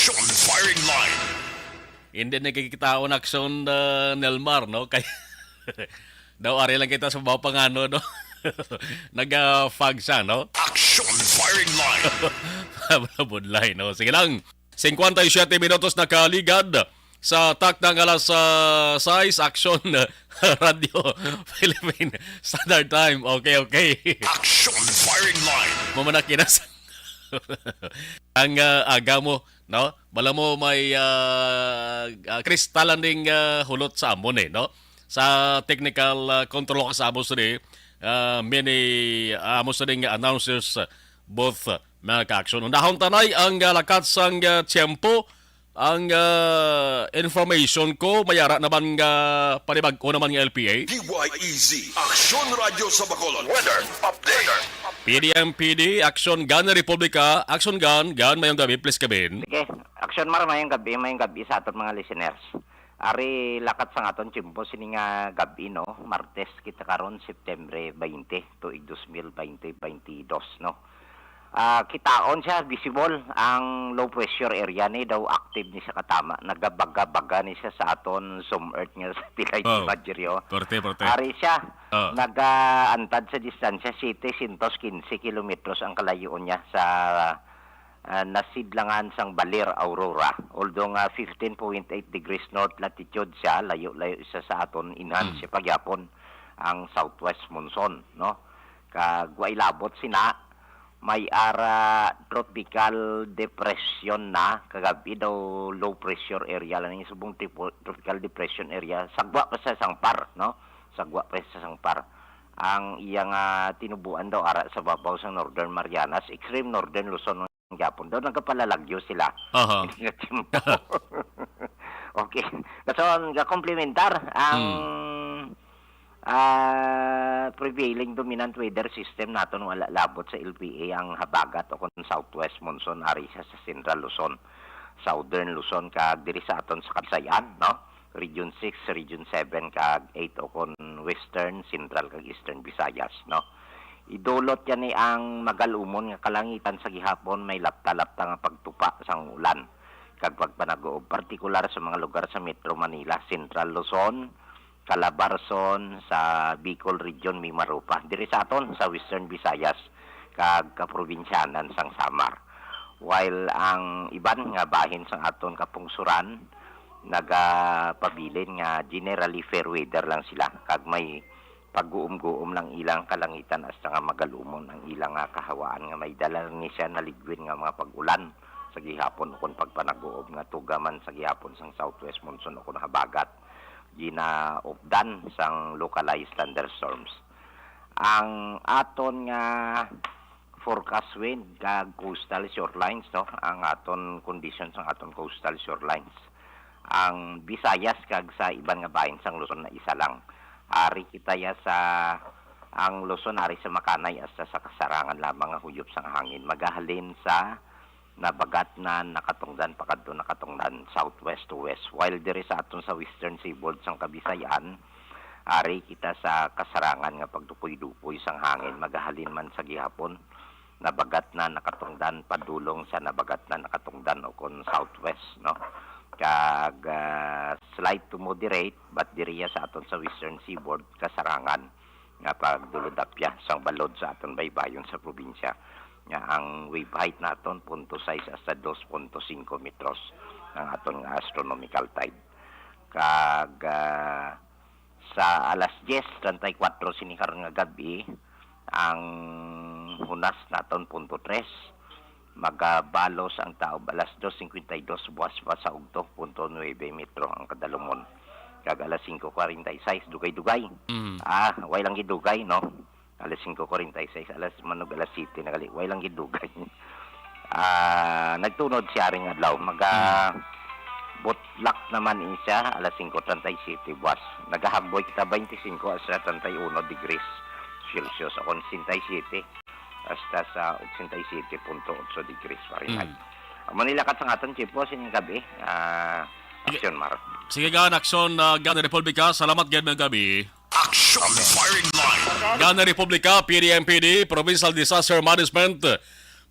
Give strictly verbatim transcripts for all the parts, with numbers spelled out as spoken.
Action firing line. Hindi nakikitaon aksyon, ah, Nelmar, no? Kay daw ari lang kita sa mga pangano, no? Nag-fog siya, no? Action firing line. Budlay, no? Sige lang. Singkwenta y siyete minutos nakaligad sa takna nga alas, ah, sais. Action, Radyo Philippine Standard Time. Okay, okay. Action firing line. Mamanakinas ang, ah, aga mo, no? Bala mo may, ah, ah, kristal landing, ah, hulot sa amon eh, no? Sa technical, ah, control ka sa amo sini, ah, mini, ah, amo sining announcers, ah, booth, ah, mga ka-action. Unahon tanay ang, ah, lakat sang, ah, tiyempo. Ang, ah, information ko, may ara naman nga panibag-o naman nga L P A. D Y E Z, Aksyon Radyo sa Bacolod. Weather update. P D M P D, Action Gun Republika, Action Gun, Gun, mayong gabi, please come in. Sige, Action Mar, mayong gabi, mayong gabi sa aton mga listeners. Ari lakat sang aton tiyempo sini nga gabi, no? Martes kita karon, September twenty, tuig dos mil twenty, twenty-dos, no? Ah, kitaon siya, visible ang low pressure area ni daw active ni sa katama. Nagabaga-baga ni siya sa aton Zoom Earth nga satellite, Oh. Imagery, oh. Parte, parte. Ari siya, Oh. nagaantad sa distansya, siyete siyentos kinse kilometros ang kalayoon niya sa, ah, nasidlangan sang Baler, Aurora. Although nga fifteen point eight degrees north latitude siya, layo-layo siya sa aton, enhance Hmm. siya pagyapon ang southwest monsoon, no? Kag way labot sina, may ara tropical depression na, kagab-i daw low pressure area lang ni subong tipo-, tropical depression area, sagwa pa sa sangpar, no? Sagwa pa sa sangpar. Ang iya nga tinubuan daw ara sa babaw sa Northern Marianas, extreme Northern Luzon gyapon daw nagapalalagyo sila. Aha. Hindi nga tiyempo. Okay. Kason, ga-complementar ang Hmm. ah, prevailing dominant weather system naton wala labot sa L P A ang habagat o kon southwest monsoon ari sa, sa Central Luzon, Southern Luzon, kag diri sa aton sa Kabisayan, no? Region six, Region seven, kag eight o kon Western, Central, kag Eastern Visayas, no? Idulot yan ni ang magalumon nga kalangitan sa gihapon may lapta-lapta nga pagtupa sang ulan kag pagpanaguob, partikular sa mga lugar sa Metro Manila, Central Luzon, Calabarzon, sa Bicol Region, Mimaropa, diri sa aton sa Western Visayas, kag kaprobinsyanan sang Samar. While ang iban nga bahin sang aton kapungsuran nagapabilin nga generally fair weather lang sila, kag may pagguom-guom lang ilang kalangitan hasta nga magalumon ang ilang nga kahawaan nga may dala ni siya naligwin nga mga pag-ulan sa gihapon ukon pagpanaguob nga tuga man sa gihapon sang southwest monsoon ukon habagat ginaupdan sang localized thunderstorms. Ang aton nga forecast wind kag coastal shorelines, no? Ang aton condition sang aton coastal shorelines. Ang Visayas kag sa iban nga bahin sang Luzon na isa lang. Ari kita ya sa, ang Luzon ari sa Makanay hasta sa Kasarangan lamang nga huyop sang hangin. Magahalin sa nabagat na nakatungdan pakadto nakatungdan southwest to west. While diri sa aton sa western seaboard sang Kabisayan, ari kita sa kasarangan nga pagdupoy-dupoy sang hangin, magahalin man sa gihapon, nabagat na nakatungdan padulong sa nabagat na nakatungdan o kon southwest, no? Kag, ah, slight to moderate, but diriya sa aton sa western seaboard, kasarangan nga pagdulod-apya sang balod sa aton baybayon sa probinsya, nga ang wave height naton punto sais hasta dos punto singko metros ang aton nga astronomical tide. Kag, ah, sa alas diyes treinta y cuatro sini karon nga gab-i, ang hunas naton punto tres, magabalos ang taob alas dos cincuenta y dos, buwas pa sa ugto, punto nuebe metro ang kadalumon. Kag alas singko kwarenta y sais, dugay-dugay. Mm. Ah, way lang gidugay, no? Alas singko kwarenta y sais, alas, manog alas siyete na gali, way lang gidugay. Ah, nagtunod siya ring adlaw. Maga-, Mm. butlak naman siya, alas singko treinta y siete buwas. Nagahagboy kita twenty-cinco hasta treinta y uno degrees Celsius, o kon sesenta y siete hasta sa ochenta y siete punto ocho degrees Fahrenheit. Mm. Amo ni lakat sang aton tiyempo sining gab-i, ah, Sige. Aksyon, Mar. Sige, gan, Aksyon, ah, gan Republika. Salamat gid, mga gabi. Action firing line. Gan Republika, P D M P D, Provincial Disaster Management,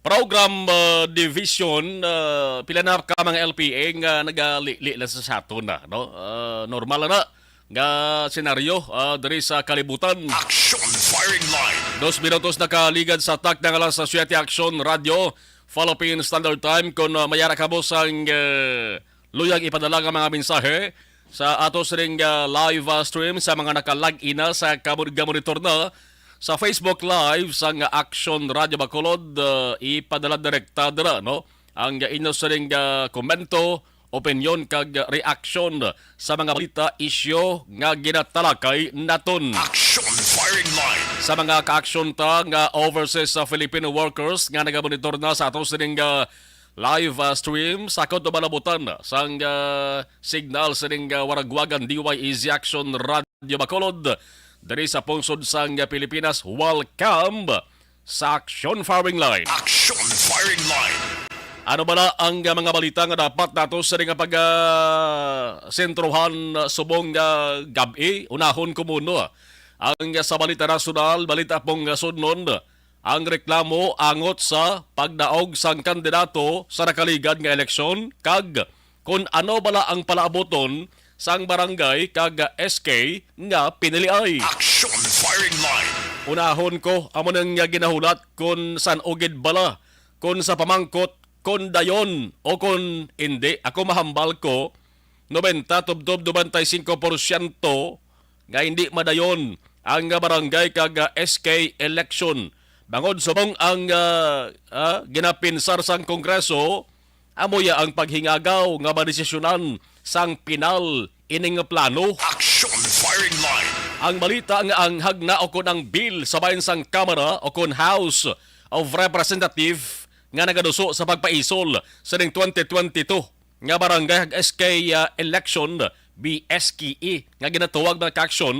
Program, ah, Division, ah, pila na ka mga L P A nga nagalili na sa, sa aton na, no? Ah, normal na nga senaryo, ah, diri sa kalibutan. Action Firing Line. Dos minutos nakaligad sa takna nga alas siyete, Action Radio, Philippine Standard Time. Kung, ah, may ara kamo sang, ah, luyag ipadala nga mga mensahe sa ato sining, ah, live, ah, stream, sa mga naka-log in na sa kamon-, gamonitor na sa Facebook Live sang Action Radio Bacolod, ah, ipadala direkta dira, no? Ang inyo sining, ah, komento, opinyon kag reaksyon sa mga balita, isyu nga ginatalakay naton. Action Firing Line. Sa mga ka-action ta nga overseas sa Filipino workers nga nagamonitor na sa ato sining, ah, live, ah, stream, sa kauban na butan sang, ah, signal sining, ah, waragwagan D Y E Z Action Radio Bacolod diri sa pungsod sang Pilipinas. Welcome sa Action Firing Line. Action Firing Line. Ano bala ang, ah, mga balita nga dapat nato sa nga pag, ah, sentrohan, ah, subong nga gab-i? Unahon ko muno, ah, ang, ah, sa balita nasyonal, balita pong, ah, sudnon, ang reklamo angot sa pagdaog sang kandidato sa nakaligad nga eleksyon, kag kon ano bala ang palaaboton sang barangay kag S K nga piniliay. Action Firing Line. Unahon ko, amo nang nga ginahulat kon san-o gid bala, kon sa pamangkot, kon dayon o kon indi. Ako mahambal ko, nobenta tubtob nobenta y cinco porsyento nga hindi madayon ang, ah, barangay kag, ah, S K election. Bangod subong ang, ah, ah, ginapinsar sang Kongreso, amo ya ang paghingagaw nga madesisyonan sang pinal ining plano. Action Firing Line. Ang balita nga ang hagna o kon ang bill sa bahin sang Kamara o kon House of Representative nga nagaduso sa pagpaisol sining twenty twenty-two nga barangay kag S K, ah, election, B S K E, nga ginatawag, mga ka-action,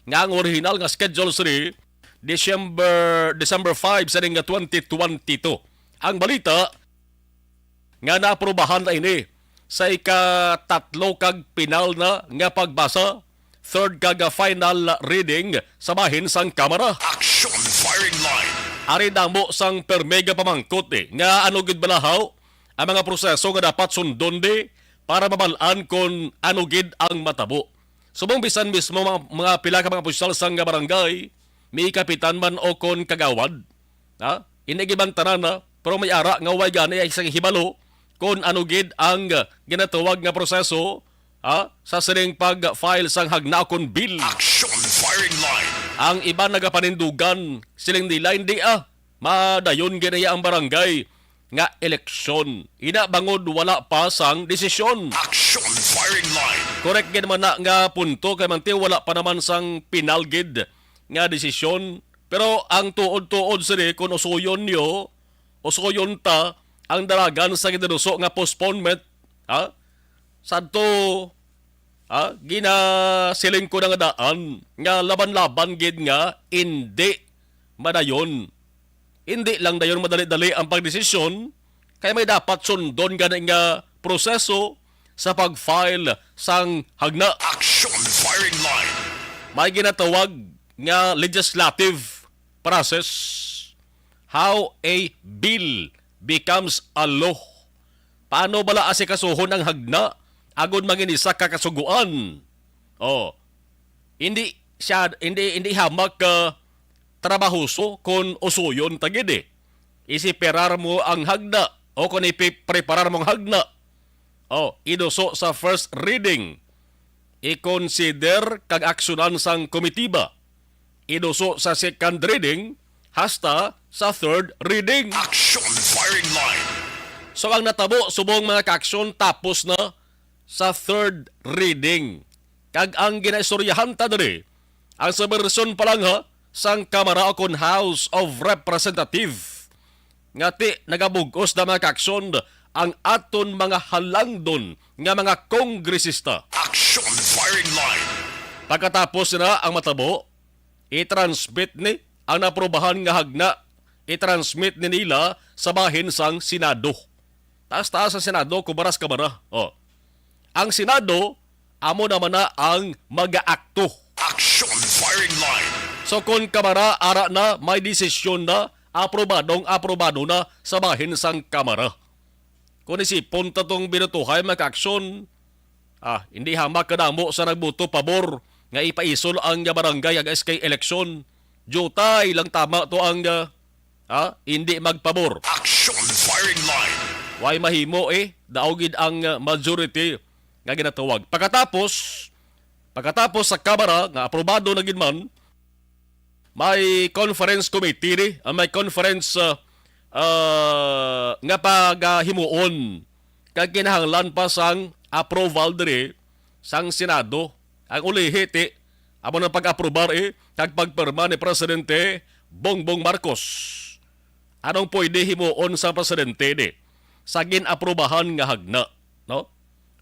nga ang orihinal nga schedule sini December, December five sa ning twenty twenty-two. Ang balita nga naaprubahan na ini sa ikatatlo kag pinal na nga pagbasa, third kag final reading sa bahin sang Kamara. Action Firing Line. Ari damo sang perme nga pamangkot, eh, nga ano gid bala haw ang mga proseso nga dapat sundon di para mabal-an kon ano gid ang matabo. Subong bisan mismo mga, mga pila ka mga opisyal sang barangay, may kapitan man o kon kagawad, ha? Hindi gid man tanan, ha? Pero may ara nga way gani ay isang hibalo kon ano gid ang, ah, ginatawag nga proseso, ha, sa sining pag-file sang hagna kon bill. Action Firing Line. Ang iban nagapanindugan, siling nila, hindi, ah, madayon gid niya ang barangay nga eleksyon. Ina bangod wala pa sang desisyon. Action Firing Line. Correct gid man na nga punto kay manti wala pa naman sang pinal gid nga desisyon. Pero ang tuod-tuod sini, kung usuyon niyo, usuyon ta ang dalagan sa ginaduso nga postponement, ha? Sadto, ha? Ginasiling ko na nga daan nga laban-laban gid nga indi madayon. Indi lang dayon madali-dali ang pagdesisyon, kay may dapat sundon gani nga proseso sa pag-file sang hagna. Action Firing Line. May ginatawag nga legislative process. How a bill becomes a law. Paano bala asikasuhon ang hagna agod manginisa ka kasugoan? Oh, hindi siya, hindi, hindi hamak ka trabahoso kon usuyon ta gid, eh. Isiperar mo ang hagna o kon ipipreparar mo ang hagna. Oh, iduso sa first reading, i-consider kag aksyonan sang komitiba. Iduso sa second reading hasta sa third reading. Action Firing Line. So, ang natabo subong, mga ka-aksyon, tapos na sa third reading. Kag ang ginaistoryahan ta diri, ang sa bersyon pa lang, ha, sang Kamara o kon House of Representative, nga ti nagabug-os na, mga ka-aksyon, ang aton mga halangdon nga mga kongresista. Action Firing Line. Pagkatapos na ang matabo, i-transmit ni ang naprobahan nga hagna, i-transmit ni nila sa bahin sang Senado. Taas-taas sa Senado, kubaras Kamara. Oh. Ang Senado, amo naman na ang mag-aakto. Action Firing Line. So, kung Kamara, ara na, may desisyon na, aprobadong aprobado na sa bahin sang Kamara. Kung isipon ta tong binutuhay, mga kaaksyon, ah, hindi hamak kadamo sa nagboto pabor nga ipaisol ang barangay ag S K eleksyon. Jutay lang tama to ang, ah, ah, hindi magpabor. Action firing line. Way mahimo, eh, daw gid ang, ah, majority nga ginatawag. Pagkatapos, pagkatapos sa Kamara nga aprobado na gid man, may conference committee ni, ah, may conference, ah, ah, nga pagahimuon kag kinahanglan pa sang approval diri sang Senado. Ang ulihi ti amo nang pag-aprobar, eh, kag pagpirma ni Presidente Bongbong Marcos. Anong pwede himuon sa presidente ni sa gin-aprobahan nga hagna, no?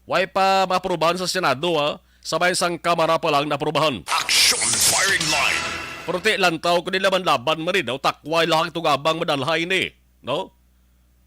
Way pa maaprobahan sa Senado, ha? Sabay sang Kamara pa lang naaprobahan. Action firing line. Pero ti lantaw ko nila man laban man rin, no? Takway lang tugabang madalhay ni, no?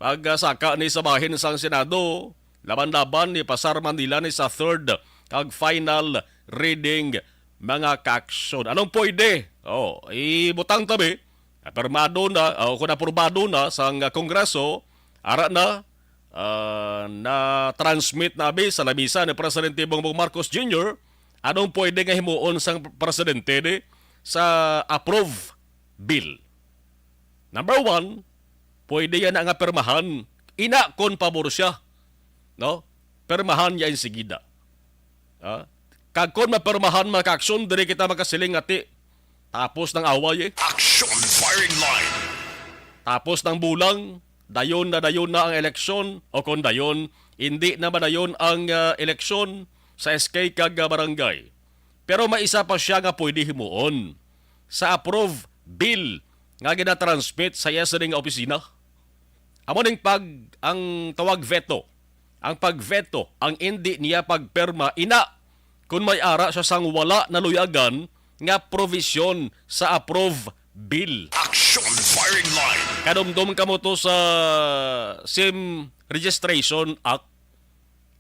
Pag, ah, saka ni sa bahin sang Senado, laban-laban ni pasar man nila ni sa third kag final reading, mga kaaksyon. Anong pwede? Oh, ibutang tabi, apirmado na, o kung aprobado na sang Kongreso, ara na, ah, na-transmit na abi sa lamisa ni Presidente Bongbong Marcos Junior, anong pwede nga himuon sang presidente ni sa approve bill? Number one, pwede yan nga pirmahan. Ina kon pabor siya, no? Pirmahan niya insigida. Ah, kag kon mapirmahan, mga kaaksyon, diri kita makasiling nga ti tapos ng away, eh. Action firing line. Tapos ng bulang, dayon na dayon na ang eleksyon, o kon dayon, hindi na madayon ang, ah, eleksyon sa S K kag, ah, barangay. Pero may isa pa siya nga pwede himuon sa approve bill nga ginatransmit sa iya sini nga opisina. Amo ning pag, ang tawag veto. Ang pag-veto, ang indi niya pagpirma, ina, kung may ara siya sang wala naluyagan nga provision sa approve bill. Action firing line. Kadumdom kamo to sa sim Registration Act,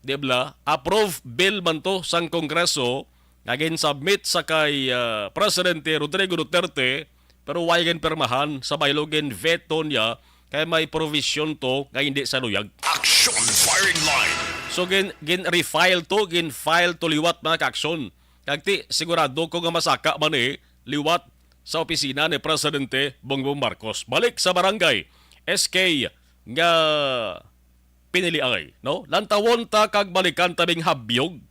di bala? Approve bill man to sang Kongreso nga gin-submit sa kay, ah, Presidente Rodrigo Duterte, pero way ginpirmahan sa baylo, gin-veto niya kay may provision to nga hindi sa luyag. Action firing line. So, gin, gin-refile to, gin-file to liwat, mga kaaksyon. Kag ti, sigurado ko nga masaka man, eh, liwat sa opisina ni Presidente Bongbong Marcos. Balik sa barangay, S K nga piniliay, no? Lantawon ta kag balikan ta bing habyog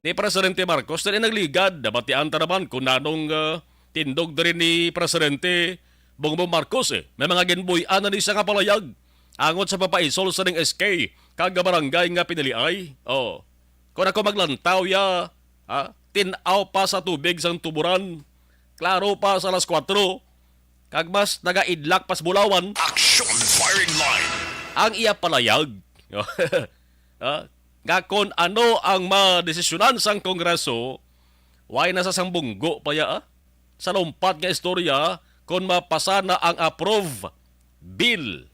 ni Presidente Marcos diri nagligad. Nabatian ta naman kung nanong, ah, tindog diri ni Presidente Bongbong Marcos, eh. May mga ginbuy-an na ni siya nga palayag angot sa papaisol sa ning S K kag barangay nga piniliay. Oh. Kung ako maglantaw ya, ha? Tin-aw pa sa tubig sang tuburan. Klaro pa sa alas kuwatro. Kag mas nagaidlak pas bulawan. Action firing line. Ang iya palayag. Ha? Nga kon ano ang madesisyonan sang Kongreso, way na sa sang bunggo pa ya, ah. Sa lumpat nga istorya, kon mapasa na ang approve bill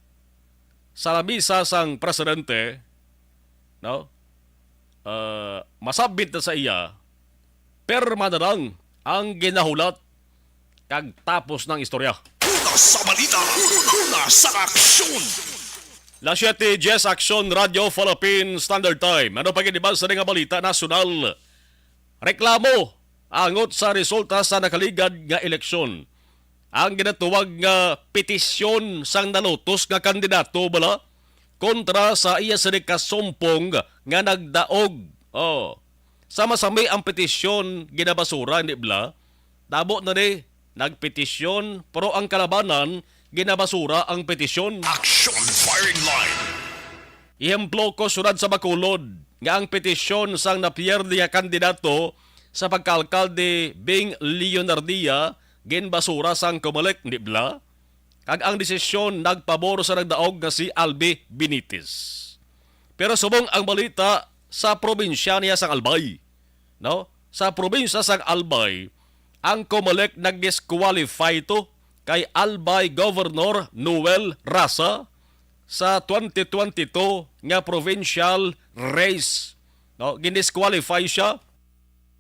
sa lamisa sang presidente, no? Ah, masabit na sa iya, perma na lang ang ginahulat kag tapos ng istorya. Una sa balita, una sa aksyon. Las siete diez, Aksyon Radyo Philippine Standard Time. Ano pa gid ba sa nga balita nasyonal? Reklamo angot sa resulta sa nakaligad nga eleksyon. Ang ginatawag nga petisyon sang nalutos nga kandidato bala kontra sa iya sini ka sumpong nga nagdaog. Oh. Sa masami ang petisyon ginabasura, hindi bala? Tabo na ni, nagpetisyon, pero ang kalabanan, ginabasura ang petisyon. Action firing line. Ehemplo ko, siyudad sa Bacolod, nga ang petisyon sang napierde nga kandidato sa pagkaalkalde, Bing Leonardia, ginbasura sang Comelec, di bala? Kag ang desisyon nagpabor sa nagdaog nga si Albi Benitez. Pero subong ang balita sa probinsya niya sang Albay, no? Sa probinsya sang Albay, ang Comelec nag-disqualify to kay Albay Governor Noel Rasa sa twenty twenty-two nga provincial race, no? Gin-disqualify siya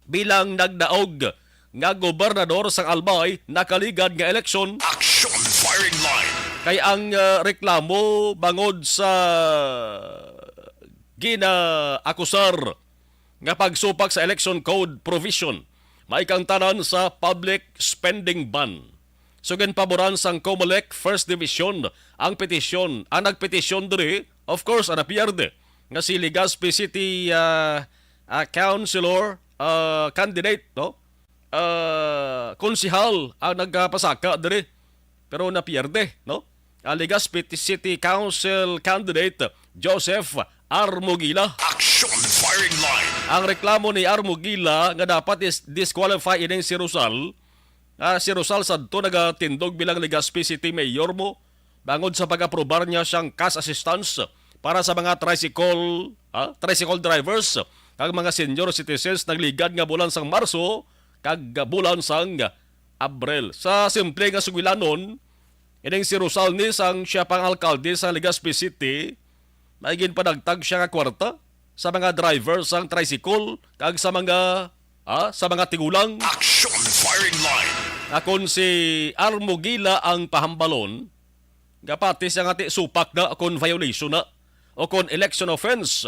bilang nagdaog nga gobernador sang Albay nakaligad nga eleksyon. Action firing line. Kay ang, ah, reklamo bangod sa ginaakusar nga pagsupak sa election code provision, maikangtanan sa public spending ban. So, ginpaboran sang Comelec First Division ang petisyon. Ang nagpetisyon diri, of course, ang napierde nga si Legazpi City, ah, ah, Councilor, ah, candidate, no? Ah, konsehal ang nagpasaka diri, pero napierde, no? Ang Legazpi City Council candidate, Joseph Armugila. Action Firing Line. Ang reklamo ni Armugila nga dapat is disqualify ining si Rosal. Ah, si Rosal sadto nagatindog bilang Legazpi City Mayor mo bangod sa pag-aprobar niya sang cash assistance para sa mga tricycle, ah, tricycle drivers kag mga senior citizens nagligad nga bulan sang Marso kag bulan sang Abril. Sa simple nga sugilanon, ining si Rosal ni sang siya pang alkalde sa Legazpi City, may ginpanagtag siya nga kwarta sa mga driver sang tricycle kag sa mga, ah, sa mga tigulang. Action Firing Line. Akon si Armugila ang pahambalon, gapati siya nga ti supak na akon violation na o kon election offense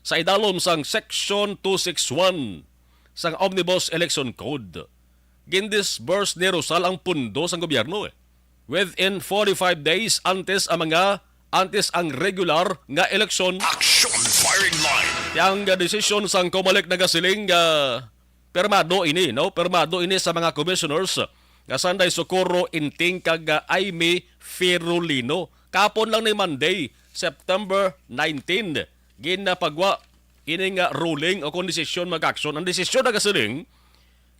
sa idalom sang Section two six one sang Omnibus Election Code. Gindisburse ni Rosal ang pundo sang gobyerno, eh, within forty-five days antes ang mga, antes ang regular nga eleksyon. Action Firing Line. Ang desisyon sang Comelec nagasiling nga permado ini, no? Permado ini sa mga commissioners nga Sanday Socorro Inting kag, ah, Aimee Ferolino. Kapon lang ni Monday, September nineteen, ginapagwa ini nga ruling o kon desisyon mag-action. Ang desisyon nagasiling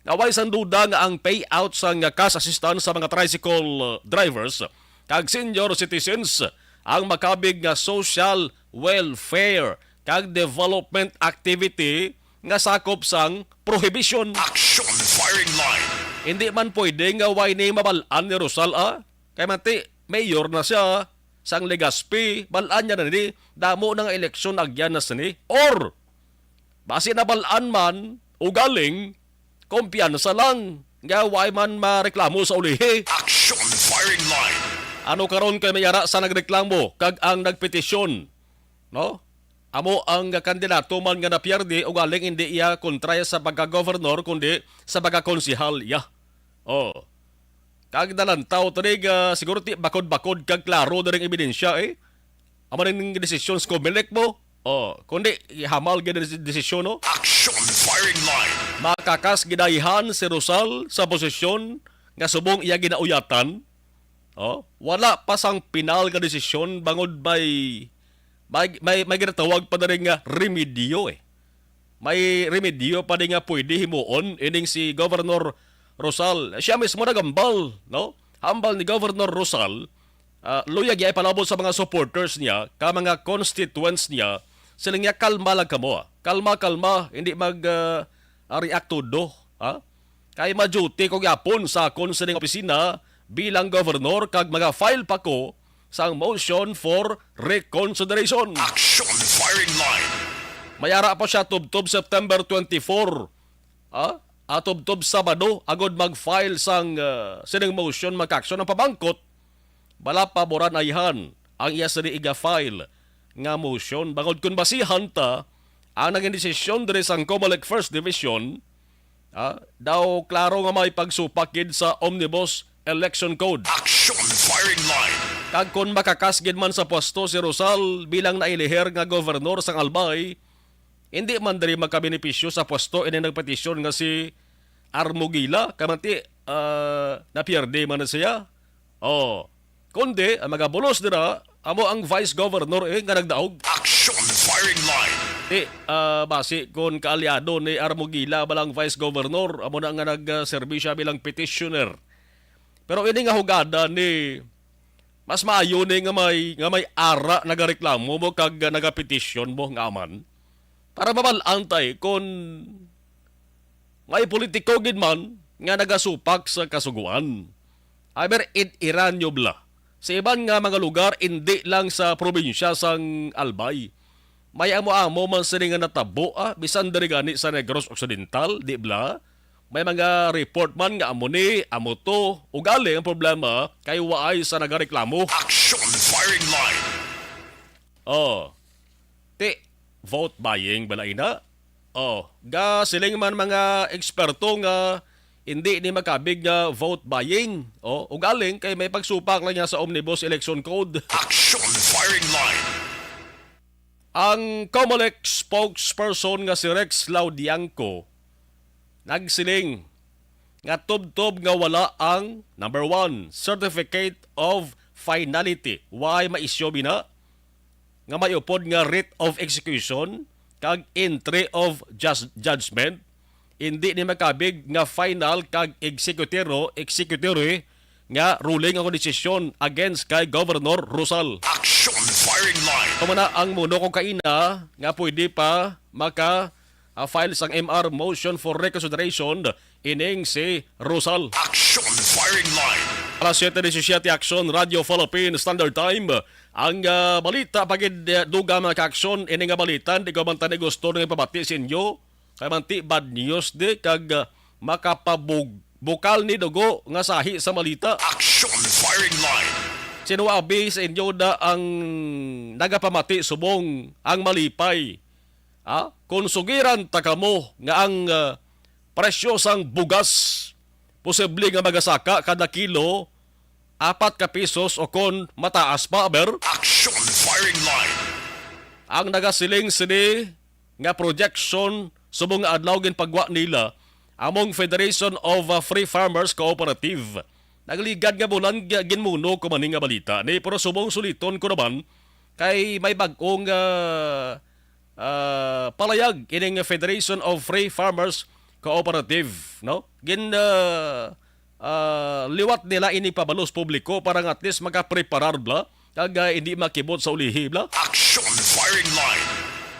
nga way sang duda nga ang payout sang cash assistance sa mga tricycle, uh, drivers kag senior citizens ang makabig nga social welfare kag development activity nga sakop sang prohibition. Action Firing Line. Hindi man pwede nga way ni mabal-an ni Rosal, ah. Kay mati, mayor na siya sang Legazpi, bal-an niya na ni, damo na nga eleksyon agyan na sini. Or, basi nabal-an man, ugaling, kumpiyansa lang, nga way man mareklamo sa ulihi. Action Firing Line. Ano karon kay may ara sa nagreklamo kag ang nagpetisyon, no? Amo ang kandidato man nga napierde, ugaling hindi iya kontra sa pagka-governor, kundi sa pagkakonsehal iya. Oh. Kag nalantaw tani nga siguro ti bakod-bakod kag klaro na ring ebidensya, eh. Amo ning desisyon sa Comelec mo. Oh, kundi ihamal gid ang desi-, desisyon, no? Action Firing Line. Makakas gidayhan si Rosal sa posisyon nga subong iya ginauyatan. Oh, wala pa sang pinal nga desisyon bangod may, may, may, may ginatawag pa na rin nga remedyo, eh. May remedyo pa di nga pwede himuon ining si Governor Rosal. Siya mismo nagambal, no? Hambal ni Governor Rosal, ah, luyag niya ipalabot sa mga supporters niya, ka mga constituents niya, sila niya, "Kalma lang kamo, ah. Kalma, kalma, hindi mag, ah, ah, react todo, ha? Kay ma-duty ko gyapon sa akon sining opisina bilang governor kag maga-file pa ko sang motion for reconsideration." Action Firing Line. May ara pa siya tubtob September twenty-four. Ah, ah, tubtob Sabado agod mag-file sang, ah, sining motion, mag-action ang pamangkot. Bala paboran ayhan ang iya sini iga-file nga motion bangod kun basihan ta ang naging desisyon diri sang Comelec First Division, ah, daw klaro nga may pagsupak gid sa Omnibus Election Code. Action Firing Line. Kag kon makakas gid man sa pwesto si Rosal bilang nailihir nga gobernador sang Albay, hindi man diri makabenepisyo sa pwesto ini nagpetisyon nga si Armugila, kamanti, ah, napierde man na siya. Oh, kundi ang mga bulos dira amo ang vice governor, eh, nga nagdaog. Action Firing Line. Di, ah, basi kon kaalyado ni Armugila bala ang vice governor, amo na nga nagserbi siya bilang petitioner. Pero ini nga hugada ni mas maayo ni nga may, nga may ara nagareklamo mo kag nagapetisyon mo nga man para mabal-an tay kon may politiko gid man nga nagasupak sa kasugoan. Aber id-iran nyo bala. Sa iban nga mga lugar, indi lang sa probinsya sang Albay. May amo-amo man sini nga natabo, ah, bisan diri gani sa Negros Occidental, di bala? May mga report man nga amo ni, amo to. Ugali ang problema kay waay sa nagareklamo. Action Firing Line. Oh. Ti, vote buying bala ina? Oh, gasiling man mga eksperto nga hindi ni makabig nga vote buying. Oh, ugaling kay may pagsupak lang niya sa Omnibus Election Code. Action Firing Line. Ang Comelec spokesperson nga si Rex Laudiangco nagsiling nga tubtob nga wala ang, number one, certificate of finality. Why ma-issue bina? Nga may upod nga writ of execution kag entry of jus-, judgment, hindi ni makabig nga final kag executero, executory nga ruling o desisyon against kay Governor Rosal. Action Firing Line. Amo na ang muno ko kaina nga pwede pa maka, ah, file sang M R, motion for reconsideration, ining si Rosal. Action Firing Line. Alas siyete disisiete, Action Radio Philippine Standard Time. Ang, ah, balita pa gid, eh, dugang, mga ka-action, ini nga balita, di ko man tani gusto nga ipabati sa inyo. Kay manti bad news di, kag, ah, makapabug-, bukal ni dugo nga sahi sa balita. Action Firing Line. Sino abi sa inyo na ang nagapamati subong ang malipay? Ha? Kung sugiran ta kamo nga ang, ah, presyo sang bugas posible nga magasaka kada kilo apat ka pesos o kon mataas pa, aber? Action Firing Line. Ang nagasiling sini nga projection subong nga adlaw ginpagwa nila among Federation of, uh, Free Farmers Cooperative. Nagligad nga bulan gi-, ginmuno ko man nga balita ni, pero subong suliton ko naman kay may bag-ong, uh, uh, palayag ining Federation of Free Farmers Cooperative, no? Gin, uh, ah, liwat nila ini pabalos publiko para nga at least makapreparar bla kag, ah, hindi makibot sa ulihi bla. Action Firing Line.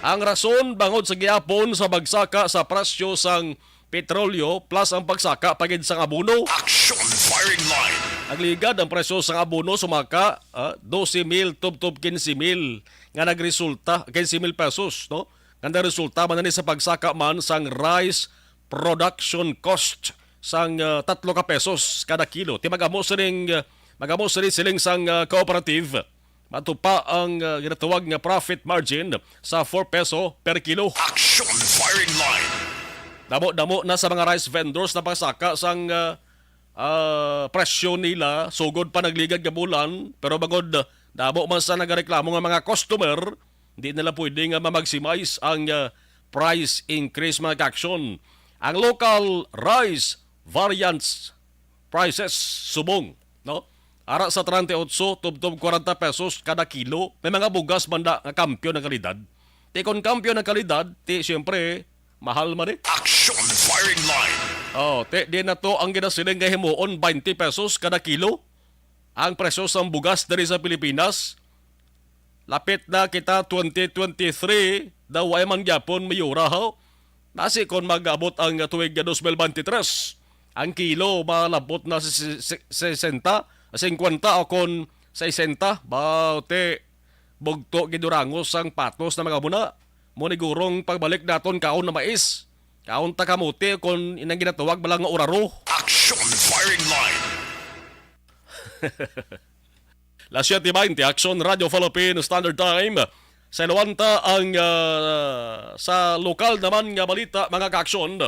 Ang rason bangod sa gihapon sa pagsaka sa presyo sang petrolyo plus ang pagsaka pa gid sang abono. Action Firing Line. Nagligad ang presyo sang abono sumaka, ah, dose mil tubtob quince mil nga nagresulta, quince mil pesos, no? Nga nagresulta man ni sa pagsaka man sang rice production cost sang, ah, tatlo ka pesos kada kilo. Ti magamo sining, ah, magamo sini siling sang, ah, cooperative. Mato pa ang, ah, ginatawag nga profit margin sa four peso per kilo. Action Firing Line. Damo-damo na sa mga rice vendors na pagsaka sang, ah, ah, presyo nila sugod pa nagligad nga bulan, pero bangod, ah, damo man sa nagareklamo nga mga customer, di nila pwede nga ma-maximize ang, ah, price increase, mga ka-action. Ang local rice variance prices subong, no? Ara sa treinta y ocho tubtob kwarenta pesos kada kilo. May mga bugas man da nga kampiyon ang kalidad. Ti kon kampiyon ang kalidad, ti siyempre mahal man eh. Action Firing Line. Oh, ti di na to ang ginasiling nga himuon twenty pesos kada kilo. Ang presyo sang bugas diri sa Pilipinas, lapit na kita twenty twenty-three, daw ay man gyapon mayura, ho. Nasi kon mag-abot ang tuig nga dos mil bente tres, ang kilo malabot na sa si-, si-, sesenta, singkwenta o kon sesenta, bawte bugto gidurangos ang patos na mga muna. Mo ni gurong pagbalik naton kaon na mais. Kaon ta kamote kon inang ginatawag bala nga uraro. Action Firing Line. Las siete veinte, Action Radio Philippine Standard Time. Sa Luanta ang, ah, sa lokal naman nga balita, mga ka-action.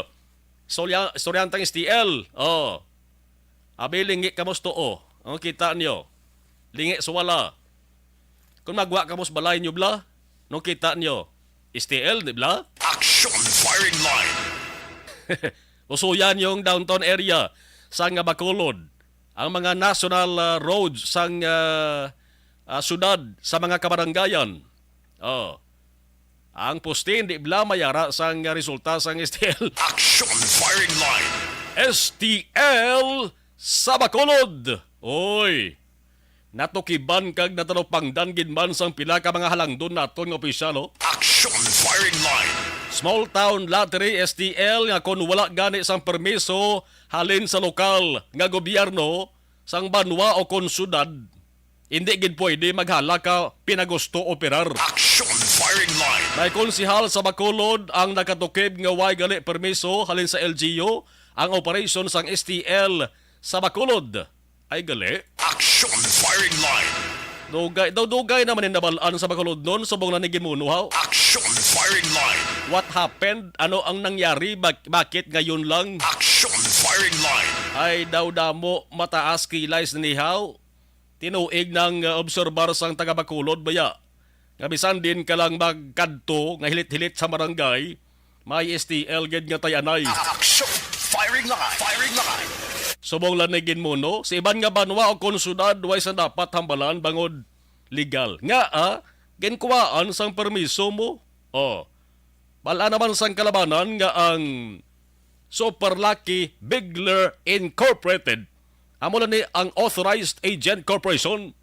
Istorya-, istoryantang S T L. Oh. Abi, lingi kamo sa tuo. Ang kita nyo. Lingi sa wala. Kung magwa kamo sa balay nyo, bla, nung kita nyo. S T L, di bla? Action Firing Line. Usuyan yung downtown area sa nga Bacolod. Ang mga national, ah, roads sang, ah, ah, syudad, sa mga kabaranggayan. Oh. Ang poste, di bla mayara sang resulta sang S T L. Action Firing Line. S T L sa Bacolod. Oy. Natukiban kag natalupangdan gid man sang pila ka mga halangdon naton nga opisyal, oh. Action Firing Line. Small Town Lottery, S T L, nga kon wala gani sang permiso halin sa lokal nga gobyerno, sang banwa o kon syudad, hindi gid pwede maghala ka pinagusto operar. Action Firing Line. May konsehal sa Bacolod ang nakatukib nga way gali permiso halin sa L G U ang operation sang S T L sa Bacolod. Ay gali. Action Firing Line. Dugay, daw dugay naman ni nabal-an sa Bacolodnon, subong na ni Ginmuno, haw. Action Firing Line. What happened? Ano ang nangyari? Bak-, bakit ngayon lang? Action Firing Line. Ay daw damo, mataas kilay sa nihaw. Tinuig nang, uh, obserbar sang taga Bacolod baya nga bisan din ka lang magkadto nga hilit-hilit sa barangay, may S T L gid nga tay-anay. Action Firing Line. Firing Line. Subong lang ni Ginmuno, sa iban nga banwa o kon syudad, way sa dapat hambalan bangod legal. Nga, ah, ginkuhaan sang permiso mo. Oh. Bal-an naman sang kalabanan nga ang Super Lucky Bigler Incorporated amo lang ni ang authorized agent corporation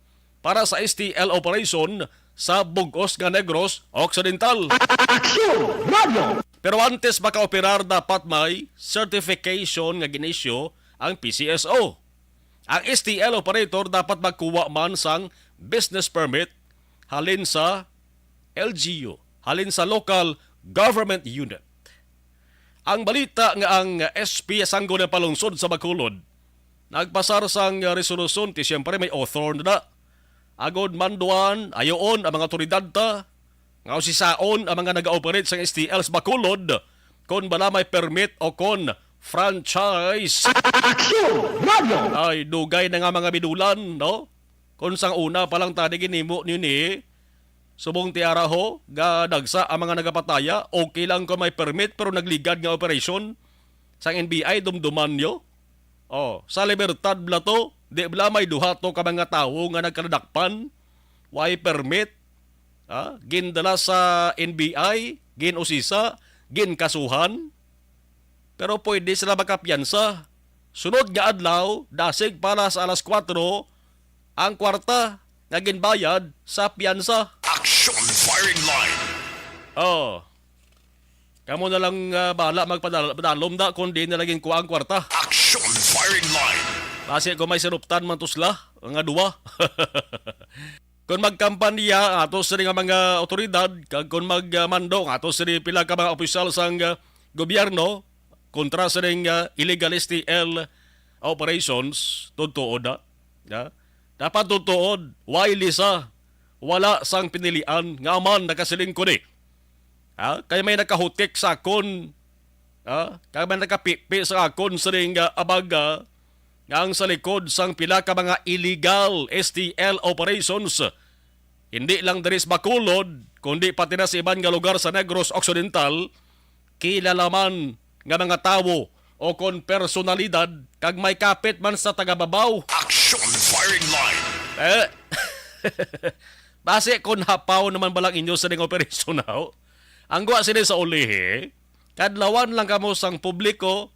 para sa S T L operation sa bug-os nga Negros Occidental. Action Radio! Pero antes makaoperar, dapat may certification nga gin-issue ang P C S O. Ang S T L operator dapat magkuha man sang business permit halin sa L G U, halin sa local government unit. Ang balita nga ang S P Sangguniang Panlungsod sa Bacolod nagpasar sang resolusyon, ti siyempre may author na, agod manduan, ayoon ang mga otoridad ta nga usisaon ang mga nag-ooperate sang S T L sa Bacolod kon bala may permit o kon franchise. Action Radio! Ay, dugay na nga mga binulan, no? Kung sang una pa lang tani ginimo niyo ni, subong tiara ho, ga dagsa ang mga nagapataya, okay lang kung may permit, pero nagligad nga operasyon sang N B I, dumduman niyo. Oh, sa Libertad bala to, di bala may duha to ka mga tawo nga nagkaladakpan, way permit, ah, gindala sa N B I, gin-usisa, ginkasuhan. Pero pwede sila makapiyansa. Sunod nga adlaw, dasig pa sa alas kuwatro, ang kwarta nga ginbayad sa piyansa. Action Firing Line. Oh. Kamo na lang, ah, bala magpadal-, padalom da kung di na laging kuha ang kwarta. Action Firing Line. Basi kung may sinuptan man to sila, nga duwa. Kung magkampanya ato sini nga mga otoridad, kag kung magmando ato sini pila ka mga opisyal sang, ah, gobyerno kontra sining, ah, illegal S T L operations, tuod-tuod, ah. Ya? Dapat tuod-tuod, way lisa, wala sang pinilian nga man nakasiling ko ni. Ha? Kay may nakahutik sa akon, ha? Kay may nakapipi sa akon sining, ah, abaga nga ang sa likod sang pila ka mga illegal S T L operations, hindi lang diri sa Bacolod, kundi pati na sa iban nga lugar sa Negros Occidental, kilala man nga mga tawo o kon personalidad kag may kapit man sa tagababaw. Action Firing Line. Eh, basi kon hapaw naman balang inyo sining operasyon, haw? Ang gwa sini sa ulihi, kadlawan lang kamo sang publiko.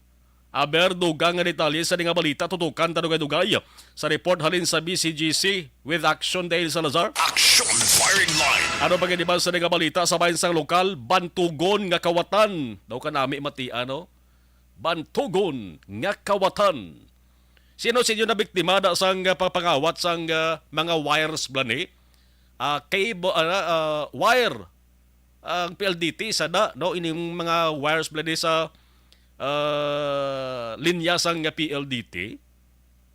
Aber, dugang nga detalye sa nga balita, tutukan ta dugay-dugay sa report halin sa B C G C with Action Dale Salazar. Action Firing Line. Ano pa gid ba sa nga balita sa bahin sang lokal, bantugon nga kawatan? Daw kanami mati, ano? Bantugon nga kawatan. Sino sa inyo na biktima da sang, ah, pagpangawat sang, ah, mga wires bala ni? Ah, cable, ah, ah, wire. Ang P L D T, sada, no, ining mga wires bala ni sa, ah, linya sang P L D T.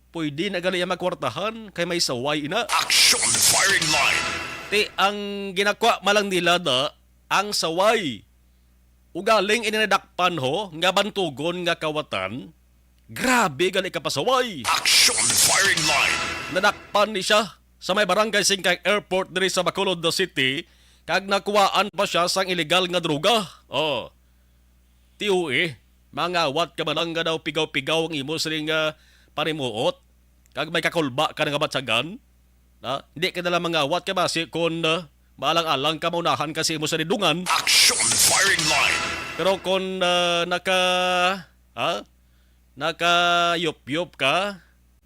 Pwede na gali ang magkwartahan kay may saway ina. Action Firing Line. Ti ang ginakwa malang nila da ang saway. Ugaling ini nadakpan ho nga bantugon nga kawatan. Grabe gali ka pasaway. Action Firing Line. Nadakpan ni siya sa may barangay Singkay Airport diri sa Bacolod City, kag nakuhaan pa siya sang illegal nga droga. Oh. Tiyo eh, mangawat ka man lang nga daw pigaw-pigaw ang imo sining, ah, panimuot, kag may kakulba ka nga batyagan. Ha? Hindi ka na lang mangawat ka basi kung, ah, maalang-alang ka, maunahan ka sa imo sa didungan. Action Firing Line. Pero kung, ah, naka, ha? Nakayupyop ka,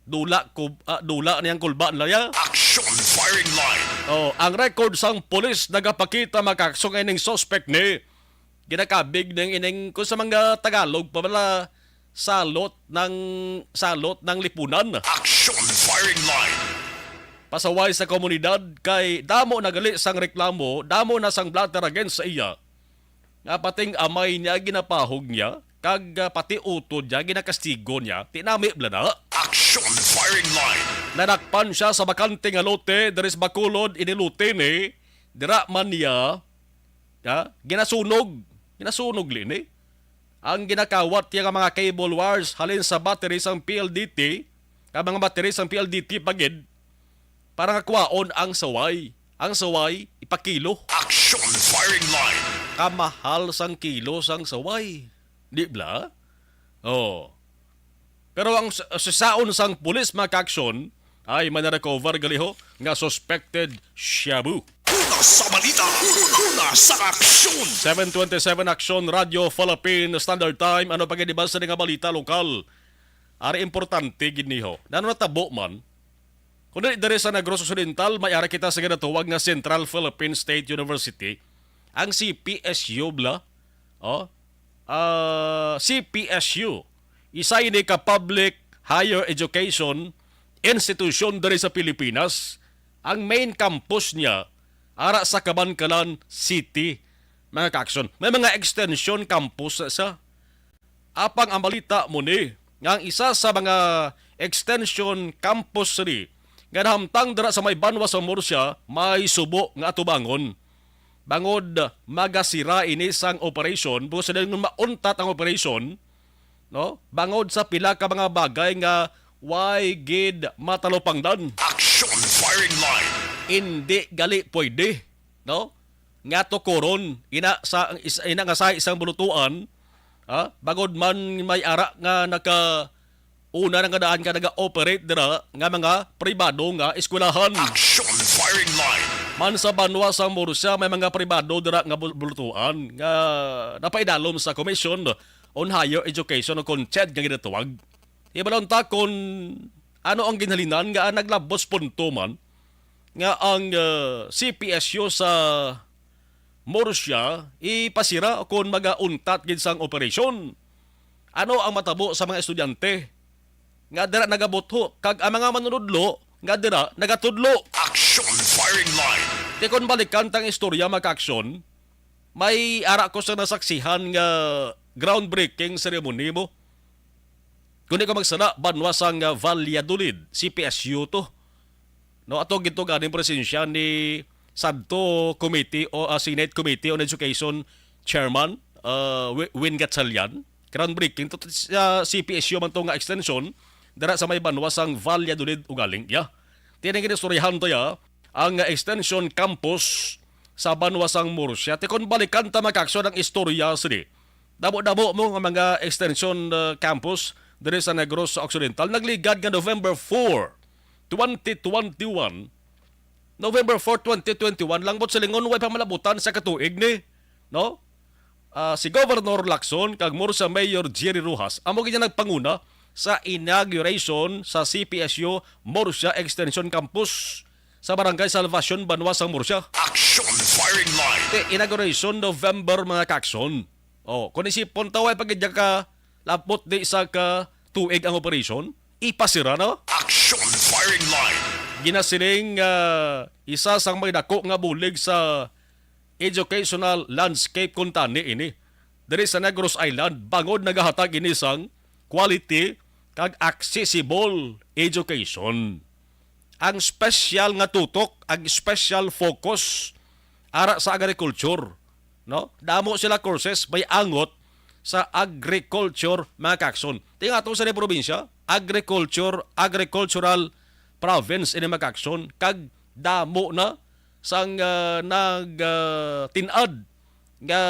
dula ko, ah, dula niyang kulba nila ya. Action Firing Line. Oh, ang record sang pulis nagapakita makakso nga ining suspect ni ginakabig ning ining kung sa mga Tagalog pa bala, salot ng, salot ng lipunan. Action Firing Line. Pasaway sa komunidad kay damo na gali sang reklamo, damo na sang blotter against sa iya. Nga pating amay niya ginapahog niya, ag, ah, pati utod niya, ginakastigo niya, tinami bala na. Action Firing Line. Nadakpan siya sa bakante nga lote, diri sa Bacolod, ini lote ni, dira man niya, ha? Ginasunog. Ginasunog lini. Ang ginakawat niya nga mga cable wires halin sa battery sang P L D T, ang mga battery sang P L D T pa gid, para nga kwaon ang saway. Ang saway, ipakilo. Action Firing Line. Kamahal sang kilo sang saway. Di bala? Oh. Pero ang s-, susaon sang pulis, mga ka-aksyon, ay may na-recover gali ho nga suspected shabu. Una sa balita, una sa aksyon. Seven twenty-seven Aksyon, Radyo Philippine Standard Time. Ano pa gid ba sa nga balita lokal? Ari importante gid ni ho. Nano natabo man? Kundi diri sa Negros Occidental, may ara kita sa ginatawag nga Central Philippine State University, ang C P S U bala. Oh, ah, C P S U, isa ini ka public higher education institution diri sa Pilipinas. Ang main campus niya ara sa Kabankalan City, mga ka-aksyon. May mga extension campus sa Apang ang balita mo ni nga ang isa sa mga extension campus sini nga nahamtang dira sa may banwa sa Murcia may subo nga atubangon. Bangod magasira ini sang operation, bangod sa dayon mauntat ang operation, no? Bangod sa pila ka mga bagay nga way gid matalupangdan. Action Firing Line. Indi gali pwede, no? Nga tukuron, ina sa, is-, ina nga sa isang bulutuan, ha? Bangod man may ara nga naka-, una na nga daan nga naga-operate dira nga mga pribado nga eskwelahan. Action Firing Line. Man sa banwa sang Murcia, may mga pribado dira nga bul-, bulutuan nga napaidalom sa Commission on Higher Education o kon CHED nga ginatawag. Ibalon ta kon ano ang ginhalinan nga naglabos punto man nga ang, uh, C P S U sa Murcia ipasira kon magauntat gid sang operasyon. Ano ang matabo sa mga estudyante nga dira nagabutho kag ang mga manunudlo nga dira nagatudlo? Action Firing Line. Ti kon balikan tang istorya, mga ka-aksyon, may ara ko sa nasaksihan nga groundbreaking ceremony mo. Kung di ko magsala, banwa sang, ah, Valladolid, C P S U to. No, ato gid to ganing presensya ni sadto committee o, ah, Senate Committee on Education Chairman, ah, Wi-, Win Gatchalian. Groundbreaking to sa C P S U man to nga extension dira sa may banwa sang Valladolid ugaling, ya. Tining ginistoryahan to, ya, ang extension campus sa banwa sang Murcia. Ti kon balikan ta, mga ka-aksyon, ang istorya sini. Damo-damo mo nga mga extension, uh, campus diri sa Negros Occidental nagligad nga November four, twenty twenty-one. November four, twenty twenty-one, lang bot silingon way pa malabutan sa katuig ni, no? Ah, si Governor Lacson kag Murcia Mayor Jerry Rojas amo gid ang nagpanguna sa inauguration sa C P S U Murcia Extension Campus sa Barangay Salvacion, banwa sang Murcia. Action Firing Line. Ti inauguration November, mga ka-aksyon. Oh, kung isipon ta, way pa gid ka lapot di isa ka tuig ang operation, ipasira na. Action Firing Line. Ginasiling, ah, isa sang may dako nga bulig sa educational landscape kuntani ini diri sa Negros Island, bangod nagahatag ini sang quality kag accessible education. Ang special nga tutok, ang special focus ara sa agriculture, no? Damo sila courses may angot sa agriculture, mga ka-aksyon. Ti nga ato sa probinsya, agriculture, agricultural province ini, mga ka-aksyon, kag damo na sang, ah, nag, ah, tin-ad nga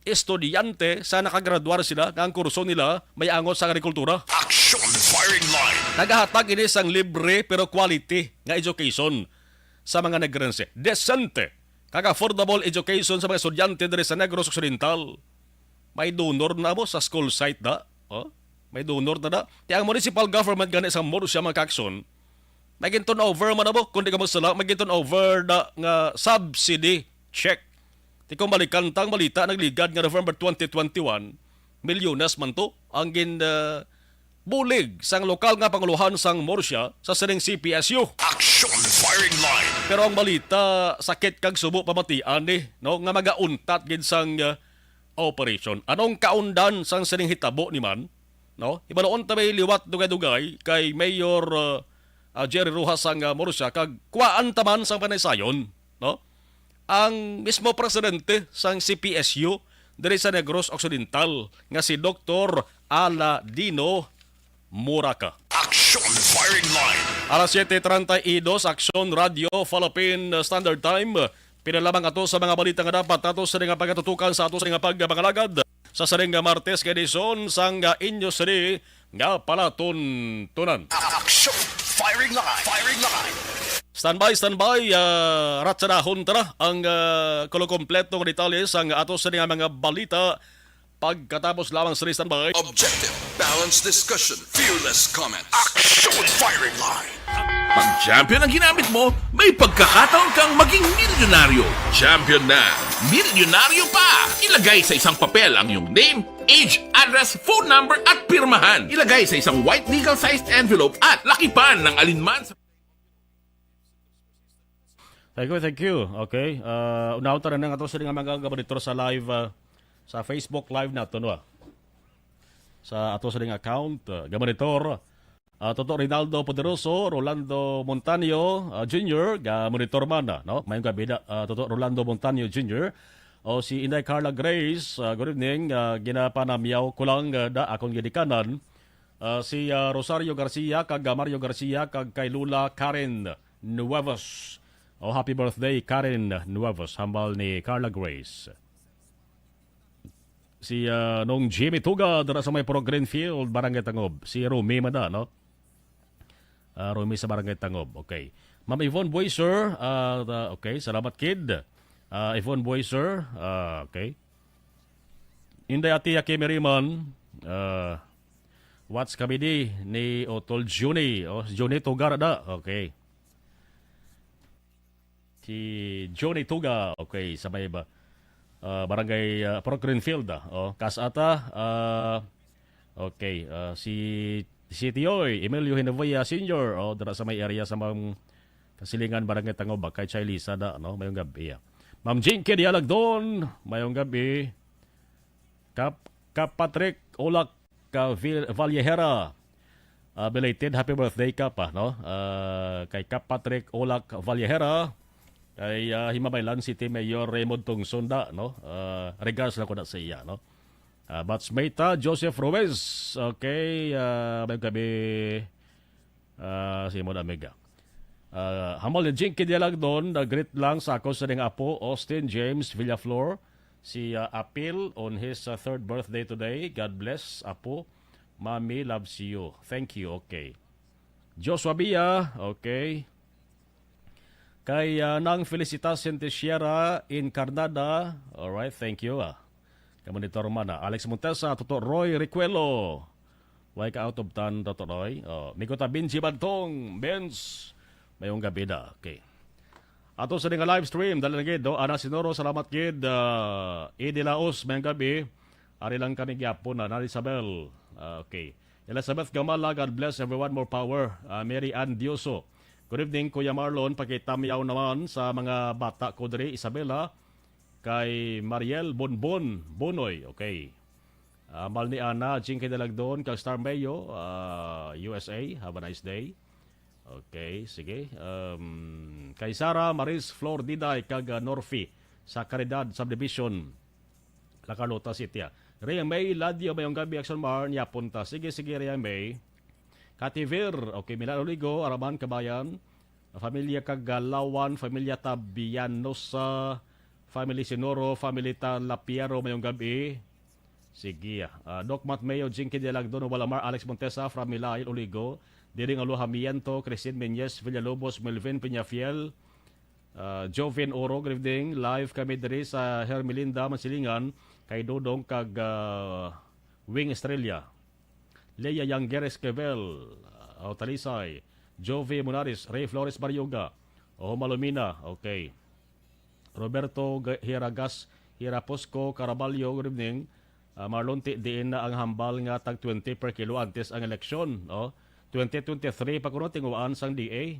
estudyante sa nakagraduar sila nga ang kurso nila may angot sa agrikultura. Action Firing Line. Nagahatag ini sang libre pero quality nga education sa mga Negrense. Decente kag affordable education sa mga estudyante diri sa Negros Occidental. May donor na mo sa school site da. Oh, may donor na da. Ti ang municipal government gani sa Murcia, mga ka-aksyon, may gin-turnover man na mo, kung di ka magsala, may gin-turnover na nga subsidy check. Ti kung balikan tang balita, nagligad nga November twenty twenty-one, milyones man to ang gin, ah, bulig sang lokal nga panguluhan sang Murcia sa sining C P S U. Action Firing Line. Pero ang balita, sakit kag subo pamatian ni, no, nga magauntat gid sang, ah, operation. Anong kaundan sang sining hitabo ni man? No? Hibaluon ta may liwat dugay-dugay kay Mayor, uh, uh, Jerry Rojas sang, uh, Murcia, kag kuwaan ta man sang panaysayon, no? Ang mismo presidente sang C P S U diri sa Negros Occidental nga si Doktor Aladino Muraca. Action Firing Line. Alas siete treinta y dos, Action Radio, Philippine Standard Time. Pinalamang ato sa mga balita nga dapat nato sa nga pagatutukan sa ato sa nga pagpangalagad sa sining nga Martes nga edisyon sang, ah, inyo sini nga palatuntunan. Action Firing Line. Firing Line. Standby, standby. Ah, ratsadahon ta na ang, ah, kulo kompleto nga detalye sang ato sini nga mga balita pagkatapos lamang sa standby. Objective, balanced discussion, fearless comments. Action Firing Line. Pag Champion ang ginamit mo, may pagkakataon kang maging milyonaryo. Champion na, milyonaryo pa! Ilagay sa isang papel ang iyong name, age, address, phone number, at pirmahan. Ilagay sa isang white legal-sized envelope at lakipan ng alinman sa Thank you, thank you. Okay. Ah, unahon ta na nga ato sini nga mga gabanitor sa live, ah, sa Facebook Live nato, no? Sa ato sini nga account, ah, gabanitor, ah, Toto Rinaldo Poderoso, Rolando Montaño, ah, Junior, gabanitor man, ah, no? Mayong gabi na, ah, Toto Rolando Montaño Junior. O si Inday Carla Grace, ah, good evening. Ah, ginapanamyaw ko lang, ah, da akong ginikanan. Ah, si, ah, Rosario Garcia kag, ah, Mario Garcia kag kay Lola Karen Nuevos. Oh, happy birthday, Karen Nuevos, hambal ni Carla Grace. Si, ah, Nong Jimmy Tuga, dira sa may Pro Greenfield, Barangay Tangob. Si Romy man da, no? Ah, Romy sa Barangay Tangob. Okay. Ma'am Yvonne Boyser, ah, ta-, okay, salamat, kid. Ah, Yvonne Boyser, ah, okay. Inday Ate Yaki Meriman, ah, what's kami di ni Otol Juni? Oh, si Juni Tugar da. Okay. Si Johnny Tuga, okay, sa may ba, ah, barangay, ah, Pro Greenfield, ah. Oh, kas ata, ah, okay, ah, si, si Tioy Emilio Hinovoya Senior, oh, dira sa may area sa Mang Kasilingan, Barangay Tangob, kay Chay Lisa da, no? Mayong gabi, ah. Ma'am Jinky Dialagdon, mayong gabi. Kap, Kap Patrick Olak, ka Vil-, Vallejera. Ah, belated happy birthday, Kap, ah, no? Ah, kay Kap Patrick Olak Vallejera, kay, ah, Himamaylan City Mayor Raymond Tungson da, no? Ah, regards lang ko na sa iya, no? Ah, batchmate ta, Joseph Ruiz. Okay, ah, may gabi, ah, Simon Amiga. Ah, hambal ni Jinky Dialagdon, na greet lang sa ako sa ding apo, Austin James Villaflor, si, ah, Apil on his, ah, third birthday today. God bless, apo. Mommy loves you. Thank you. Okay. Joshua Bia, okay. Kay, ah, Nang Felicitas Sierra Incarnada. Alright, thank you, ah. Kamo ni Tormana. Alex Montesa, Toto Roy Recuelo. Why ka out of town, Toto Roy? Oh, Miguta Benji Bantong, Benz. Mayong gabi da. Okay. Ato sa nga live stream, dali na gid, do. Ana Sinoro, salamat gid. Ah, Eddie Laos, mayong gabi. Ari lang kami gyapon na. Nari Isabel. Ah, okay. Elizabeth Gamala, God bless everyone, more power. Ah, Mary Ann Dioso. Good evening, Kuya Marlon. Pakitamyaw naman sa mga bata ko diri, Isabela. Kay Mariel Bonbon Bonoy. Okay. Ah, Mal ni Ana, Jinky Dalagdon, kag Star Mayo, ah, U S A. Have a nice day. Okay, sige. Um, kay Sara Maris Flor Diday, kag, ah, Norfi sa Caridad Subdivision, La Carlota City, ah. Rhea May Ladio, mayong gabi, Action Mar, niyapon ta. Sige, sige, Rhea May. Kati Vir, okay, Milan Oligo, Araman, Kabayan, Familia Kagalawan, Familia Tabianosa, Family Sinoro, Family Talapiero, mayong gabi. Sige, ah. Ah, Doc Matt Mayo, Jinky Dialagdon, Walamar, Alex Montesa, from Milail, Oligo, Diring Aluhamiento, Christine Menyes, Villalobos, Melvin Peñafiel, ah, Jovin Oro, good evening. Live kami diri sa Hermelinda, Mansilingan, kay Dodong kag, ah, Wing Estrella. Lea Yangger Esquivel, ah, Talisay, Jovi Monares, Ray Flores Barioga, Oho Malumina, okay. Roberto G-, Hiragas, Hiraposco Caraballo, good evening. Ah, Marlon, ti-, diin na ang hambal nga tag twenty per kilo antes ang eleksyon, oh. Twenty twenty-three pa kuno tinguhaan sang D A.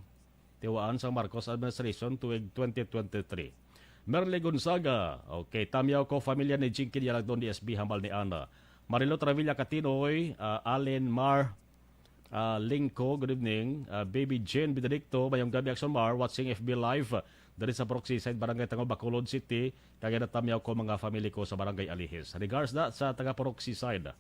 Tiwaan sang Marcos administration tuig twenty twenty-three. Merly Gonzaga. Okay, Tamyaw ko, familia ni Jinky Dialagdon, D S B, hambal ni Ana. Marilo Travilla Katinoy, ah, Allen Mar, ah, Lingko, good evening. Ah, Baby Jane Benedicto, mayong gabi, Action Mar, watching F B Live, diri sa Purok Seaside, Barangay Tangob, Bacolod City. Kag natamyaw ko mga family ko sa Barangay Alihis. Regards na sa taga Purok Seaside,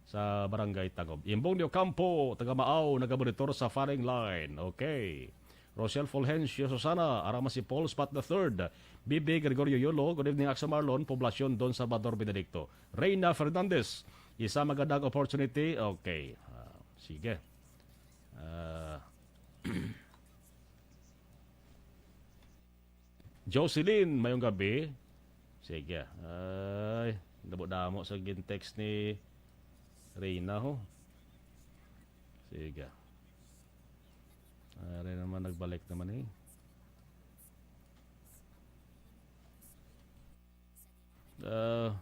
sa Barangay Tangob. Imbong de Ocampo, taga Maaw, nagamonitor sa firing line. Okay. Rochelle Fulgencio Susana, Arama si Paul Spot the third. B B Gregorio Yolo, good evening, Action Marlon, Poblacion, Don Salvador Benedicto. Reyna Fernandez, isa magandang opportunity. Okay. Ah, sige. Ah, Jocelyn, mayong gabi. Sige. Ay, damo-damo sa gin-text ni Reyna, ho. Sige. Ari naman, nagbalik naman, eh. Ah,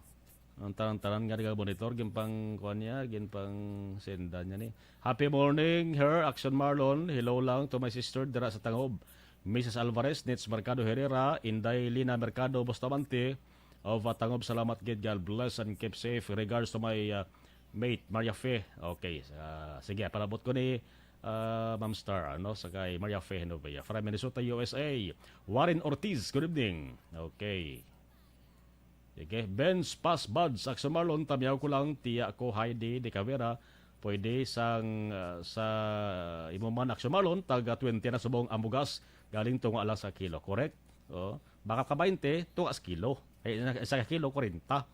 ang tanan-tanan nga nagabonitor, ginpang kuan niya, ginpang senda niya ni. Happy morning, Her Action Marlon. Hello lang to my sister dira sa Tangob. Missus Alvarez, Nits Mercado Herrera, Inday Lina Mercado Bustamante of Tangob. Salamat gid. God bless and keep safe. Regards to my, ah, mate, Maria Fe. Okay, ah, sige, palabot ko ni, ah, Ma'am Star, ano, sa kay Maria Fe Genovea. From Minnesota, U S A, Warren Ortiz, good evening. Okay. Sige, Benz Pass Buds, Action Marlon, tamyaw ko lang, tiya ko, Heidi de Cavera, pwede sang, ah, sa imo man, Action Marlon, taga twenty na subong ang bugas, galing tunga lang sa kilo, correct? Oh, baka ka twenty, tunga sa kilo. Eh, sa kilo, kwarenta.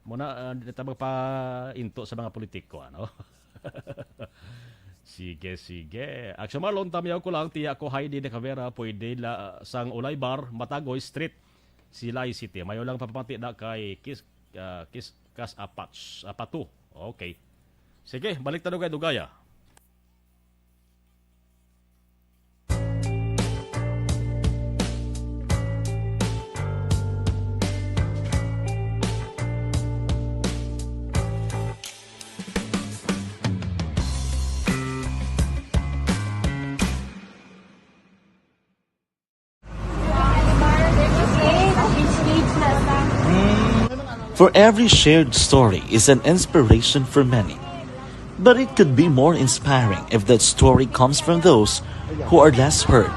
Muna, ah, di ta magpainto sa mga politiko, ano? Sige, sige. Action Marlon, tamyaw ko lang, tiya ko, Heidi de Cavera, pwede la, sang Ulay Bar, Matagoy Street, Silay City. Mayo lang papamati na kay Kis, ah, Kis, Kas Apats, Apatu. Okay. Sige, balik ta dugay-dugaya. For every shared story is an inspiration for many. But it could be more inspiring if that story comes from those who are less heard.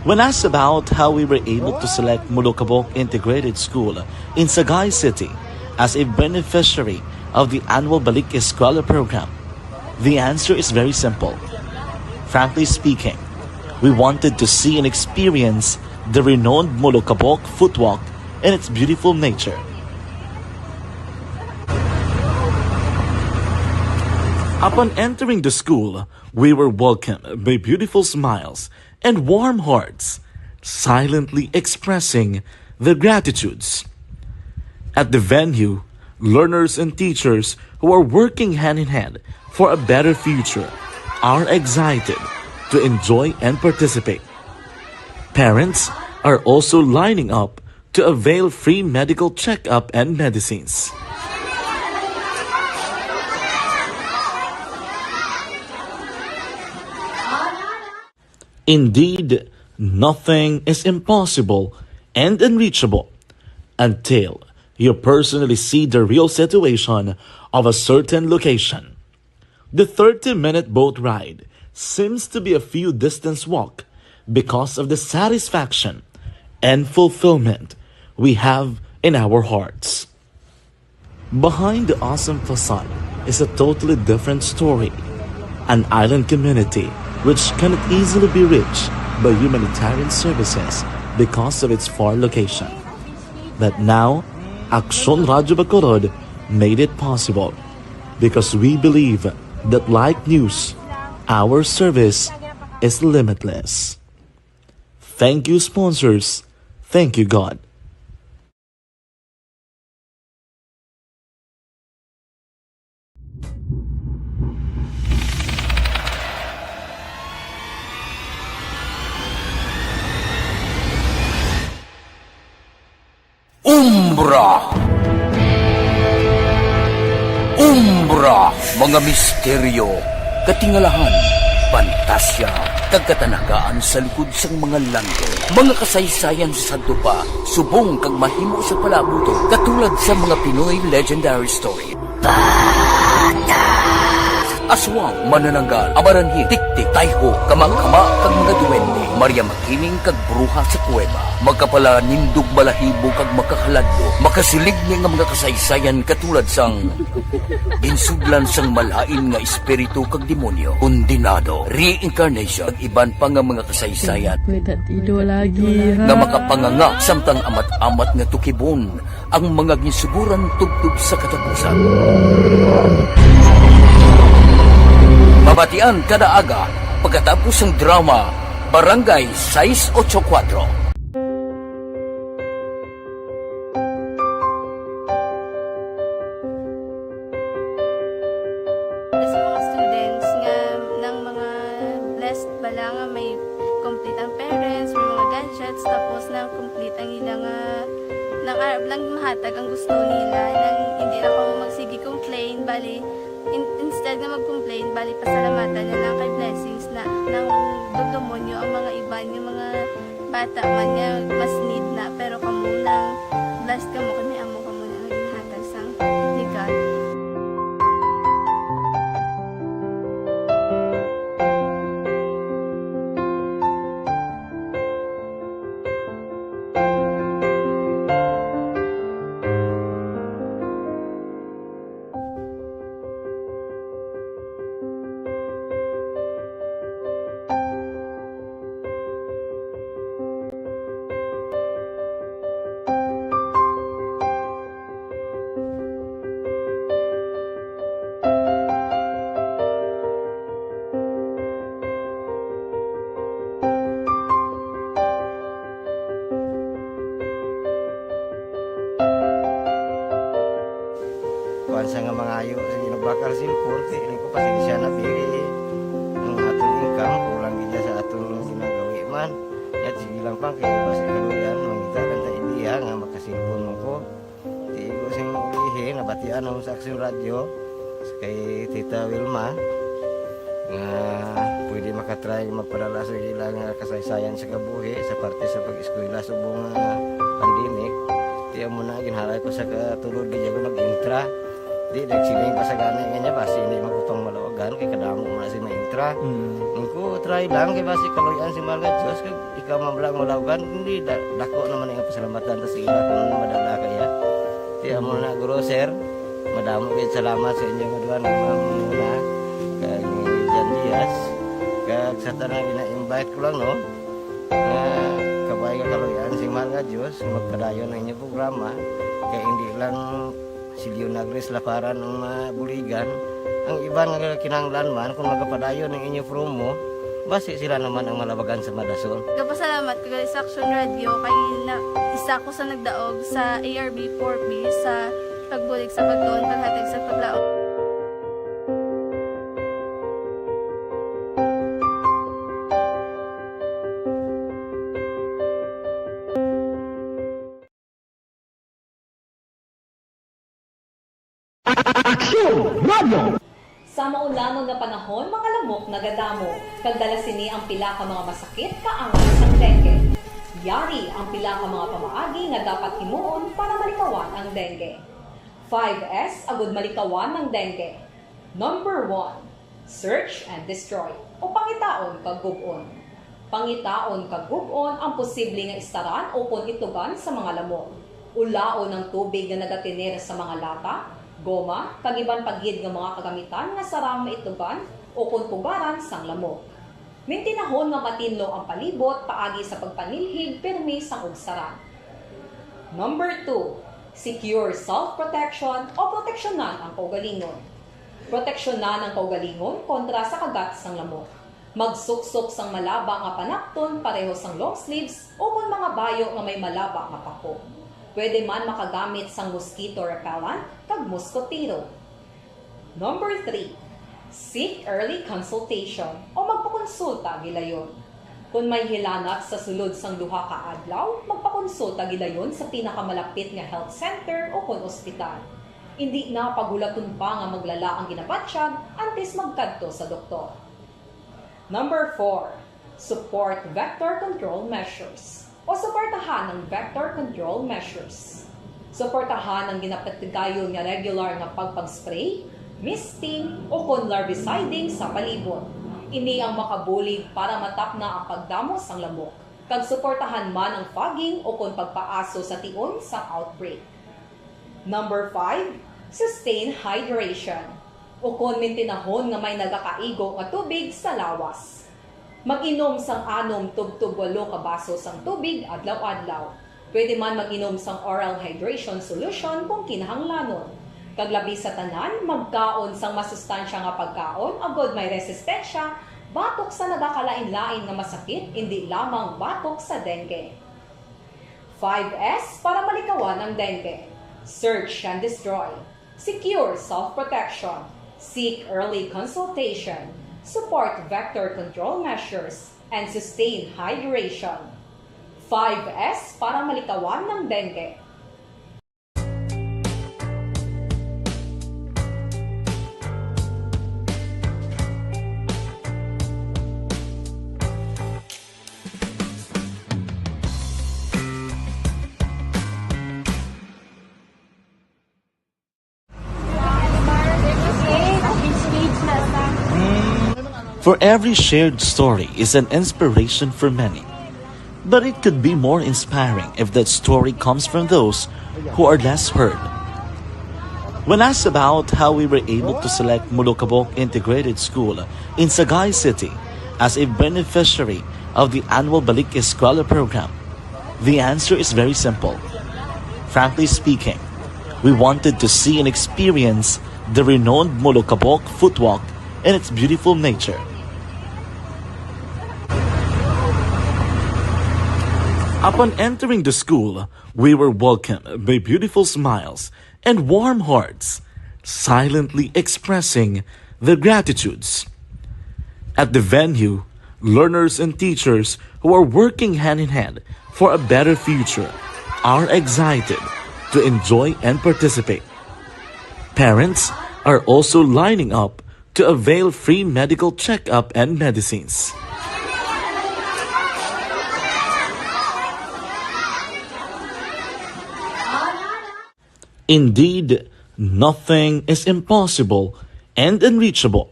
When asked about how we were able to select Molokabok Integrated School in Sagay City as a beneficiary of the annual Balik Eskwela program, the answer is very simple. Frankly speaking, we wanted to see and experience the renowned Molokabok Footwalk and its beautiful nature. Upon entering the school, we were welcomed by beautiful smiles and warm hearts, silently expressing their gratitudes. At the venue, learners and teachers who are working hand in hand for a better future are excited to enjoy and participate. Parents are also lining up to avail free medical checkup and medicines. Indeed, nothing is impossible and unreachable until you personally see the real situation of a certain location. The thirty-minute boat ride seems to be a few distance walk because of the satisfaction and fulfillment we have in our hearts. Behind the awesome facade is a totally different story. An island community which cannot easily be reached by humanitarian services because of its far location. But now, Aksyon Radyo Bacolod made it possible because we believe that like news, our service is limitless. Thank you, sponsors. Thank you, God. Umbra. Umbra, mga misteryo, katingalahan, pantasya, Kag katanagaan sa likod sang mga langit. Mga kasaysayan sa sadto pa, subong kag mahimo sa palabuton, katulad sa mga Pinoy legendary story. Aswang, manananggal, amaranhi, tiktik, tayho, kamangkama, kag mga duwende, Maria Makiling, kag bruha sa kuweba. Magkapalanindog, balahibo, kag makakaladlo, makasiling ni nga mga kasaysayan katulad sang ginsudlan sang malain nga espiritu kag demonyo, kondenado, reincarnation, kag iban pa nga mga kasaysayan May tatido lagi, ha? nga makapanganga samtang amat-amat nga tukibon ang mga ginsuguran tubtob sa katapusan. Mabatian kada aga pagkatapos sang drama Barangay sais ocho kuwatro. Sa mga students nga nang mga blessed bala nga may complete ang parents, may mga gadgets, tapos nang complete ang ila nga, nang arab lang mahatag ang gusto nila, nang hindi na ko magsige complain, bali, in-, instead nga mag-complain, bali, pasalamatan na lang kay blessings na nang dugdumonyo ang mga iban nga mga bata man nga mas need na, pero kamo nang blessed kamo kay may amo kamo na nga ginhatag sang legal. Kuan sa nga mangayo, sige, nagbakal cellphone, kay ini ko pasensya na, biri. Ang aton income, kulang gid sa aton ginagawi man. Yat, sige lang pa, kay basi kaluyan, mangita lang ta ideya nga makasilpon mo ko. Di ko sing ulihi, nabatian ako sa Aksyon Radyo, kay Tita Wilma, nga pwede makatry magpadala sa ila nga kasaysayan sa kabuhi sa parte sa pag-eskwela subong nga pandemic. Di amo na, ginhalay ko sa katulod, di ako nag-intra. Di, nagsiling pa sa gani nga niya, basi hindi magkupang malawagan, kay kadamo mo na si maintra. Mm. Ang ko, try lang, kay basi kaluyan si Mahal nga Diyos, kag ikaw man lang malawagan, hindi, da-, dako naman ang pasalamatan ta sa ila kung madala kaya. Di amo na, Guro, Sir, madamo kayo salamat sa inyo nga duha, ni Ma'am Muna, kag ni Jan Diaz, kag sa tanan gina-invite ko lang, no, nga kabay nga kaluyan si Mahal nga Diyos, magpadayon ang inyong programa, kay hindi lang si Leonagris Laparan ang mabuligan. Ang iban nga kinahanglan man, kung magapadayon ang inyo promo, basi sila naman ang malabagan sa madasol. Gapasalamat ko gali sa Action Radio kay na, isa ko sa nagdaog sa A R B four B sa pagbulig sa pagtuon, paghatag sa paglaom. Aksyon Radio! Sa maulanon nga panahon, mga lamok nagadamo, kag dala sini ang pila ka mga masakit kaangay sang dengue. Yari ang pila ka mga pamaagi nga dapat himuon para malikawan ang dengue. Five S agud malikawan ang dengue. Number one, search and destroy, o pangitaon kag gub-on. Pangitaon kag gub-on ang posible nga istaran ukon itugan sa mga lamok. Ulaon ang tubig nga nagatener sa mga lata, goma, kag iban pa gid nga mga kagamitan nga sarang maitugan ukon pugaran sang lamok. Mintinahon nga matinlo ang palibot paagi sa pagpanilhig pirmi sang ugsaran. Number two, secure self-protection o proteksyonan ang kaugalingon. Proteksyonan ang kaugalingon kontra sa kagat sang lamok. Magsuksok sang malaba nga panapton pareho sang long sleeves ukon mga bayo nga may malaba nga pako. Pwede man makagamit sang mosquito repellent kag moskotero. Number three, seek early consultation o magpakonsulta gilayon. Kon may hilanat sa sulod sang duha ka adlaw, magpakonsulta gilayon sa pinakamalapit nga health center ukon ospital. Indi na paghulaton pa nga maglala ang ginabatyag antes magkadto sa doktor. Number four, Support vector control measures o suportahan ang vector control measures. Suportahan ang ginapatigayon nga regular nga pagpag-spray, misting, o kon larviciding sa palibot. Ini ang makabulig para matapna ang pagdamo sang lamok, kag suportahan man ang fogging o kon pagpaaso sa tion sang outbreak. Number five, sustain hydration, o kon mintinahon nga may nagakaigo nga tubig sa lawas. Mag-inom sang anom tubtob walo ka baso sang tubig adlaw-adlaw. Pwede man mag-inom sang oral hydration solution kung kinahanglanon. Kag labi sa tanan, magkaon sang masustansya nga pagkaon agod may resistensya batok sa nagakalain-lain nga masakit, indi lamang batok sa dengue. Five S para malikawan ang dengue. Search and destroy. Secure self-protection. Seek early consultation. Support vector control measures. And sustain hydration. Five S para malikawan ang dengue. For every shared story is an inspiration for many. But it could be more inspiring if that story comes from those who are less heard. When asked about how we were able to select Molokabok Integrated School in Sagay City as a beneficiary of the annual Balik Eskwela program, the answer is very simple. Frankly speaking, we wanted to see and experience the renowned Molokabok Footwalk and its beautiful nature. Upon entering the school, we were welcomed by beautiful smiles and warm hearts, silently expressing their gratitudes. At the venue, learners and teachers who are working hand in hand for a better future are excited to enjoy and participate. Parents are also lining up to avail free medical checkup and medicines. Indeed, nothing is impossible and unreachable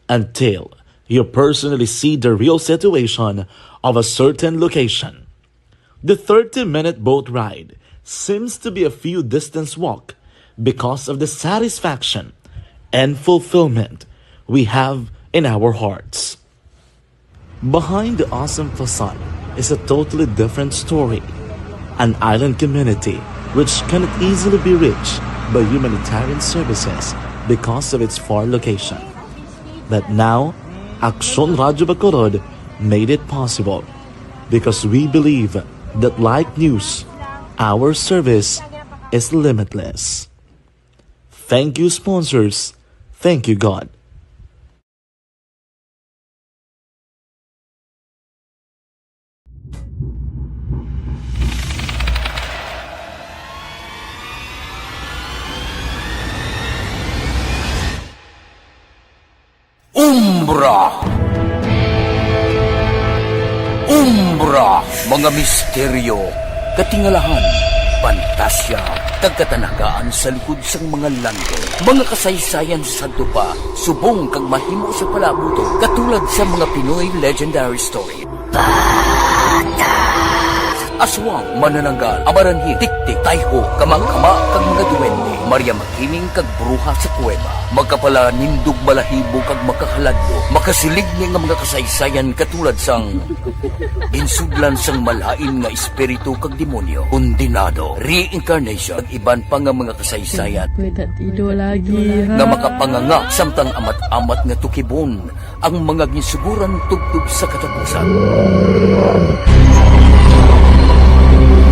until you personally see the real situation of a certain location. The thirty-minute boat ride seems to be a few distance walk because of the satisfaction and fulfillment we have in our hearts. Behind the awesome facade is a totally different story. An island community which cannot easily be reached by humanitarian services because of its far location. But now, Aksyon Radyo Bacolod made it possible because we believe that like news, our service is limitless. Thank you, sponsors. Thank you, God. Umbra. Umbra, mga misteryo, katingalahan, pantasya, kag katanagaan sa likod sang mga landong. Mga kasaysayan sa sadto pa, subong kag mahimo sa palabuton, katulad sa mga Pinoy legendary story. Aswang, manananggal, amaranhil, tiktik, tayho, kamakama, kag mga duwende. Maria Makiling kag bruha sa kuweba. Makapalanindog, balahibo, kag makahaladlok. Makasiling ni nga mga kasaysayan katulad sang ginsudlan sang malain nga espiritu kag demonyo. Kondenado, reincarnation, kag iban pa nga mga kasaysayan May tatido lagi, ha? nga makapanganga samtang amat-amat nga tukibon ang mga ginsuguran tubtob sa katapusan.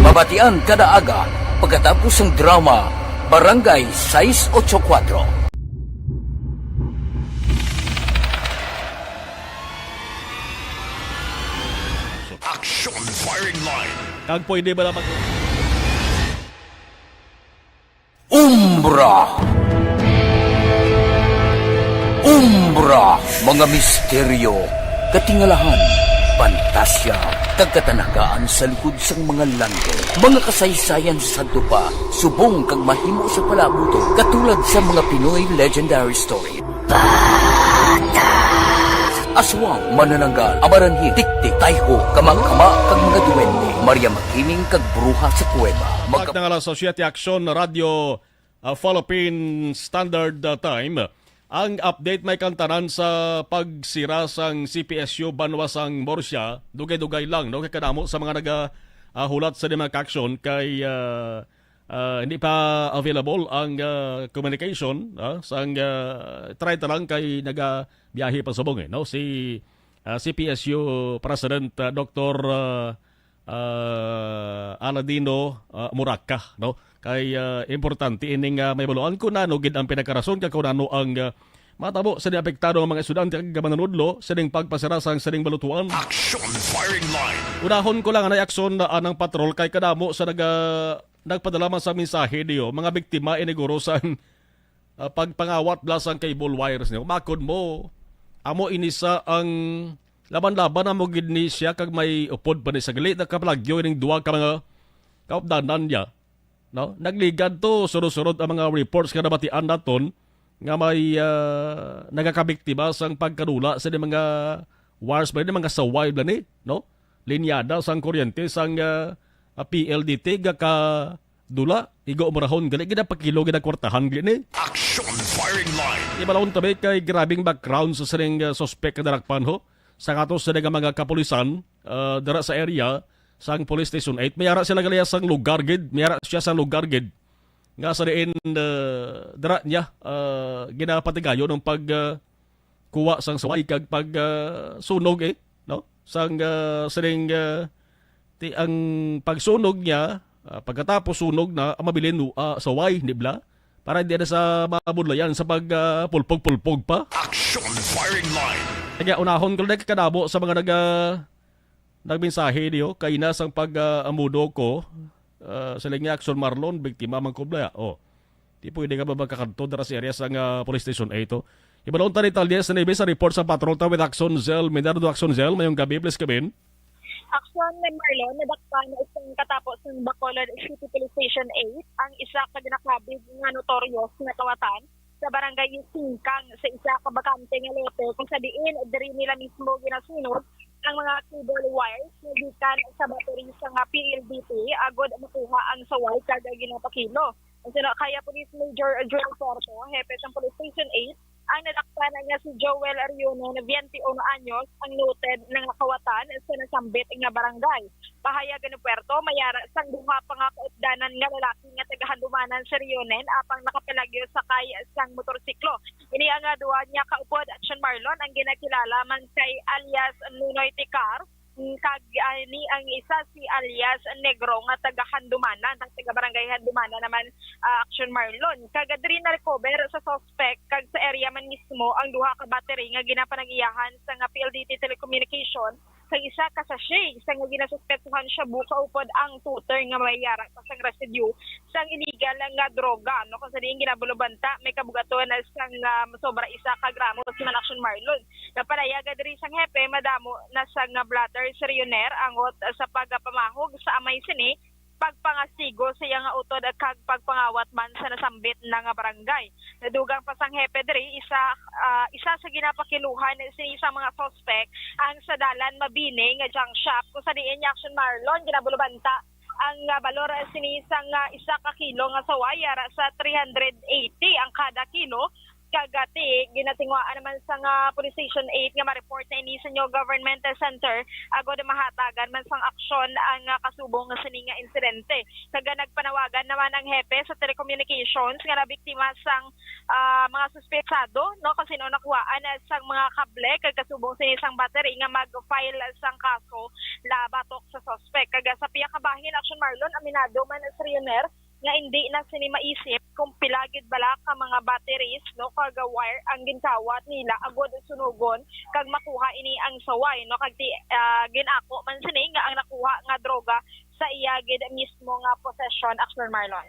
Mabatian kada aga pagkatapos sang drama Barangay sais ocho kuwatro. Action Firing Line. Kag pwede ba na mag- Umbra. Umbra, mga misteryo, katingalahan, Pantasya kag katanagaan sa lukod sang mga landong. Mga kasaysayan sa sadto pa, subong kag mahimo sa palabuto, katulad sa mga Pinoy legendary story. Aswang, manananggal, amaranhi, tiktik, tayho, kamangkama, kag mga duwende, Maria Makiling, kag bruha sa kuweba. Mag- At nang alas siyete, Aksyon Radyo, ah, Philippine Standard, ah, Time. Ang update may kantanan sa pagsira sang C P S U banwa sang Murcia, dugay-dugay lang, no? Kay kadamo sa mga naga, ah, hulat sa mga aksyon kay, ah, ah, hindi pa available ang, ah, communication, ah, sang, ah, try ta lang kay nagabiyahe pa subong, eh, no? Si, ah, C P S U President, ah, Doktor, ah, ah, Aladino, ah, Muraka, no? Kay, ah, importante ining, ah, may baluan kung ano gid ang pinakarason kag kung ano ang, ah, matabo sa apektado ang mga estudyante kag manunudlo sining pagpasira sang sining balutuan. Action firing line. Unahon ko lang anay aksyon na anang patrol kay kadamo sa naga-, nagpadala man sa mensahe diyo, mga biktima iniguro sang, ah, pagpangawat bala sang cable wires niyo. Makon mo, amo ini sa ang laban-laban amo gid ni siya kag may upod pa ni sa gali nakapalagyo ining duha ka mga kaupdanan niya. No? Nagligad to, sunod-sunod ang mga reports nga nabatian naton nga may, ah, nagakabiktima sang pagkadula sa mga wires ba ni mga saway bala ni, no? Linyada sang kuryente sang, ah, ah, P L D T gakadula, igo umurahon gali ginapakilo ginakwartahan gali ni. Action firing line. Ibalon tabi kay grabing background sa sining, ah, suspek nga darakpan ho. Sa kato sa nga mga kapulisan, ah, dira sa area sang Police Station eight, may ara sila gali sang lugar gid, may ara siya sang lugar gid nga sa diin, ah, dira niya, ah, ginapatigayon ang pag, ah, kuha sang saway kag pag, ah, sunog, eh, no? Sang, ah, sining, ah, ti-, ang pagsunog niya, ah, pagkatapos sunog na, ang mabilin, ah, saway, di ba? Para hindi na sa mabudlayan sa pag, ah, pulpog-pulpog pa. Action firing line. Kaya unahon ko na kadamo sa mga naga-, nagmensahe niyo, kay na sang pag, ah, amudo ko, ah, sa linya Action Marlon, biktima man ko bala. Oh. Di pwede ka ba magkakadto dira sa area sang, ah, Police Station eight, oh? Ibalon ta ni Talyes na sa report sa Patrol ta with Action Zell. Minardo Action Zell, mayong gabi, please come in. Action ni Marlon, nadakpan na isang katapo sa Bacolod City Police Station eight ang isa ka ginakabig nga notorious nga kawatan sa barangay Singkang sa isa ka bakante nga lote kung sa diin diri nila mismo ginasunog ang mga cable wires nga gikan sa battery sa nga P L D T agod makuha ang saway kag ginapakilo. Ang sino kaya Police Major Joel Porto, hepe sa Police Station eight, ang nadakpan nga si Joel Ariono na twenty-one anyos, ang noted na nga kawatan sa nasambit nga barangay. Pahayag ni Puerto, may ara sang duha pa nga kaupdanan nga lalaki nga taga-Handumanan sa Rionen apang nakapalagyo sakay sang motorsiklo. Ini ang, ah, duha niya kaupod, Action Marlon, ang ginakilala man kay alias Nunoy Tikar, mm, kag, ah, ni ang isa si alias Negro nga taga-Handumanan, taga-Barangay Handumanan naman, ah, Action Marlon. Kag diri na-recover sa suspect kag sa area man mismo ang duha ka battery nga ginapanag-iyahan sa nga P L D T Telecommunication kag isa ka sachet sa nga ginasuspetsahan shabu kaupod ang tutor nga may ara pa sang residue sang illegal nga droga, no? Kung sa diin ginabulubanta, may kabugaton sang, ah, sobra isa ka gramo sa man Action Marlon. Napalayaga diri sang hepe, madamo na sang blotter si Rioner angot sa pagpamahog sa amay sini, pagpangastigo sa iya nga utod kag pagpangawat man sa nasambit na nga barangay. Nadugang pa sang hepe diri, isa, ah, isa sa ginapakiluhan sini sa mga suspect ang sa dalan Mabini nga junk shop, kung sa diin ni Action Marlon ginabulubanta ang, ah, balor sini sang, ah, isa ka kilo nga saway ara sa three hundred eighty ang kada kilo. Kag, ah, ti, ginatinguhaan naman sang, ah, Police Station eight nga ma-report na ini sa New Government Center agod mahatagan man sang aksyon ang, ah, kasubong sini nga insidente. Kag, ah, nagpanawagan naman ang hepe sa telecommunications nga nabiktima sang, ah, mga suspetsado, no, kung sino nakuhaan sang mga kable kag kasubong sini sang battery nga mag-file sang kaso la batok sa suspect. Kag, ah, sa pihak ka bahin, Action Marlon, aminado man si Rioner nga hindi na sini maisip kung pila gid bala ka mga batteries, no, kag wire ang ginkawat nila agod sunugon kag makuha ini ang saway, no, kag ti, ah, gin-ako man sini nga ang nakuha nga droga sa iya gid mismo nga possession, Action Marlon.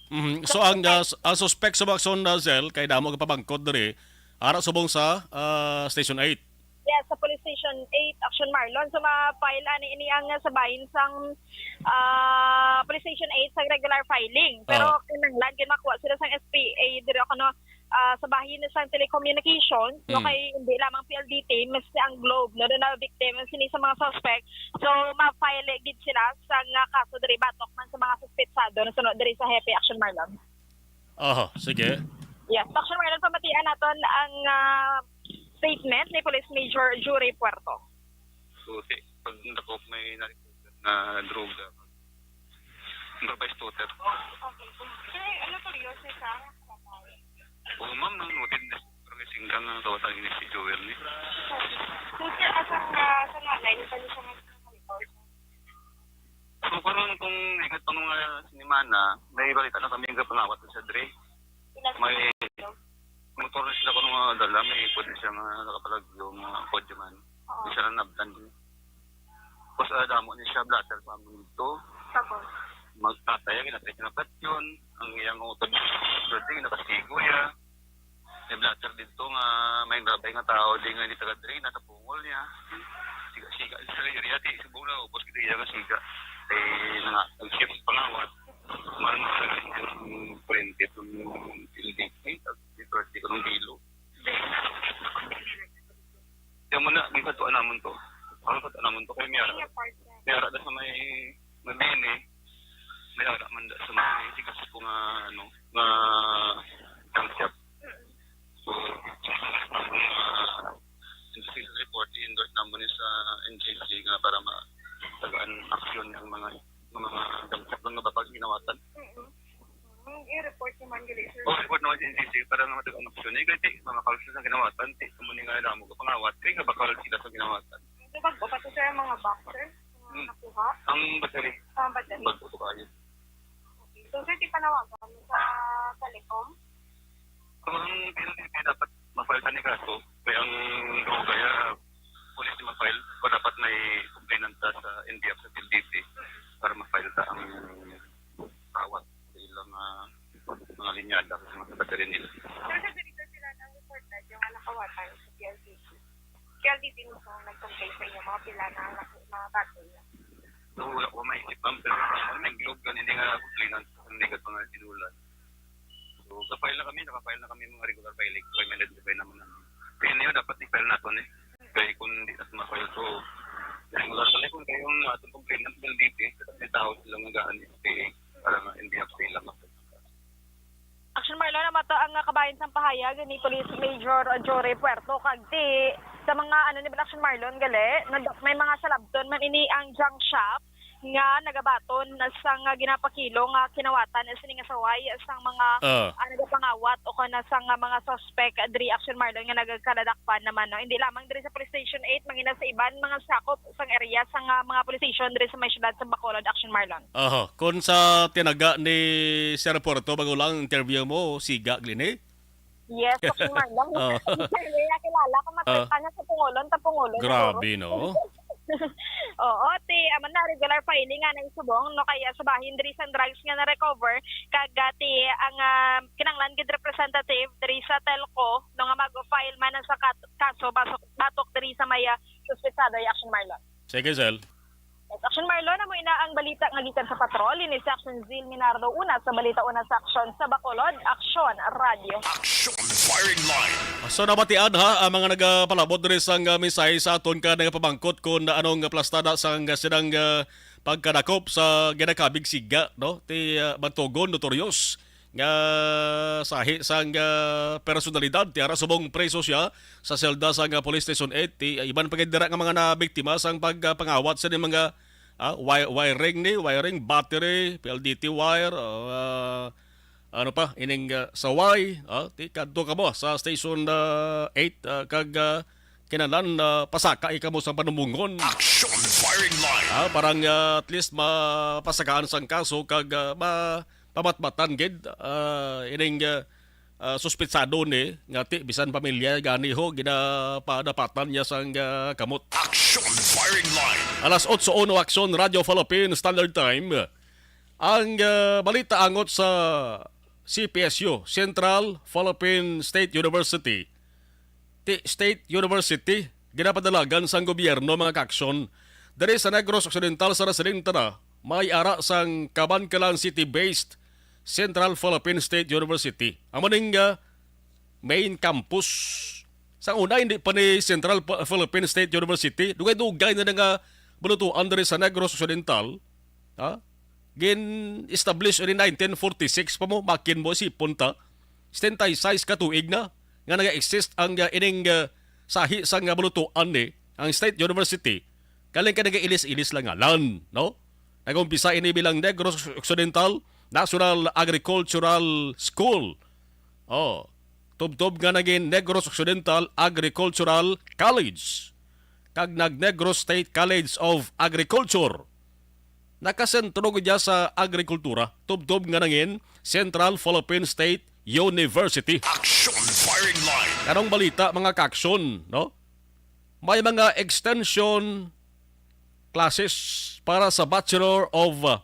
Mhm. So, ang, ah, s-, ang suspect sa Bakson, ah, Zell, kay damo ka pabangkot diri, ara subong sa, ah, Station eight. Yes, sa Police Station eight, Action Marlon. So, ma-file ani ini ang sa bahin sang, ah, Police Station eight sa regular filing. Pero Oo. kinahanglan gid makuha sila sang S P A diri, o kano, ah, sa bahin sang telecommunications, no, Mm. kay hindi lamang P L D T, mas ang Globe, no, na victim sini sa mga suspect. So, ma-file gid sila sang, ah, kaso diri batok man sa mga suspetsado na sunod diri sa hepe, Action Marlon. Aha, sige. Yes, Action Marlon, pamatian naton ang, ah, statement ni Police Major Jury Puerto. So, si, pag nakop may na-report na droga, improvised shooter. Okay. Sir, ano to, Rio? Sir, sa? Oo, ma'am, nang noted na. Pero may singgang ang kawatan ni si Joel ni. So, sir, asa nga, sa nga line pa niyo siya nga? So, karon kung ikat pa nga sinimana, may balita na kami nga pangawat sa dre. May motor na sila kuno nga dala, may pwede siya nga nakapalagyo nga kotse man. Oo. Di siya na nablan. Tapos, ah, damo ni siya blatter sa amin dito. Tapos? Magtatay, ginatay siya ng patyon. Ang iyang utod, pwede, nakasigo ya. May blatter dito nga may grabay nga tao, di nga hindi taga dre, natapungol niya. Siga-siga sa area, di subong na, ubos kita iya nga siga. Eh, nga, ang shift pangawat, man, ang kurente, itong L D P, at di kurente ko ng bilo. Kaya mo na, may katuan naman to. Ano katuan naman to? Kaya may ara. May ara na sa may, may bini. May ara man da sa may tigas ko nga, ano, nga junk shop. So, ang mga, yung report, i-endorse naman ni sa N J C nga para ma-, tagaan aksyon ang mga, mga junk shop nga mapapaghinawatan. Mm. Mm, i-report naman gali, sir. O, report naman sa N C C para nga matugang aksyon. Eh, kasi mga kalsyon sa ginawatan, ti, sa muna nga alam mo, kapangawat, kaya nga bakal sila sa ginawatan. Ito, bago pa to, sir, ang mga box, sir? Mga Hmm. nakuha? Ang battery. Ah, battery. Bago to kayo. Okay. So, sir, di panawagan mo sa Telecom? Ang P L D T dapat ma-file sa ni kaso, kaya ang droga ya, police ni ma-file, o dapat may complainant sa N B I sa P L D T para ma-file sa ang kawat sa ilang, ah, mga linyada sa mga battery nila. Sir, sa ganito sila ang report na yung nakawatan sa P L D T. P L D T mismo ang nag-complain sa inyo, mga pila na ang naku-, mga battery na. So, wala ko maisip, ma'am, pero may Globe ganun, hindi nga complainant, hindi ka pa nga sinulat. So, sa file na kami, naka-file na kami mga regular filing, kaya may identify naman namin. Kaya niyo, dapat i-file nato ni. Kaya kung hindi na ma-file, so, regular pala kung kayo ang atong complainant, P L D T, kasi tao silang nagaan S P A, para nga hindi ako sila mag- Action Marlon, amo to ang, ah, kabahin sang pahayag ni Police Major Jory Puerto, kag ti sa mga, ano, ni Action Marlon, gali, nag-, may mga salabton man ini ang junk shop nga nagabaton sang, ah, ginapakilo nga kinawatan sini nga saway sang mga, Ah. ah, nagapangawat o kana sang, ah, mga suspect diri, Action Marlon, nga nagakaladakpan naman, no? Hindi lamang diri sa Police Station eight, mangina sa iban mga sakop sang area sang, ah, mga police station diri sa may siyudad sa Bacolod, Action Marlon. Aha. Kung sa tinaga ni Sir Puerto, bago lang interview mo, siga, Glini? Yes, Action Marlon. Oh. Hindi, kilala ko, Oh. matripa niya sa Pungulon, sa Pungulon, Grabe, siguro. No? Oo, ti, amo na, regular filing nga nang subong, no, kaya sa bahin diri sang drugs nga na-recover, kag, ah, ti, ang, ah, kinanglan gid representative diri sa Telco, no, nga mag-file man sa kat-, kaso batok, batok diri sa may, ah, suspetsado, Action Marlon. Sige, Sel. Yes, Action Marlon, amo ina ang balita nga gikan sa patrol. Ini si Action Zil Minardo, una sa balita, una sa aksyon sa Bacolod, Aksyon Radio. Action Firing Line. So, nabatian, ha, ang mga nagapalabot diri sang, ah, mensahe sa aton ka nagapamangkot kung anong plastada sang, ah, sinang, ah, pagkadakop sa ginakabig siga, no? Ti, ah, Bantogon, notorious nga sahi sang, ah, personalidad, ti ara subong preso siya sa selda sang, ah, Police Station eight. Ti, ah, iban pa gid dira nga mga nabiktima sang pag, ah, pangawat sa mga, ah, wi-, wiring ni, wiring, battery, P L D T wire, ah, ano pa, ining, ah, saway, ah, ti kadto kamo sa Station, ah, eight, ah, kag, ah, kinahanglan, ah, pasaka kamo sa panumbongon. Action Firing Line. Ah, parang, ah, at least mapasakaan sang kaso kag, ah, ma-, pamatbatan gid, ah, ining, ah, ah, suspetsado ni nga ti bisan pamilya gani ho ginapadapatan niya sang, ah, kamot. Action Firing Line. Alas otso uno, Action Radio Philippine Standard Time. Ang, ah, balita angot sa C P S U, Central Philippine State University. Ti State University, ginapadalagan sang gobyerno, mga kaaksyon, diri sa Negros Occidental sa residente na may ara sang Kabankalan City-based Central Philippine State University. Amo ning, ah, main campus. Sa una, hindi pa ni Central Pa-, Philippine State University. Dugay-dugay na nga bulutuan diri sa Negros Occidental. Ha? Gin-establish ini nineteen forty-six pa mo, makin mo isipon ta. Setenta y seis ka tuig na nga naga-exist ang, ah, ining, ah, sahi sang, ah, bulutuan ni ang State University. Galing ka nagailis-ilis lang ngalan, no? Nag-umpisa ini bilang Negros Occidental National Agricultural School. Oh, tubtob nga naging Negros Occidental Agricultural College kag nag Negros State College of Agriculture. Nakasentro gid siya sa agrikultura, tubtob nga nangin Central Philippine State University. Action Firing Line. Kanong balita, mga kaaksyon, no? May mga extension classes para sa Bachelor of, uh,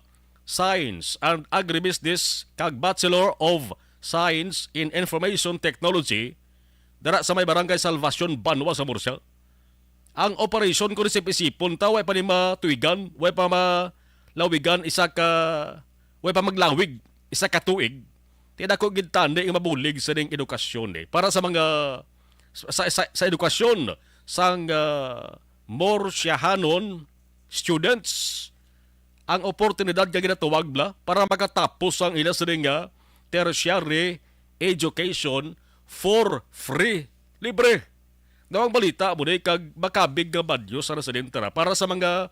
Science and Agribusiness kag Bachelor of Science in Information Technology dira sa may Barangay Salvacion, Banwa sa Murcia. Ang operasyon, kung isip-isipon ta, way pa ni matuigan, way pa malawigan isa ka, way pa maglawig isa ka tuig. Ti dako gid tani ang mabulig sa ning edukasyon, eh. Para sa mga, sa, sa, sa edukasyon sang, ah, Morsiahanon students, ang oportunidad nga ginatawag bala para makatapos ang ila sini nga tertiary education for free, libre. Daw ang balita mo ni kag makabig nga banyo sa residente na para sa mga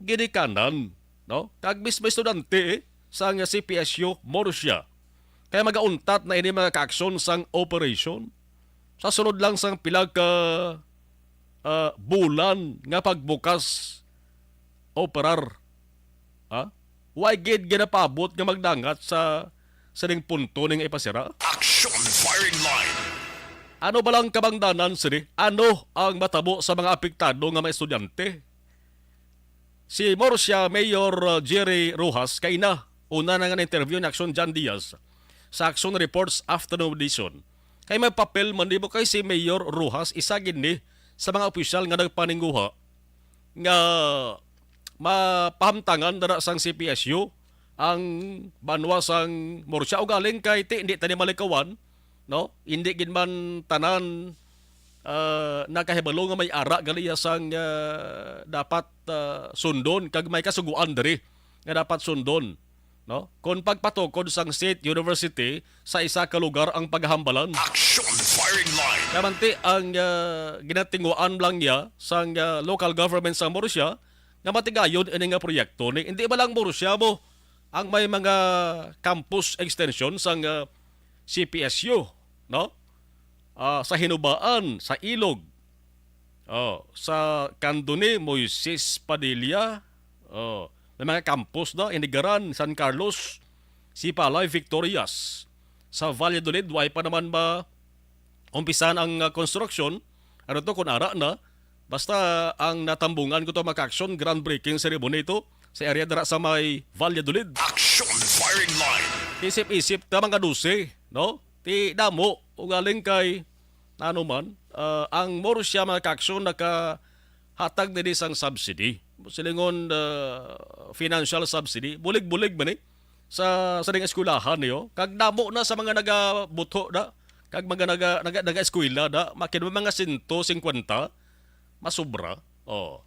ginikanan, no? Kag mismo estudyante, eh, sang C P S U Murcia. Kaya magauntat na ini, mga kaaksyon, sang operation. Sa sulod lang sang pila ka, ah, bulan nga pagbukas operar, ha? Way gid ginapaabot nga magdangat sa sining punto ning ipasira. Action Firing Line. Ano ba lang kabangdanan sini? Ano ang matabo sa mga apektado nga mga estudyante? Si Murcia Mayor, uh, Jerry Rojas, kay na una na nga na-interview ni Action John Diaz sa Action Reports Afternoon Edition. Kay may papel man di mo kay si Mayor Rojas, isa gid ni sa mga opisyal nga nagpaninguha nga mapahamtangan dira sang C P S U ang banwa sang Murcia. Ugaling kay ti, hindi tani malikawan, no? Hindi gid man tanan, ah, nakahibalo nga may ara gali iya sang, ah, dapat, ah, sundon kag may kasugoan diri nga dapat sundon, no? Kon pagpatukod sang State University sa isa ka lugar ang paghambalan. Action Firing Line. Kamanti ang, ah, ginatinguan lang niya sang, ah, local government sa Murcia nga matigayon ini nga proyekto ni, hindi ba lang Murcia mo ang may mga campus extension sang, ah, C P S U, no? Ah, sa Hinubaan, sa Ilog, oh, sa Candoni, Moises Padilla, oh, may mga campus na, Inigaran, San Carlos, Sipalay, Victorias. Sa Valladolid, way pa naman ba umpisan ang, ah, konstruksyon. Ano to, kung ara na, basta ang natambungan ko to, mga kaaksyon, groundbreaking ceremony to sa area dira sa may Valladolid. Action Firing Line. Isip-isip ta, mga dose, no? Ti damo, ugaling kay, ano man, ah, ang Murcia, mga kaaksyon, nakahatag na sang subsidy. Silingon, ah, financial subsidy. Bulig-bulig man eh. Sa, sa ding eskwelahan niyo. Kag damo na sa mga nagabutho na. Kag mga naga, naga, naga-eskwela na. Makin mga sento singkwenta. Masubra. Oh.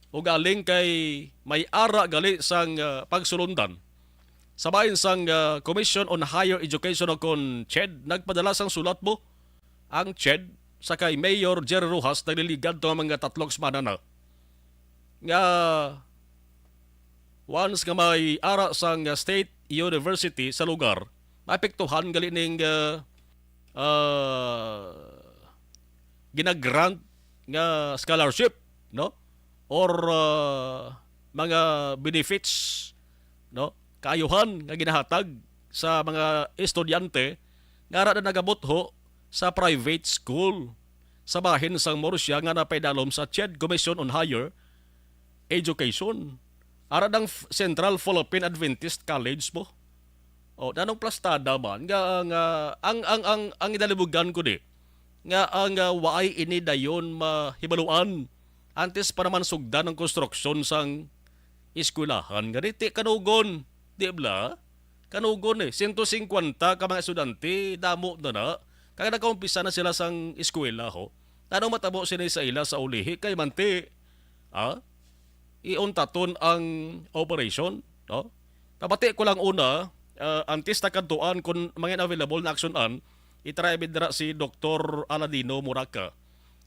Ugaling kay may ara gali sang, ah, pagsulundan. Sa bahin sang, ah, Commission on Higher Education o kon CHED, nagpadala sang sulat mo ang CHED sa kay Mayor Jerry Rojas nagliligad to nga mga tatlo ka semana na nga once nga may ara sang, ah, state university sa lugar, maapektuhan gali ning, ah, ah, ginagrant nga scholarship, no? Or, ah, mga benefits, no? Kaayuhan nga ginahatag sa mga estudyante nga ara na nagabutho sa private school sa bahin sang Murcia nga napaidalom sa CHED, Commission on Higher Education. Ara dang F-, Central Philippine Adventist College po. O, nanong plastada man nga, nga ang, ang, ang, ang idalibugan ko di, nga ang, ah, waay ini dayon mahibaluan antes pa naman sugdan ang konstruksyon sang eskwelahan. Nga di ti kanugon, di bala? Kanugon, eh, sento singkwenta ka mga estudyante, damo na na. Kag nakaumpisa na sila sang eskwela, ho. Ano matabo sini sa ila sa ulihi? Kay manti, ah, iuntaton ang operation, no? Pabati ko lang una, ah, antes ta kadtuan kung mangin available na aksyonan, i-try bid dira si Doktor Aladino Muraca.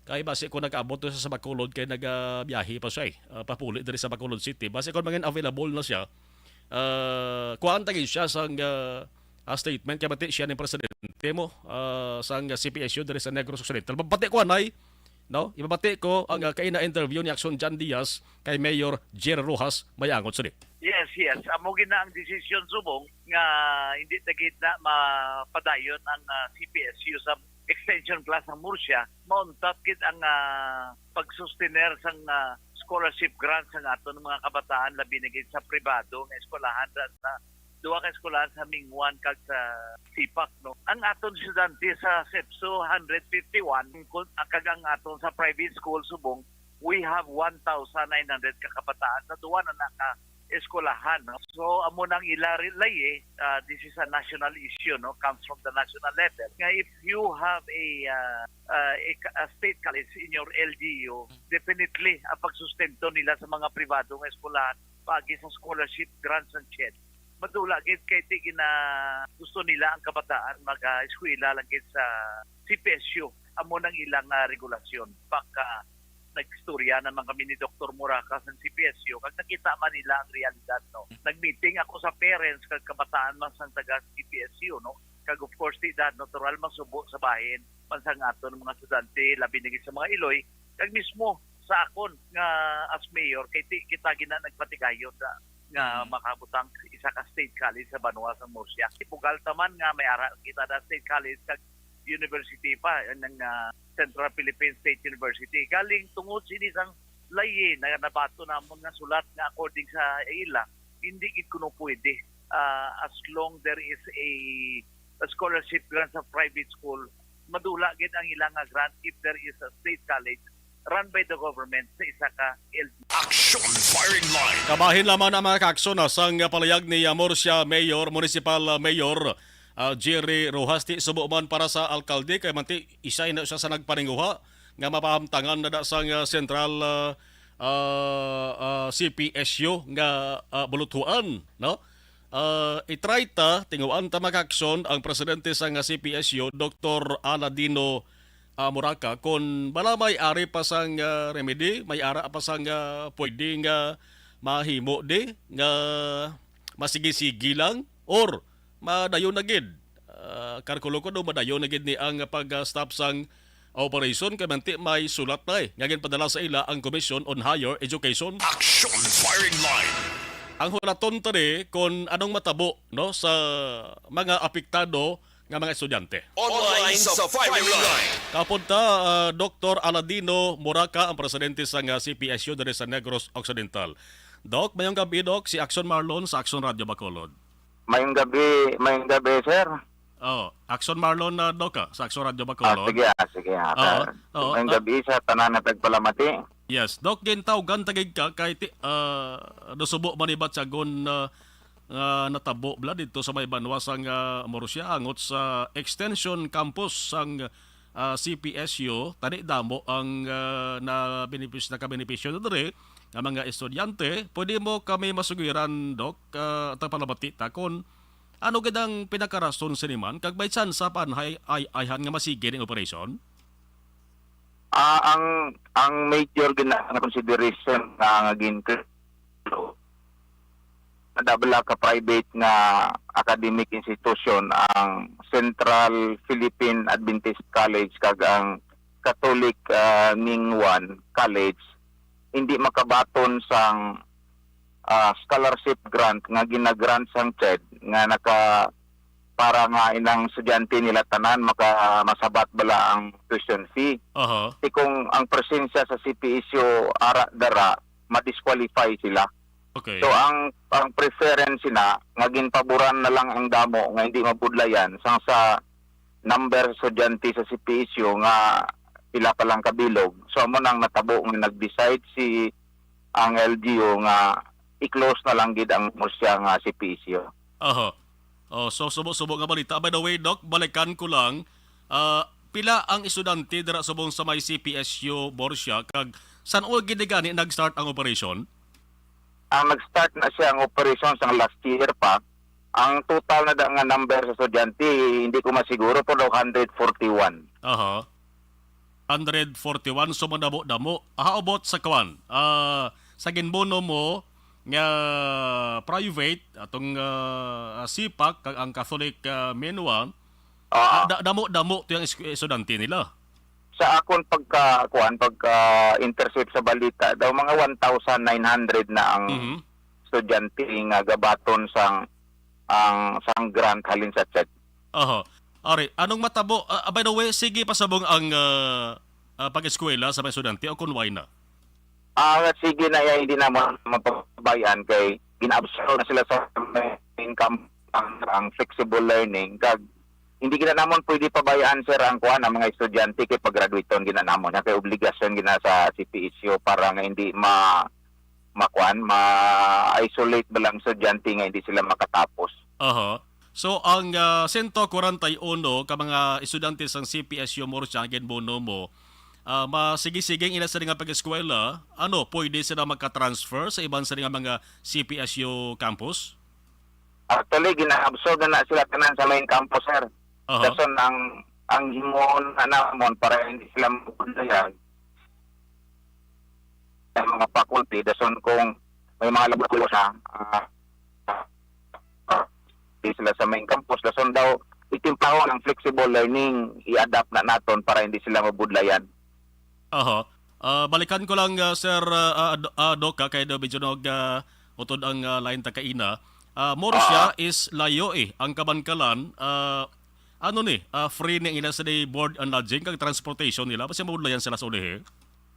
Kay basi ko nag-abot to sa Bacolod kay nagabiyahe pa siya, eh, ah, papuli diri sa Bacolod City. Basi ko mangin available na siya, ah, kuhaan ta gid siya sang, ah, ah, statement kay bati siya ni presidente mo, ah, sang C P S U diri sa Negros Occidental. Pabati ko anay, no? Ibabati ko ang, ah, kaina interview ni Action John Diaz kay Mayor Jerry Rojas, may angot sini. Yes, yes. Amo gid na ang desisyon subong nga hindi na gid na mapadayon ang, ah, C P S U sa extension class sa Murcia. Mauntat gid ang, ah, pagsustener sang, ah, scholarship grant sang aton mga kabataan, labi na gid sa pribado nga eskwelahan sa duha ka eskwelahan sa Mingwan kag sa Sipak, no? Ang aton estudyante sa sepso, hundred fifty-one, kun-, kag ang aton sa private school subong, we have one thousand nine hundred ka kabataan sa duha na na ka eskwelahan, no? So, amo nang ila ri-, lay, eh, ah, this is a national issue, no? Comes from the national level. Nga if you have a, ah, ah, a, a state college in your L G U, definitely ang pagsustento nila sa mga pribado nga eskwelahan paagi sa scholarship, grants, and CHED, madula gid kay ti gina gusto nila ang kabataan mag-eskwela lang gid sa C P S U. Amo nang ilang, ah, regulasyon. Pagka nag-istorya naman kami ni Doktor Muraca sa C P S U, kag nakita man nila ang realidad, no? Nag-meeting ako sa parents kag kabataan man sang taga C P S U, no? Kag of course, di dad natural man subo sa bahin man sang aton mga estudyante, labi na gid sa mga Iloy, kag mismo sa akon nga as mayor, kay ti-, kita gina nagpatigayon sa nga Mm. makabutang isa ka state college sa banwa sa Murcia. Bugal ta man nga may ara kita na state college kag university pa, ang, ah, Central Philippine State University. Galing tungod sini sang layi na nabato namon nga sulat nga according sa ila, hindi gid kuno pwede. Ah, as long there is a, a scholarship grant sa private school, madula gid ang ila nga grant if there is a state college run by the government sa isa ka L G U. Action Firing Line. Kabahin lamang ang mga kaaksyon, ah, sang palayag ni, ah, Murcia Mayor, Municipal, ah, Mayor, ah, Jerry Rojas. Ti subo man para sa alkalde, kay manti isa na siya sa nagpaninguha nga mapahamtangan na da sang, ah, sentral, ah, ah, ah, C P S U nga, ah, buluthuan, no? Ah, i-try ta, tinguan ta makaaksyon ang presidente sang, ah, C P S U, Doktor Aladino, ah, Muraca, kon bala may ari pa sang, ah, remedy, may ara pa sang, ah, pwede nga mahimo di nga masigi-sigi lang or madayon na gid. Ah, kalkulo ko daw madayon na gid ni ang pag-stop sang operation kay manti may sulat na, eh, nga ginpadala sa ila ang Commission on Higher Education. Action Firing Line. Ang hulaton tani kon anong matabo, no, sa mga apektado nga mga estudyante. Online sa Firing Line. Kapunta, ah, Doktor Aladino Muraca, ang presidente sa nga C P S U diri sa Negros Occidental. Doc, mayong gabi, Doc. Si Action Marlon sa Action Radio Bacolod. Mayong gabi, mayong gabi, sir. Oh, Action Marlon na, Doc, ah, sa Action Radio Ah, Bacolod. sige, ah, sige, ah, Oo, sir. oo, Mayong ah. gabi sa tanan na tagpalamati. Yes, Doc, gintawgan tagig ka kay ti-, ah, nasubo man ni Batyagon na, nga natabo bala dito sa may banwa sang, ah, Murcia, angot sa extension campus sang, ah, C P S U, tani damo ang, ah, na benefis-, nakabenepisyo na diri nga mga estudyante. Pwede mo kami masugiran, Doc, ah, at palamati ta kung ano gid ang pinakarason sini man, kag may tsansa pa hay, ay, ayhan nga masigi ning operasyon? Ah, ang, ang major gid na consideration nga, nga gin-, nadabla ka private nga academic institution ang Central Philippine Adventist College kag ang Catholic, ah, Ningwan College, hindi makabaton sang, ah, scholarship grant nga gina-grant sang CHED nga naka-, para nga inang estudyante nila tanan maka-, masabat bala ang tuition fee. Aha. Ti kung ang presensya sa C P S U ara dara, ma-disqualify sila. Okay. So, ang, ang preference sina nga ginpaboran na lang ang damo nga hindi mabudlayan sang sa number sa estudyante sa C P S U nga pila pa lang kabilog. So, amo nang natabo nga nag-decide si ang L G U nga i-close na lang gid ang Murcia nga C P S U. Aha. Oh, so subo-subo nga balita. By the way, Doc, balikan ko lang. Ah, pila ang estudyante dira subong sa may C P S U Murcia, kag san-o gid gani nag-start ang operation? Ang nag-start na siya ang operation sang last year pa. Ang total na da nga number sa estudyante, hindi ko masiguro, pero hundred forty-one. Aha. Hundred forty-one, so madamo-damo. How about sa kwan? Ah, sa ginbono mo nga private, atong, ah, sipak, kag ang Catholic, ah, Menua, ah, Ah, da-, damo-damo to yung es-, estudyante nila. Sa akon pagka, kuan, pagka intercept sa balita, daw mga one thousand nine hundred na ang Mhm. estudyante nga gabaton sang, ang, sang grant halin sa chet. Oho. Ari, anong matabo? Ah, by the way, sige pa subong ang, ah, ah, pag-eskwela sa mga estudyante o kung why na? Ah, sige na, ya, hindi na mo mapabayaan kay gina-absorb na sila sa main camp ang, ang flexible learning. Kag hindi gina namon pwede pabayaan, sir, ang kuan, ang mga estudyante kay pag-graduaton gina namon. Yan kay obligasyon gina sa C P S U para nga hindi ma-, makuan, ma-isolate ba lang estudyante nga hindi sila makatapos. Aha. So, ang, ah, sento kwarenta y uno ka mga estudyante sang C P S U Murcia ang ginbono mo, ah, masigi-sige ang ila sa nga pag-eskwela, ano, pwede sila magka-transfer sa iban sa nga mga C P S U campus? Actually, gina-absorb na, na sila tanan sa main campus, sir. Aha. Dason ang, ang himuon na namon para hindi sila mabudlayan sa mga faculty, dason kung may mga laboratory sa, ah, ah, di sila sa main campus, dason daw itimpahon ang flexible learning, i-adapt na naton para hindi sila mabudlayan. Aha. Ah, balikan ko lang, ah, Sir, ah, ah, Do-, ah, Doc, ah, kay do medyo nag, ah, utod ang, ah, line ta kaina. Ah, Murcia Ah. is layo eh. Ang Kabankalan, ah, ano ni, ah, free ni ang ila sa di board and lodging kag transportation nila. Basta mabudlayan sila sa ulihi.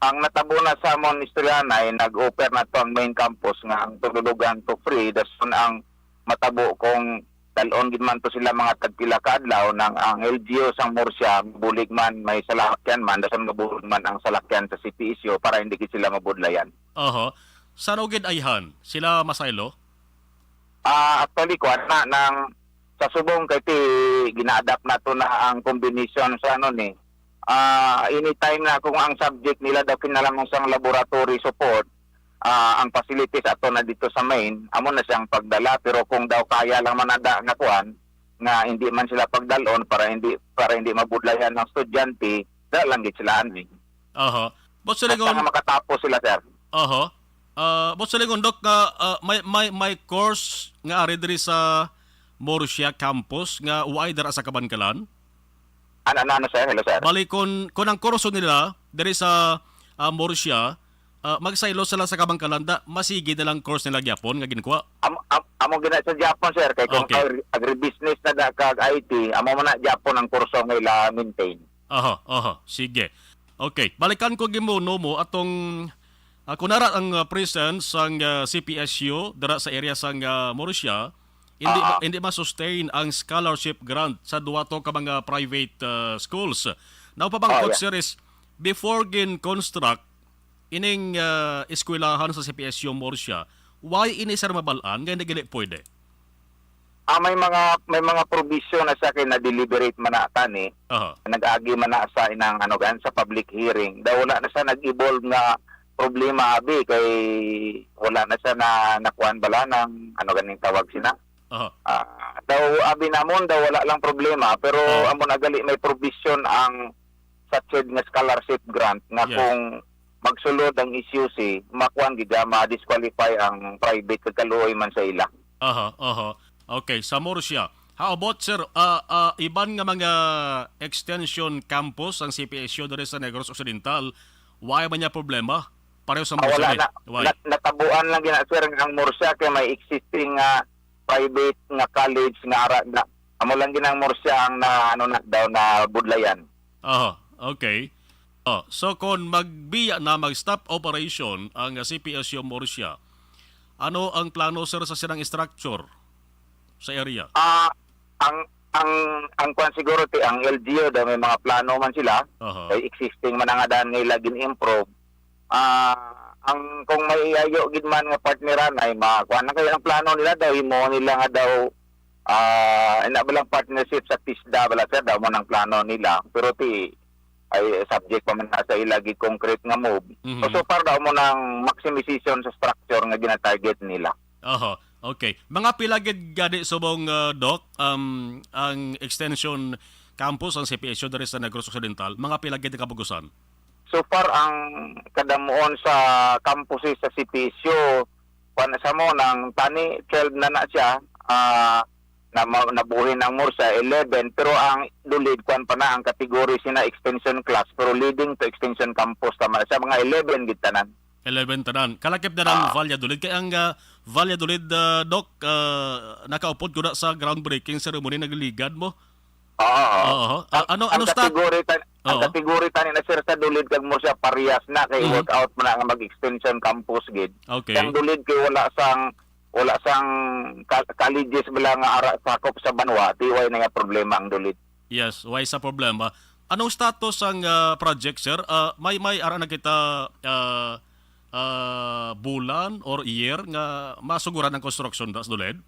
Ang natabo na sa amon istoryahanay, nag-offer na to ang main campus nga ang tulugan to free. Dason ang matabo kung dalon gid man to sila mga tagpila ka adlaw, nang ang L G U sang Murcia, mabulig man, may salakyan man, dason mabulig man ang salakyan sa C P S U para hindi gid sila mabudlayan. Oho. San-o gid ayhan? Sila masaylo? Ah, actually, kuwan na, nang sa subong kay ti, gina-adapt nato na ang combination sa ano ni. Ah, anytime na kung ang subject nila daw kinahanglan sang laboratory support, ah, ang facilities ato na dito sa main, amo na siyang pagdala. Pero kung daw kaya lang man ada nga kuwan, nga hindi man sila pagdalon para hindi, para hindi mabudlayan ng estudyante, dala lang gid sila ani. Aha. Boss Basta Silingon, nga makatapos sila, sir. Aha. Ah, Boss Silingon, Doc, nga, ah, may, may, may course nga ari diri sa Murcia campus nga waay dira sa Kabankalan? Ano, ano, ano, sir? Hello, sir. Bali, kun, kun ang kurso nila diri sa, ah, Murcia, ah, magsaylo sila sa Kabankalan, da, masigi na lang course nila gyapon nga ginkuha? Am-, am-, amo gina sa Japon, sir, kay kung Okay. agri-, agribusiness na da kag I T, amo man na Japon ang kurso nga ila maintain. Aha, aha. Sige. Okay, balikan ko gimuno mo atong, ah, kung nara ang, ah, presence sang, ah, C P S U dira sa area sang, ah, Murcia, hindi ma-, Ah, ah. hindi ma-sustain ang scholarship grant sa duwa to ka mga private, ah, schools. Now, Oh, pabangkot, yeah. sir, is before gin-construct ining, ah, eskwelahan sa C P S U Murcia, why ini, sir, mabal-an nga hindi gani pwede? Ah, may mga, may mga provision na siya kay na-deliberate man na tani. Aha. Nag-agi man na sa inang, ano, gan, sa public hearing. Daw wala na siya nag-evolve nga problema, abi, kay wala na siya na nakuan bala ng, ano ganing tawag sina. Aha. Ah, daw abi namon daw wala lang problema, pero Oh. amo na gali may provision ang sa ched nga scholarship grant nga Yes. kung magsulod ang S U C, makuan gid, ah, ma-disqualify ang private kag kaluoy man sa ila. Aha, aha. Okay, sa Murcia. How about, sir, ah, ah, iban nga mga extension campus ang C P S U diri sa Negros Occidental? Why man niya problema? Pareho sa Ah, Murcia, wala eh. na. Why? Na-, natabuan lang gina, sir, ang Murcia kay may existing nga private nga college nga ara na. Amo lang gina ang Murcia ang na, ano na daw, na budlayan. Aha, okay. Oh, so kon magbiya na, mag-stop operation ang, uh, C P S U Murcia, ano ang plano, sir, sa silang structure sa area? Ah, ang, ang, ang kwan siguro, ti, ang L G U daw may mga plano man sila. Aha. Kay existing man ang adan nga ila gin-improve. Ah, ang, kung may iayo gid man nga partneran ay ma-, kwan na kayo ang plano nila daw, himo nila nga daw, ah, ina ba lang partnership sa TISDA bala, sir, daw mo nang plano nila. Pero ti, ay subject pa man na sa ila gid concrete nga move. Mhm. So, so far daw mo nang maximization sa structure nga ginatarget nila. Oho. Okay. Mga pila gid gani subong, uh, Doc, um, ang extension campus ang C P S U diri sa Negros Occidental? Mga pila gid ang kabugusan? So far, ang kadamuon sa campuses sa C P S U, kwan na sa mo, nang tani, twelve na na siya, ah, na ma-, nabuhin ang Murcia, eleven, pero ang Dulid, kwan pa na, ang category sina extension class, pero leading to extension campus, tama na siya, mga eleven gid tanan. Eleven tanan. Kalakip na lang Ah. Valladolid. Kay ang, ah, Valladolid, ah, Doc, ah, nakaupod ko na sa groundbreaking ceremony, nagligad mo. Oo, oo. Oo. Ah, Ang, ano, ang ano stat-, category tan-, ang Oo. category tani na, sir, sa Dulid kag Murcia parehas na kay Mhm. workout mo na nga mag-extension campus gid. Okay. Ang Dulid kay wala sang, wala sang ka-, colleges bala nga ara sakop sa banwa, ti way na nga problema ang Dulid. Yes, way sa problema. Anong status ang, ah, project, sir? Ah, may, may ara na kita, ah, ah, bulan or year nga masuguran ang construction da sa Dulid?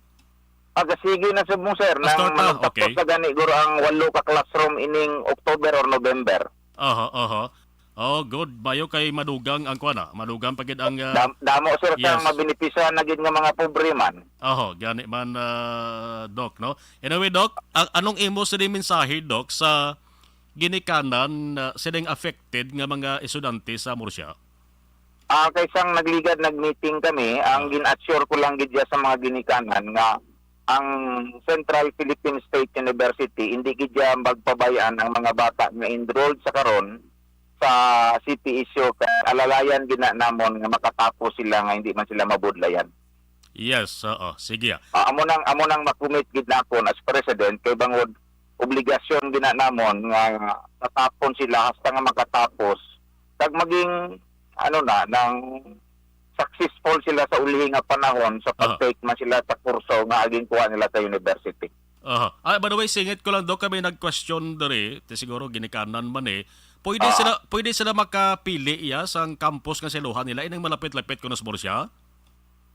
Aga, sige na subong, sir. Nang Pastor pa, managtapos okay. na gani, guro, ang walo ka classroom ining October or November. Aha, aha. Oh, good. Bayo kay madugang ang kuan, ah. Madugang pa gid ang, ah, Dam-, damo, sir, sa yes. mabenepisyahan na gid nga mga pobre man. Oho, gani man, ah, Doc, no? Anyway, Doc, a-, anong imo sa mensahe, Doc, sa ginikanan, ah, sining affected nga mga estudyante sa Murcia? Ah, kay sang nagligad, nag-meeting kami, ang Ah. gin-assure ko lang gid sa mga ginikanan nga ang Central Philippine State University, hindi gid magpabayaan ang mga bata nga enrolled sa karon sa C P S U, kay alalayan gid na namon nga makatapos sila nga hindi man sila mabudlayan. Yes, oo. Sige, ah. Ah, amo nang, amo nang makumit gid na ako as president, kay bangod obligasyon gid na namon nga tatapon sila hasta nga makatapos kag maging, ano na, nang successful sila sa ulihi nga panahon sa Ah. pag-take man sila sa kurso nga aging kuha nila sa university. Aha. Ah, by the way, singit ko lang, Doc, kami nag-question diri, ti siguro ginikanan man eh. Pwede Ah. sila, pwede sila makapili, iya, sang campus nga siluhan nila, inang malapit-lapit kuno sa Murcia?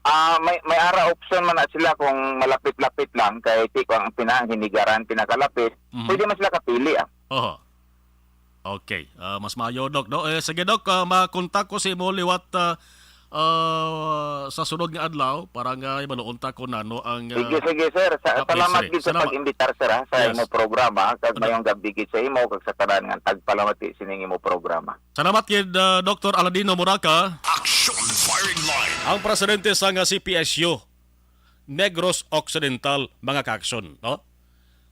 Ah, may, may ara option man na sila kung malapit-lapit lang, kay ti-, kung ang pinahinigaran, pinakalapit, Mhm. pwede man sila kapili, ah. Oho. Okay. Ah, mas maayo, Doc, no? Eh, sige, Doc, ah, makontak ko si imo liwat, ah, ah, sa sunod nga adlaw para nga ibaluon ta ko nano ang, ah, Sige, sige, sir. Sa, ah, salamat sige. gid sa Salamat. pag-imbitar, sir, ha, sa Yes. imo programa. Kag Ano? mayong gabi gid sa imo, kag sa tanan nga tagpalamati sining imo programa. Salamat gid, ah, Doktor Aladino Moraca. Action Firing Line. Ang presidente sang, ah, C P S U, Negros Occidental, mga ka-aksyon, no?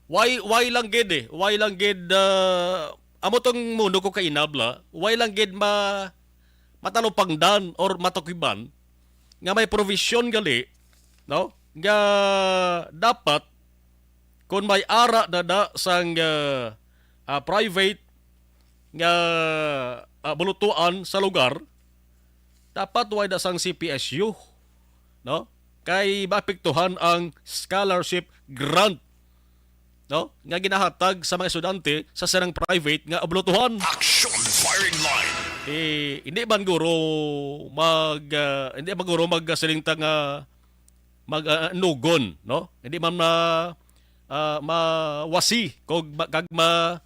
Why, why lang gid eh? Why lang gid, ah, amo tong mundo ko kainabla? Why lang gid ma-, matalupangdan or matukiban nga may provision gali, no? Nga dapat kung may ara na da sang, ah, ah, private nga, ah, bulutuan sa lugar, dapat way da sang C P S U, no? Kay maapektuhan ang scholarship grant, no? Nga ginahatag sa mga estudyante sa silang private nga abulutuhan. Action Firing Line. Eh, hindi man guro mag, ah, hindi man guro mag, ah, siling ta nga mag, ah, nugon, no? Hindi man ma-, ah, mawasi kog ma-, kag ma-,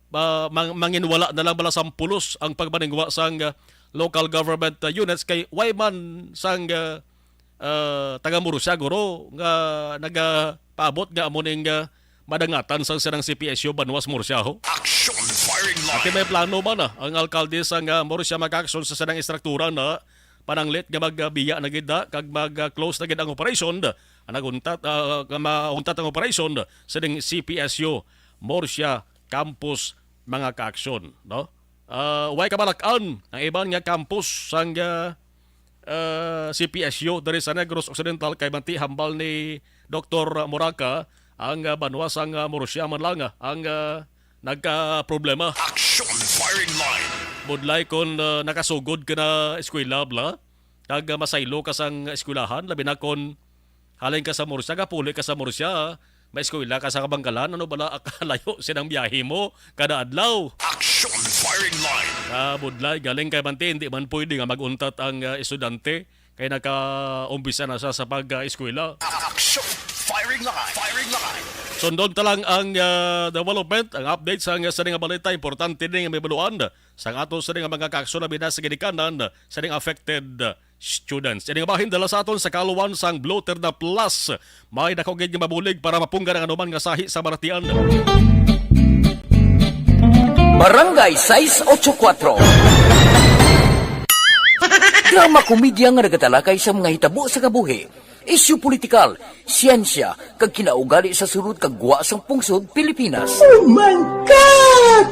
ma-, mang-, manginwala na lang bala sang pulos ang pagmaningwa sang, ah, local government, ah, units kay way man sang, ah, ah, taga Murcia guro nga nagapaabot nga amo ning, ah, madangatan sang silang C P S U banwa sa Murcia, ho. Action Firing Line. Ati may plano man, ah, ang alkalde sang, ah, Murcia mag-action sa silang estruktura na pananglit nga magbiya na gid na kag mag-close na gid ang operasyon. Ang naguntat, ah, nga mauntat ang operasyon sa ding C P S U Murcia Campus, mga ka-aksyon, no? Ah, way kabalak-an ang iban nga campus sang, ah, ah, C P S U diri sa Negros Occidental kay manti hambal ni Doktor Moraca ang, ah, banwa sang, ah, Murcia man lang, ah, ang, ah, nagkaproblema. Action Firing Line. Budlay kon, ah, nakasugod ka na eskwela, bla, kag, ah, masaylo ka sang eskwelahan, labi na kon halin ka sa Murcia, gapuli ka sa Murcia, Maeskwela ka sa Kabangkalan, ano bala ang kalayo sining biyahe mo kada adlaw? Action Firing Line. Kabudlay, galing kay Manti, hindi man pwede nga mag-untat ang, ah, estudyante kay naka-umpisa na siya sa pag-eskwela. Action Firing Line. Firing Line. Sundon ta lang ang, ah, development, ang update sa, sa nga balita. Importante ni nga mahibaluan sa aton sa nga mga kaaksyon, labi na sa ginikanan sa affected students. Ini nga bahin dala sa aton sa kaluwan sang Blue Terna Plus. May dako gid nga mabulig para mapunggad ang anuman nga sahi sa baratian. Barangay sais ocho kuatro. Drama komedya nga nagatalakay sa mga hitabo sa kabuhi, isyu politikal, siyensya, kag kinaugali sa sulod kag gwa sang pungsod Pilipinas. Oh my God!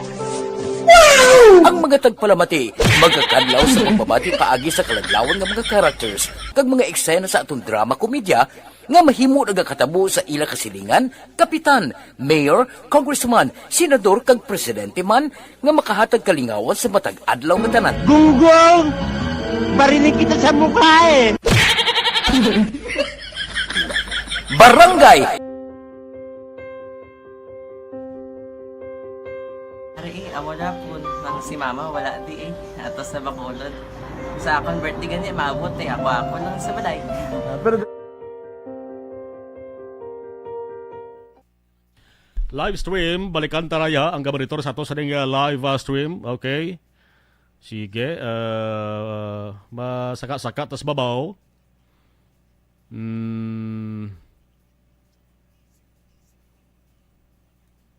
Wow! Ang mga tagpalamati magakadlaw sa pagbabati paagi sa kaladlawan nga mga characters kag mga eksena sa aton drama komedya nga mahimo nagakatabo sa ila kasilingan, kapitan, mayor, congressman, senador, kag presidente man nga makahatag kalingawan sa matag adlaw nga tanan. Gunggong! Barinig kita sa mukha eh! Barangay! Ari, eh, amo na po. Nang si mama, wala di eh. Ato sa Bacolod. Sa akon birthday gani, maabot eh. Ako, ako lang sa balay. Ah, pero Live stream, balikan ta raya ang gamonitor sa ato sa ning, uh, live, uh, stream. Okay. Sige, uh, masaka-saka tas babaw. Hmm.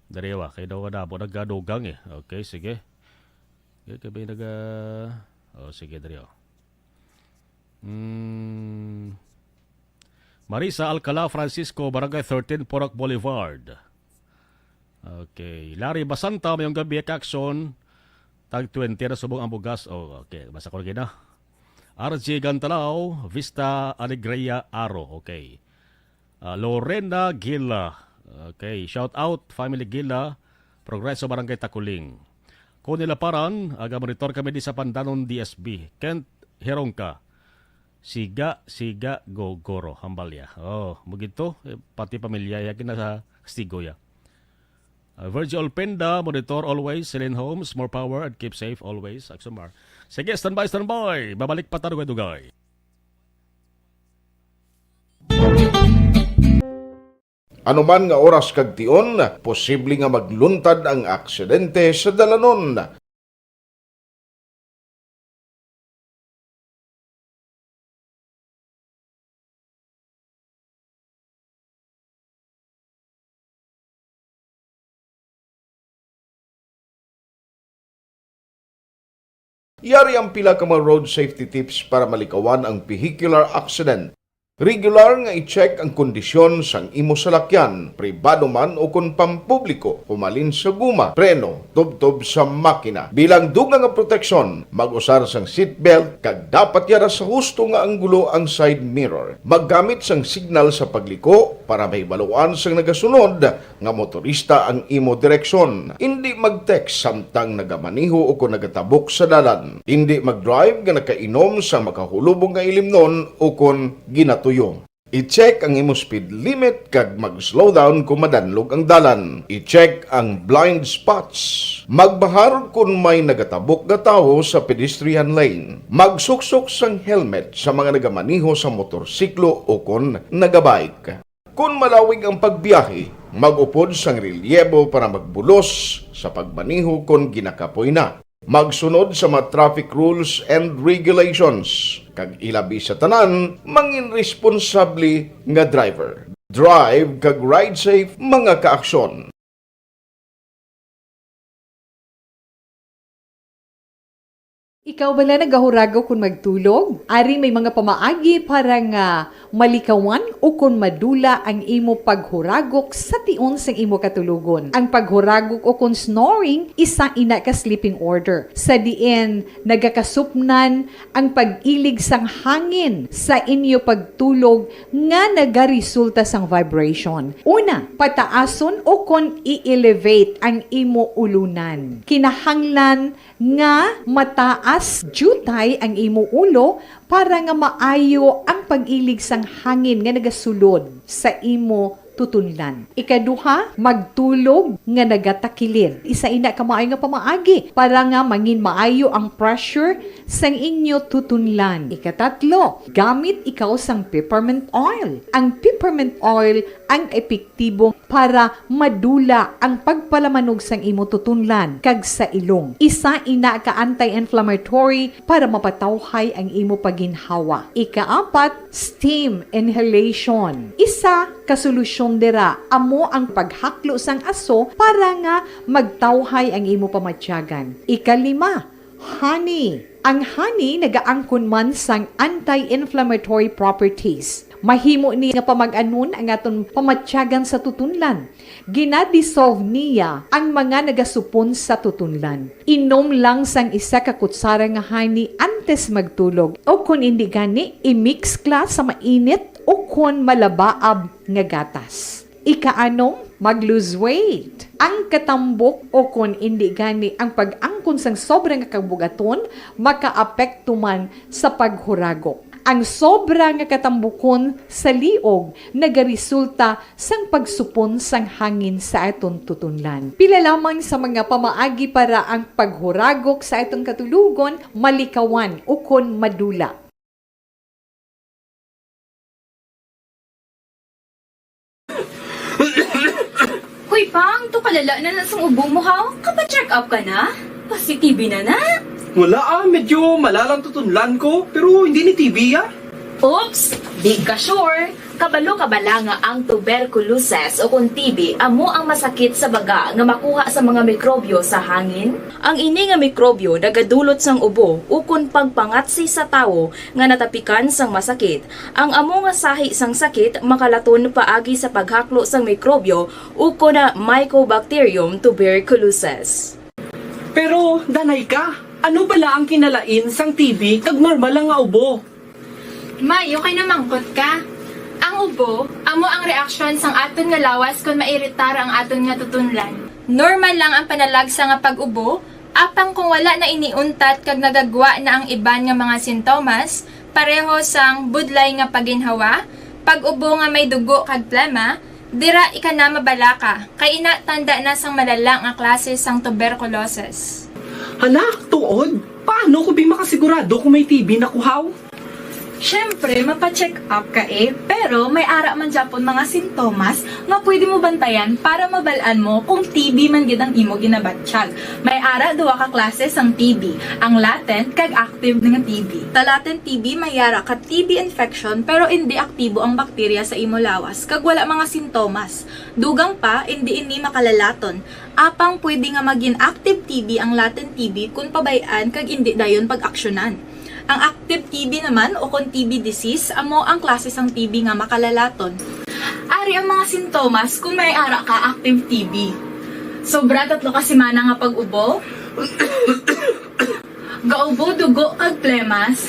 Dari wa, kay daw kadamo nagadugang eh. Okay, sige. Okay, kay may naga-, oh, sige, dari, oh. Hmm. Marisa Alcala Francisco, Barangay thirteen, Purok Boulevard. Okay. Larry Basanta, mayong gabi, Kakson. Tag twenty na subong ang bugas. Oh, okay. Basa ko lagi na. R J Gantalao, Vista Alegria, Aro. Okay. Ah, Lorena Gila. Okay. Shout out, Family Gila. Progreso, Barangay Takuling. Connie Laparan, aga monitor kami di sa Pandanon D S B. Kent Herongka. Siga, siga, go, goro, hambalya. Oh, mo gid to, eh, pati pamilya ya gina sa kastigo ya. Uh, Virgil Penda, monitor always. Celine Holmes, more power and keep safe always. Axomar. Sige, standby, standby. Babalik pa ta dugay-dugay. Anuman nga oras kag tion, posible nga magluntad ang aksidente sa dalanon. Yari ang pila ka mga road safety tips para malikawan ang vehicular accident. Regular nga i-check ang kondisyon sang imo salakyan, pribado man o kon pampubliko, humalin sa guma, preno, tubtob sa makina. Bilang dugang nga proteksyon, mag-usar sang seatbelt kag dapat yara sa husto nga anggulo ang side mirror. Maggamit sang signal sa pagliko para mahibaluan sang nagasunod nga motorista ang imo direksyon. Indi mag-text samtang nagamaneho o kon nagatabok sa dalan. Indi mag-drive nga nakainom sa makahulubong nga ilimnon o kon ginatuyo. I-check ang imo speed limit kag mag-slow down kon madanlog ang dalan. I-check ang blind spots. Magbahar kon may nagatabok nga tawo sa pedestrian lane. Magsuksok sang helmet sa mga nagamaneho sa motorsiklo o kon nagabike. Kon malawig ang pagbiyahe, mag-upod sang relyebo para magbulos sa pagmaneho kon ginakapoy na. Magsunod sa mga traffic rules and regulations, kag ilabi sa tanan, mangin responsable nga driver. Drive kag ride safe, mga kaaksyon. Ikaw bala nagahuragok kon magtulog? Ari may mga pamaagi para nga malikawan o kon madula ang imo paghuragok sa tion sang imo katulogon. Ang paghuragok o kon snoring, isa ina ka sleeping order, sa diin nagakasupnan ang pag-ilig sang hangin sa inyo pagtulog nga nagaresulta sang vibration. Una, pataason o kon i-elevate ang imo ulunan. Kinahanglan nga mataas diutay ang imo ulo para nga maayo ang pag-ilig sang hangin nga nagasulod sa imo tutunlan. Ikaduha, magtulog nga nagatakilid. Isa ina ka maayo nga pamaagi para nga mangin maayo ang pressure sang inyo tutunlan. Ikatatlo, gamit ikaw sang peppermint oil. Ang peppermint oil ang epektibo para madula ang pagpalamanog sang imo tutunlan kag sa ilong. Isa ina ka anti-inflammatory para mapatawhay ang imo paginhawa. Ikaapat, steam inhalation. Isa ka solusyon dira amo ang paghaklo sang aso para nga magtawhay ang imo pamatyagan. Ikalima, honey. Ang honey nagaangkon man sang anti-inflammatory properties. Mahimo ni nga pamag-anon ang aton pamatyagan sa tutunlan. Ginadissolve niya ang mga nagasupon sa tutunlan. Inom lang sang isa ka kutsara nga honey antes magtulog, o kon indi gani, i-mix ka sa mainit o kon malabaab nga gatas. Ikaanom, mag-lose weight. Ang katambok o kon indi gani ang pag-angkon sang sobra nga kabugaton makaapekto man sa paghuragok. Ang sobra nga katambukon sa liog nagaresulta sang pagsupon sang hangin sa aton tutunlan. Pila lamang sa mga pamaagi para ang paghuragok sa aton katulogon malikawan ukon madula. Hoy, Pang, to kalala na na sang ubo mo, ha? Kapa-check up ka na? Positive na na? Wala ah, medyo malalang tutunlan ko, pero hindi ni T B ah. Oops! Di ka sure? Kabalo ka bala nga ang tuberculosis o kung T B amo ang masakit sa baga nga makuha sa mga mikrobyo sa hangin? Ang ini nga mikrobyo nagadulot sang ubo ukon pagpangatsi sa tawo nga natapikan sang masakit. Ang amo nga sahi sang sakit makalaton paagi sa paghaklo sang mikrobyo ukon na Mycobacterium tuberculosis. Pero, danay ka, ano bala ang kinalain sang T B kag normal lang nga ubo? May, okay na mangkot ka. Ang ubo, amo ang reaksyon sang aton nga lawas kon mairitar ang aton nga tutunlan. Normal lang ang panalagsa nga pag-ubo, apang kung wala na ini untat kag nagagwa na ang iban nga mga sintomas, pareho sang budlay nga paginhawa, pag-ubo nga may dugo kag plema, dira ika na mabalaka, kay ina tanda na sang malala nga klase sang tuberculosis. Hala, tuod? Paano ko bi makasigurado kung may T B na ko haw? Siyempre, mapa-check up ka eh, pero may ara man gyapon mga sintomas nga pwede mo bantayan para mabal-an mo kung T B man gid ang imo ginabatyag. May ara duha ka klase sang T B, ang latent kag active nga T B. Sa latent T B may ara ka T B infection pero indi aktibo ang bakterya sa imo lawas kag wala mga sintomas. Dugang pa, indi ini makalalaton. Apang pwede nga magin active T B ang latent T B kon pabay-an kag indi dayon pag-aksyonan. Ang active T B naman o kon T B disease amo ang klase sang T B nga makalalaton. Ari ang mga sintomas kon may ara ka active T B. Sobra tatlo ka semana nga pag-ubo. Gaubo dugo kag plemas.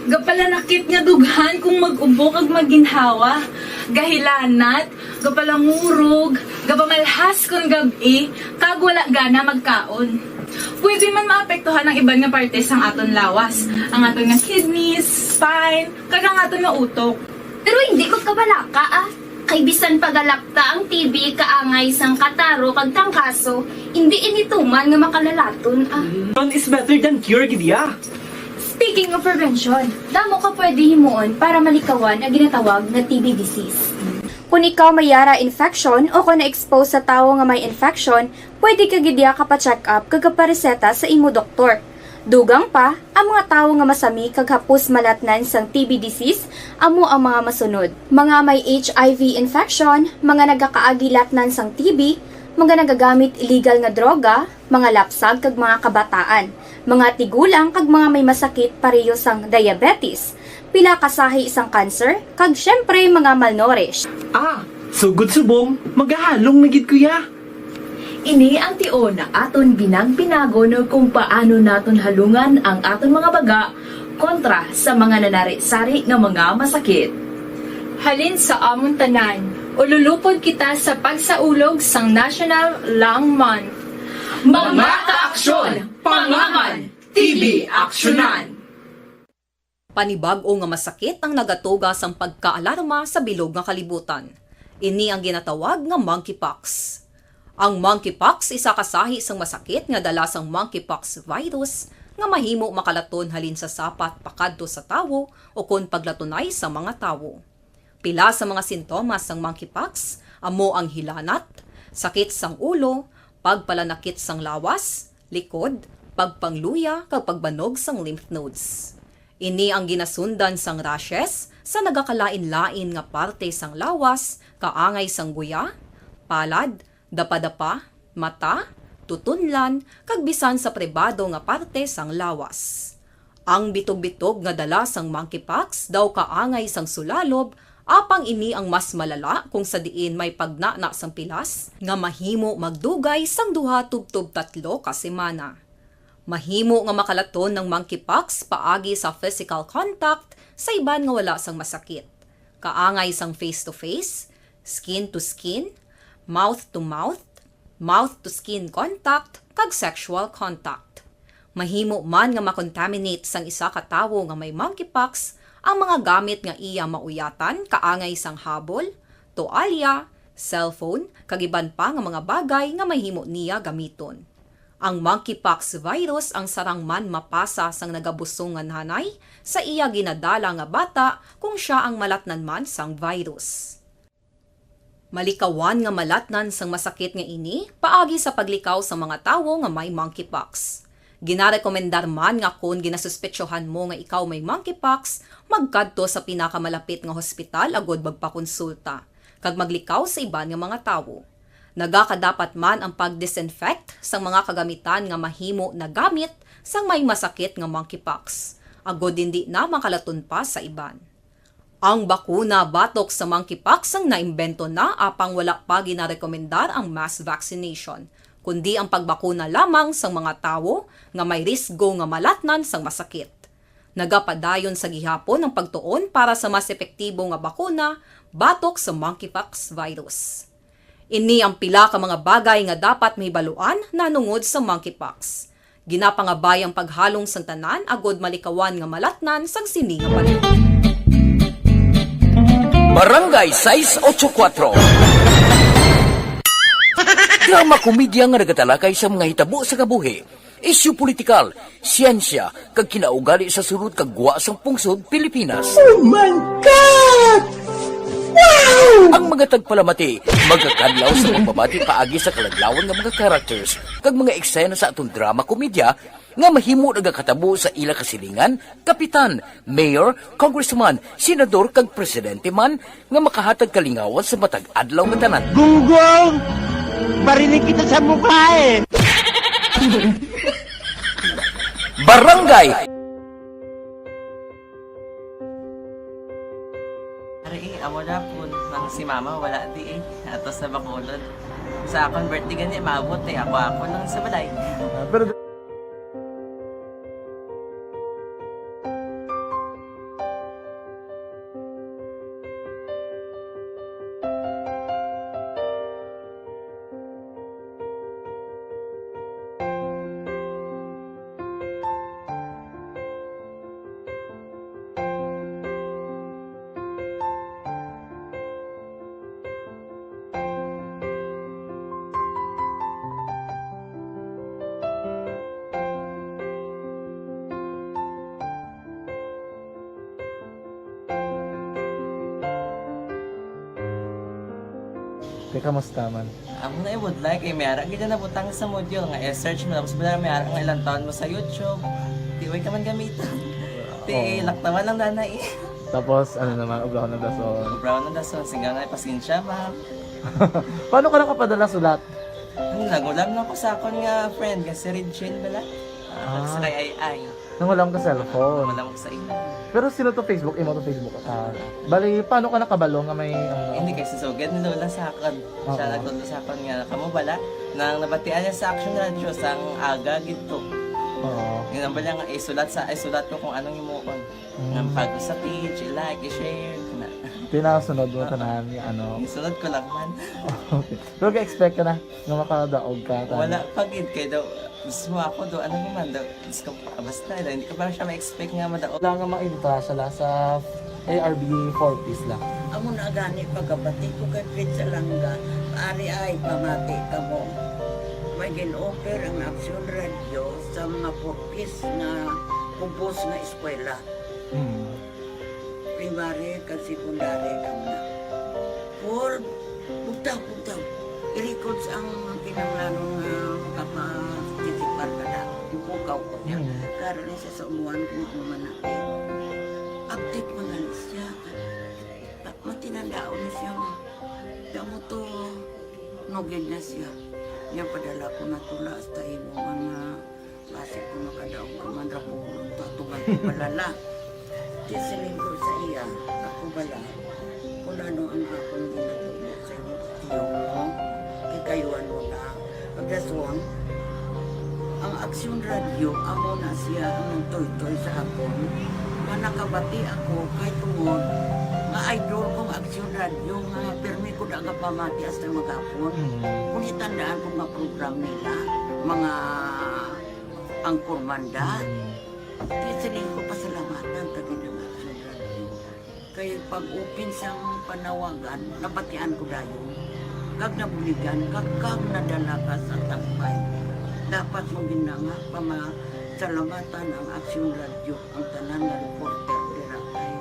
Gapalanakit nga dughan kung mag-ubo kag maginhawa. Gahilanat, gapalangurog, gapamalhas kon gab-i, kag wala gana magkaon. Pwede man maapektuhan ang iban nga parte sang aton lawas, ang aton nga kidneys, spine, kag ang aton nga utok. Pero hindi magkabalaka ah. Kay bisan pagalakta ang T B kaangay sang kataro kag tangkaso, hindi ini tuman nga makalalaton ah. None is better than cure gid ya. Speaking of prevention, damo ka pwede himuon para malikawan ang ginatawag nga T B disease. Kung ikaw may yara infection o kung na-expose sa tawo nga may infection, pwede ka gid diya kapa-check up kag kapareseta sa imo doktor. Dugang pa, ang mga tawo nga masami kag hapos malatnan sang T B disease amo ang mga masunod: mga may H I V infection, mga nagakaagi latnan sang T B, mga nagagamit illegal nga droga, mga lapsag kag mga kabataan, mga tigulang kag mga may masakit pareho sang diabetes, pila ka sahi sang cancer, kag syempre mga malnourished. Ah, sugod subong, magahalong na gid ko ya. Ini ang tion nga aton binagpinagon kung paano naton halungan ang aton mga baga kontra sa mga nanari-sari nga mga masakit. Halin sa amon tanan, ululupod kita sa pagsaulog sang National Lung Month. Mga kaaksyon, pangaman, T B aksyonan! Panibag-o nga masakit ang nagatuga sang pagkaalarma sa bilog nga kalibutan. Ini ang ginatawag nga monkeypox. Ang monkeypox isa ka sahi sang masakit nga dala sang monkeypox virus nga mahimo makalaton halin sa sapat pakadto sa tawo o kon paglatunay sa mga tawo. Pila sa mga sintomas sang monkeypox amo ang hilanat, sakit sang ulo, pagpalanakit sang lawas, likod, pagpangluya, kag pagbanog sang lymph nodes. Ini ang ginasundan sang rashes sa nagakalain-lain nga parte sang lawas, kaangay sang guya, palad, dapadapa, mata, tutunlan, kag bisan sa pribado nga parte sang lawas. Ang bitog-bitog nga dala sang monkeypox daw kaangay sang sulalob, apang ini ang mas malala kung sa diin may pagnana sang pilas nga mahimo magdugay sang duha tubtob tatlo ka semana. Mahimo nga makalaton ang monkeypox paagi sa physical contact sa iban nga wala sang masakit, kaangay sang face-to-face, skin-to-skin, mouth-to-mouth, mouth-to-skin contact, kag sexual contact. Mahimo man nga makontaminate sang isa ka tawo nga may monkeypox ang mga gamit nga iya mauyatan, kaangay sang habol, toalya, cellphone, kag iban pa nga mga bagay nga mahimo niya gamiton. Ang monkeypox virus ang sarang man mapasa sang nagabusong nga nanay sa iya ginadala nga bata kung sia ang malatnan man sang virus. Malikawan nga malatnan sang masakit nga ini paagi sa paglikaw sa mga tawo nga may monkeypox. Ginarekomendar man nga kon ginasuspetsohan mo nga ikaw may monkeypox, magkadto sa pinakamalapit nga hospital agud magpakonsulta kag maglikaw sa iban nga mga tawo. Nagakadapat man ang pag-disinfect sang mga kagamitan nga mahimo nagamit sang may masakit nga monkeypox, agud indi na makalaton pa sa iban. Ang bakuna batok sa monkeypox ang naimbento na, apang wala pa ginarekomendar ang mass vaccination, kundi ang pagbakuna lamang sang mga tawo nga may risgo nga malatnan sang masakit. Nagapadayon sa gihapon ang pagtuon para sa mas epektibo nga bakuna batok sa monkeypox virus. Ini ang pila ka mga bagay nga dapat mahibaluan nahanungod sa monkeypox. Ginapangabay ang paghalong sang tanan agud malikawan nga malatnan sang sini nga panahon. Barangay sais ocho kuwatro. Drama komedya nga nagatalakay sa mga hitabo sa kabuhi, isyu politikal, siyensya, kag kinaugali sa sulod kag gwa sang pungsod Pilipinas. Oh my God! Wow! Ang mga tagpalamati magakadlaw sa pagbabati paagi sa kaladlawan nga mga characters kag mga eksena sa aton drama komedya nga mahimo nagakatabo sa ila kasilingan, kapitan, mayor, congressman, senador, kag presidente man nga makahatag kalingawan sa matag adlaw nga tanan. Gunggong! Barinig kita sa mukha eh! Barangay! Ari, eh, amo na po nang si mama, wala di eh. Ato sa Bacolod. Sa akon birthday gani, maabot eh. Ako, ako lang sa balay. Ah, pero Te, kamusta man? Amo na, eh, budlay kay may ara gid na butang sa module nga i-search mo, tapos wala may ara nga ilang taon mo sa YouTube. Di way ka man gamiton. Ti, oo, laktawan lang, nanay. Tapos, ano naman, ubrahon ng dason. Ubrahon ng dason, sigang na, pasensya, ma'am. Paano ka nakapadala sulat? Ano, nangulam lang ko sa akon nga friend, nga si Regine bala. Ah, ah, sa kay Ay Ay. Nangulam ka cellphone? Nangulam ko sa imo. Pero sino to Facebook? Imo to Facebook? Ah, bali, paano ka nakabalo nga may, ano? Hindi, kay si Sugad ni Lola sa akon. Siya, oo, nagtudlo sa akon nga, kamo bala, nang nabatian niya sa Action Radio sang aga gid to. Oo. Yun ang bala nga, isulat sa, isulat ko kung anong himuon. Mm. Nga pag sa page, i-like, i-share, na. Pinasunod mo tanan nga ano. Sunod ko lang man. Okay. Pero ga-expect ka na nga makadaog ka, tanan? Wala pa gid kay daw, mismo ako daw, ano naman daw, gusto ko, ah, basta, hindi ko pa siya ma-expect nga madaog. Wala nga maintra siya la sa A R B four Ps la. Amo na gani pagkabati ko kay Fritz Alanga, ari ay pamati kamo. May gin-offer ang Aksyon Radio sa mga four Ps nga kubos nga eskwela. Mm. Primary kag secondary kamo na. Paul, bugtaw, bugtaw. I-records ang kinahanglanon nga makaparticipar ka na. Ipukaw ko niya. Mm. Karon ni siya sa umuan kung ano man na. Update man gani siya. Pa-, matinandaon ni siya. Kamo to, nugid na siya. Niya padala ko na tula hasta imo man nga Basi kung makadaog ka man ra, pulong to, atuman ko balala. Di siling ko sa iya, ako bala, kung ano ang akong ginatudlo sa imo, tiyo mo, kikayuan mo na. Pagdason, ang Aksyon Radio, amo na siya ang nagtuytoy sa akon. Nga nakabati ako, kay tungod, nga idol kong Aksyon Radio, nga pirmi ko da nga pamati hasta maghapon. Mm. Kung itandaan ko nga program nila, mga angkor manda. Mm. Kaya siling ko, pasalamatan ta gid ang Aksyon Radio. Kay pag-open sang panawagan, nabatian ko dayon. Kag nabuligan, kag, kag nadala ka sa tampay. Dapat mo gid na nga pamasalamatan ang Aksyon Radio, ang tanan nga reporter dira kay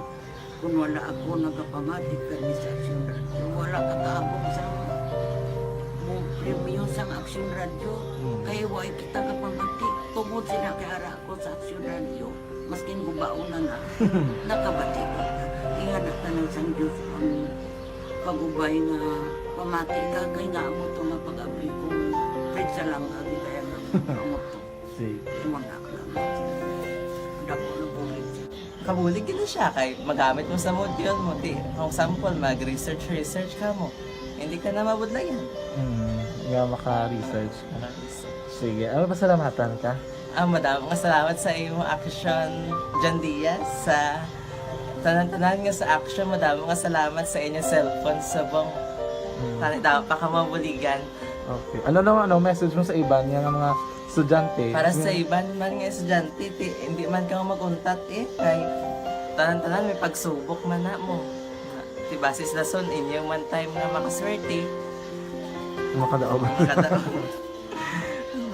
Kung wala ako nagapamati kani sa Aksyon Radio, wala ka kaabot sa mo premyo sang Aksyon Radio. Mm. Kay wala kita kapamati. Tungod sila kay ara ako sa Aksyon Radio, maskin gubaon na na, nakabati ko. Ingana tanan sang Diyos ang pag-ubay nga pamati ka, kay nga amo to nga pag-abri ko, Fred, sa lang agi kaya nga amo to. Sige. Imo na lang. Dako na bulig. Kabulig gid na siya kay magamit mo sa module mo. Di, for example, mag-research, research ka mo. Hindi ka na mabudlayan. Mm, nga maka-research ka. Maka-research. Sige, ano, pasalamatan ka? Ah, madamo nga salamat sa imo, Aksyon, John Diaz, sa tanan-tanan nga sa Aksyon. Madamo nga salamat sa inyo cellphone subong. Mm. Tani daw pa ka mabuligan. Okay. Ano naman, ano, message mo sa iban nga, nga mga estudyante? Para sa iban man nga estudyante, ti, hindi man ka mag-untat eh. Kay tanan-tanan may pagsubok man na mo. Ti basis lason, inyo man time nga makaswerte. Makadaog. Makadaog.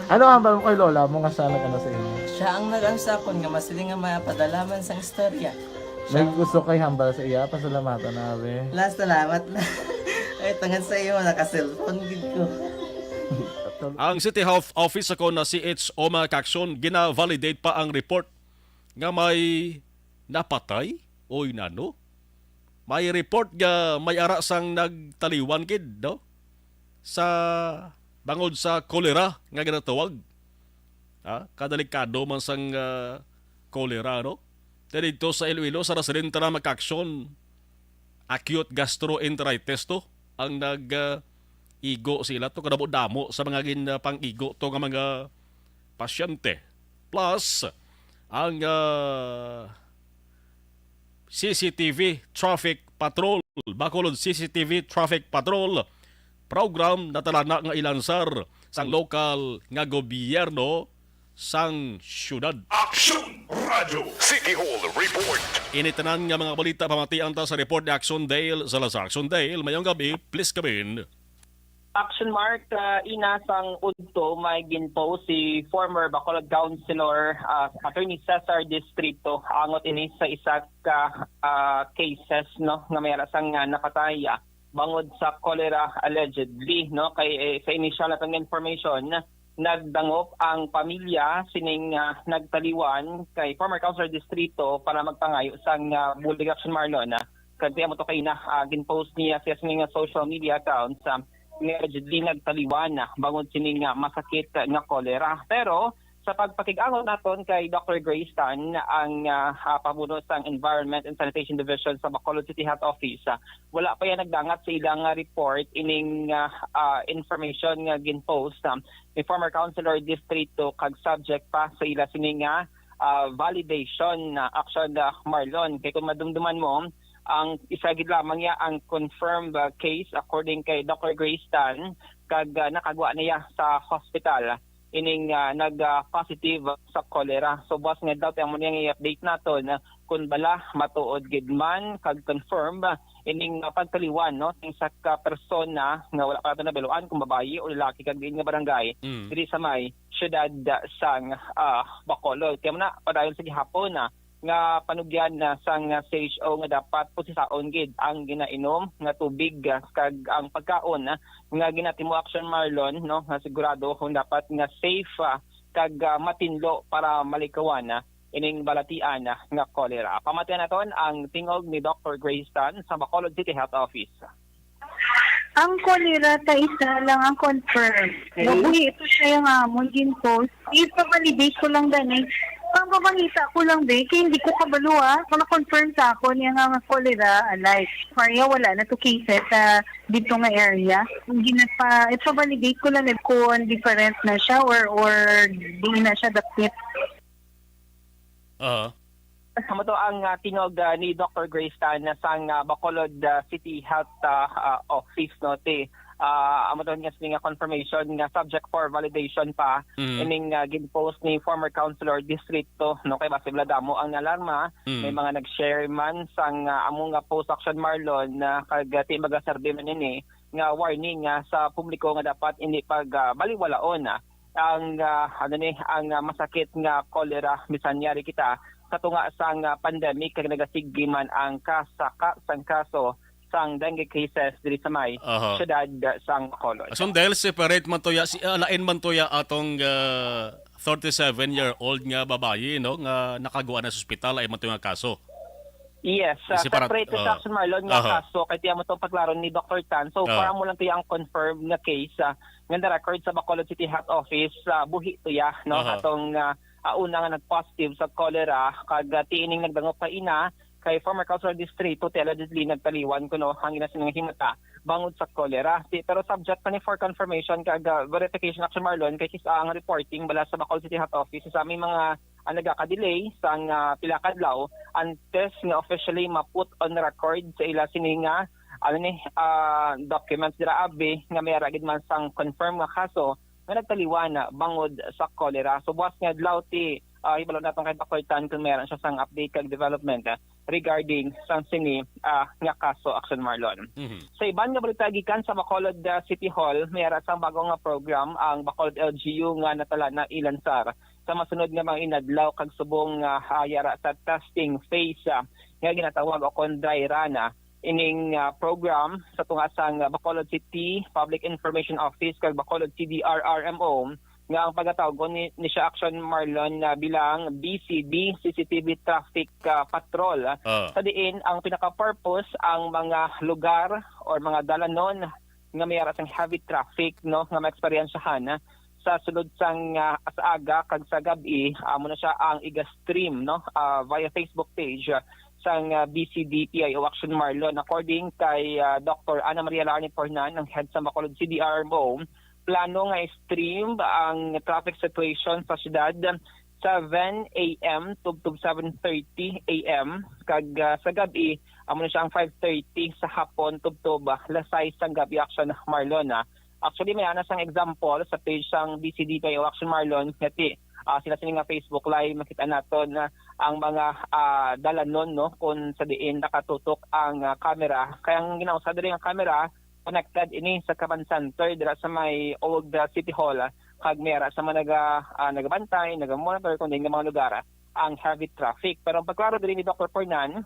Ano ang hambal mo kay lola mo nga siya nag-ano sa inyo? Siya ang nag-ano sa akon nga masiling nga mapadala man sang istorya. May gusto kay hambal sa iya, pasalamatan na, abi. La, salamat na. Ay, tungod sa iyo, naka-cellphone gid ko. Ang City Health Office ako na C H O, mga ka-aksyon, gina-validate pa ang report nga may napatay o inano. May report nga may ara sang nagtaliwan gid, no? Sa bangod sa kolera nga ginatawag. Ha? Kadelikado man sang, ah, kolera, no? Kaya dito sa Iloilo, sa Residente na, mga ka-aksyon, acute gastroenteritis to ang nag, ah, igo sila to. Kadamo-damo sa mga gin, ah, pang-igo to nga mga pasyente. Plus, ang, ah, C C T V Traffic Patrol, Bacolod C C T V Traffic Patrol Program, natalana nga ilansar sang lokal nga gobyerno sang syudad. Aksyon Radio City Hall Report. Ini tanan nga mga balita pamatian ta sa report ni Aksyon Dale Salazar. Aksyon Dale, mayong gabi, please come in. Action Mark, ah, ina sang udto may ginpost si former Bacolod Councilor, ah, Attorney Cesar Distrito angot ini sa isa ka, ah, cases, no, nga may ara sang, ah, napatay, ah, bangod sa cholera allegedly, no, kay, eh, sa initial naton nga information, nagdangop ang pamilya sining, ah, nagtaliwan kay former Councilor Distrito para magpangayo sang, ah, bulig. Action Marlon, ah, kanti amo to kay na, ah, ginpost niya sa sining social media accounts, ah, nga allegedly nagtaliwan, ah, bangod sini nga masakit nga cholera. Pero sa pagpakig-angot naton kay Doctor Grace Tan, ang, ah, ah, pamuno sang Environment and Sanitation Division sa Bacolod City Health Office, ah, wala pa yan nagdangat sa ilang, ah, report ining, ah, ah, information nga ginpost, ah, ni former Councilor Distrito kag subject pa sa ila sini nga, ah, validation, ah, Action, ah, Marlon. Kay kung madumduman mo, Ang isa gid lamang niya ang confirmed, ah, case, according kay Doctor Grace Tan, kag, ah, nakagwa niya sa hospital ining, ah, nag, ah, positive sa cholera. So, buwas nga daw, amo niyang i-update naton, ah, kung bala matuod gid man kag confirm, ah, ining, ah, pagtaliwan, no, sa isa ka persona nga wala pa nato nabaluan kung babayi o lalaki kag diin nga barangay Mm. diri sa may siyudad, ah, sang, ah, Bacolod. Kaya mo na, padayon sa gihapon, ah, nga panugyan na sang, ah, C H O nga dapat pusisaon gid ang ginainom nga tubig, ah, kag ang pagkaon, ah, nga ginatimo, Action Marlon, no, nga sigurado kung dapat nga safe, ah, kag, ah, matinlo para malikawan, ah, ining balatian, ah, nga cholera. Pamatian naton ang tingog ni Doctor Grace Tan sa Bacolod City Health Office. Ang cholera ta isa lang ang confirm. Okay. Mabuhi ito siya yung amon gin-post. Ipa-validate ko lang, dani. Pangpapangita ko lang, be, kay hindi ko kabalo, ah. Kung na-confirm sa ako niya nga, nga cholera, alay. Maria, wala na to cases sa dito nga area. Ang ginapa, ipa-validate ko lang, eh, kung different na siya or, or di na siya dapit. Aha. Amo to ang, ah, tingog, ah, ni Doctor Grace Tan na sang, ah, Bacolod, ah, City Health, ah, ah, Office, no, ti, ah, amo to nga sini nga confirmation nga subject for validation pa Mm. ining, ah, gin-post ni former councilor distrito, no, kay basi bala damo ang nalarma, Mm. may mga nag-share man sang, ah, amo nga post, Action Marlon, na kag, ah, ti magaserbi man ini nga warning, ah, sa publiko nga dapat hindi pag, ah, baliwalaon, ah, ang, ah, ano ni, ang, ah, masakit nga cholera, bisan yari kita sa tunga sang, ah, pandemic kag nagasigi man ang kasaka sang kaso sang dengue cases diri sa may Aha. siyudad sang Bacolod. So, dahil separate man to ya, si, ah, lain man to ya atong, ah, thirty-seven-year-old nga babayi, no, nga nakagwa na sa ospital, ay man to nga kaso. Yes, ah, Separate, separate sa ah. Action Marlon nga Aha. kaso, kay tiyan mo tong paklaro ni Doctor Tan. So, Ah. far mo lang to ya ang confirmed nga case, ah, nga na-record sa Bacolod City Health Office, ah, buhi to ya, no? Aha. Atong, ah, ah, una nga nag-positive sa cholera, kag, ah, ti ining nagdangop ka ina, kay former Councilor Distrito, ti allegedly nagtaliwan kuno ang ina sini nga himata bangod sa cholera. Ti, pero subject pa ni for confirmation kag, ah, verification, Action Marlon, kay kis-, ang reporting bala sa Bacolod City Health Office, sa may mga ang nagaka-delay sang, ah, pila ka adlaw antes nga officially ma-put on record sa ila sini nga, ano ni, ah, documents dira abi nga may ara gid man sang confirm nga kaso nga nagtaliwan na bangod sa cholera. So, buwas nga adlaw ti, ah, hibalo naton kay Doctor Tan kung may ara siya sang update kag development, ah, regarding sang sini, ah, nga kaso, Action Marlon. Mhm. Sa iban nga balita gikan sa Bacolod, ah, City Hall, may ara sang bago nga program ang Bacolod L G U nga natala na ilansar sa masunod nga mga inadlaw kag subong nga, ah, yara sa testing phase, ah, nga ginatawag o kon dry run, ah, ining, ah, program sa tunga sang Bacolod City Public Information Office kag Bacolod C D R R M O nga ang pagatawgon ni, ni siya, Action Marlon, na bilang B C D C C T V traffic, ah, patrol, ah, Ah. sa diin ang pinaka-purpose ang mga lugar or mga dalanon nga may ara sang heavy traffic, no, nga maeksperiensyahan, ah, sa sulod sang, ah, sa aga kag sa gab-i, amo na siya ang iga-stream, no, ah, via Facebook page, ah, sang, ah, B C D P I O Action Marlon. According kay, ah, Doctor Ana Maria Larne Pornan, ang head sa Bacolod C D R M O, plano nga i-stream ang traffic situation sa syudad seven A M tubtob seven thirty A M, kag, ah, sa gab-i, amo na siya ang five thirty sa hapon tubtob, ah, alas sais sang gab-i, Action Marlon, ah. Actually, may ana sang example sa page sang B C D P I O Action Marlon, nga ti, ah, sila sini nga Facebook Live, makita naton, ah, ang mga, ah, dalanon, no, kung sa diin nakatutok ang, ah, camera. Kaya ang ginausab diri nga camera, connected ini sa command center dira sa may Old, ah, City Hall, ah, kag may ara sa mga naga-, ah, nagabantay, nagamonitor kung diin nga mga lugar, ah, ang heavy traffic. Pero ang pagklaro diri ni Doctor Pornan,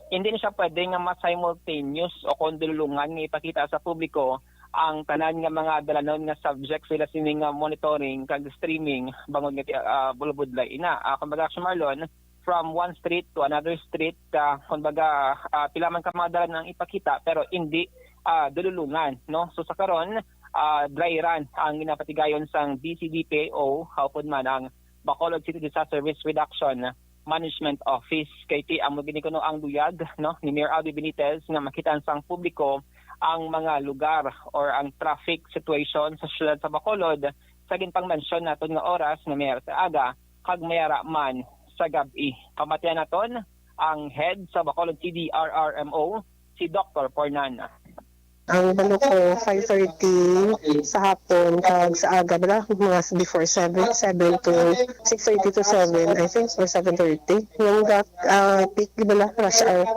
hindi na siya pwede nga mas simultaneous o kung dululungan nga ipakita sa publiko ang tanan nga mga dalanon nga subject sa ila sini nga monitoring kag streaming bangod nga ti-, ah, bulubudlay ina. Ah, kumbaga, Action Marlon, from one street to another street, ah, kumbaga, ah, pila man ka mga dalan ang ipakita, pero hindi, ah, dululungan, no? So, sa karon, ah, dry run ang ginapatigayon sang B C D P I O, upod man ang Bacolod City Disaster Risk Reduction Management Office. Kay ti amo gini kuno ang luyag, no, ni Mayor Albee Benitez nga makitaan sang publiko ang mga lugar or ang traffic situation sa siyudad sa Bacolod sa ginpangmensyon naton nga oras nga may ara sa aga kag may ara man sa gab-i. Pamatian naton ang head sa Bacolod C D R R M O, si Doktor Pornan. Ang balo ko, five thirty sa hapon, kag sa aga, bala, mga before seven, seven to six thirty to seven, I think, or seven thirty. Yung ga, ah, peak, bala, rush hour.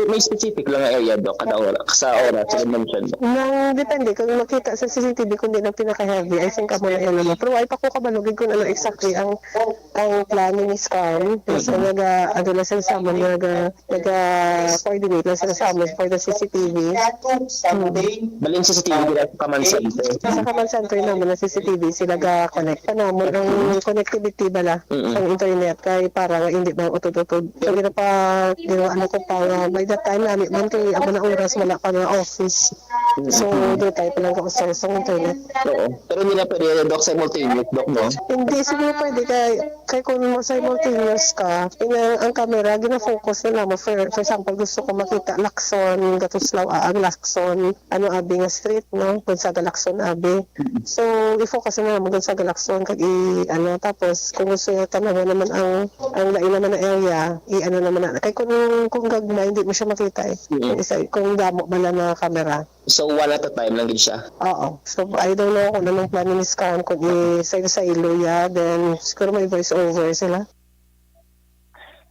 May specific lang nga area, Doc, kada oras, sa oras, sa mention mo. Nang depende, kung makita sa C C T V, kung di na pinaka-heavy, I think amo na yan naman. Pero ay pa ko kabalugig kung ano exactly ang ang plano ni Scam. Kasi naga, ano na sila sa amin, naga, naga-coordinate lang sila sa amin for the C C T V. Hmm. Balin C C T V dira sa command center. Sa command center naman ng C C T V, sila ga-connect pa naman ang connectivity bala, Mm-mm. ang internet, kay para nga hindi ba utod-utod. So, gina pa, gina, ano ko pa nga, by that time, nami man kay amo na oras, wala pa nga office. So, doon tayo palang ga-usar sa internet. Oo. Pero hindi na pwede, Doc, simultaneous, Doc, no? Hindi siguro pwede kay, kay kung mo simultaneous ka, inang ang camera gina-focus na lang mo. For, for example, gusto ko makita Lacson, Gatuslaw, ah, ang Lacson, ano abi nga street, no? Gonzaga Lacson abi. So, i-focus na lang mo Gonzaga Lacson kag i, ano, tapos kung gusto niya tanawa naman ang ang lain naman na area, i-ano naman na. Kay kung kung gagmay, hindi mo siya makita eh. Mm. Kung isa, kung damo man lang mga camera. So, one at a time lang gid siya. Oo. So, I don't know kung anong plano ni Scam, kung i-silo-silo ya, then siguro may voice over sila.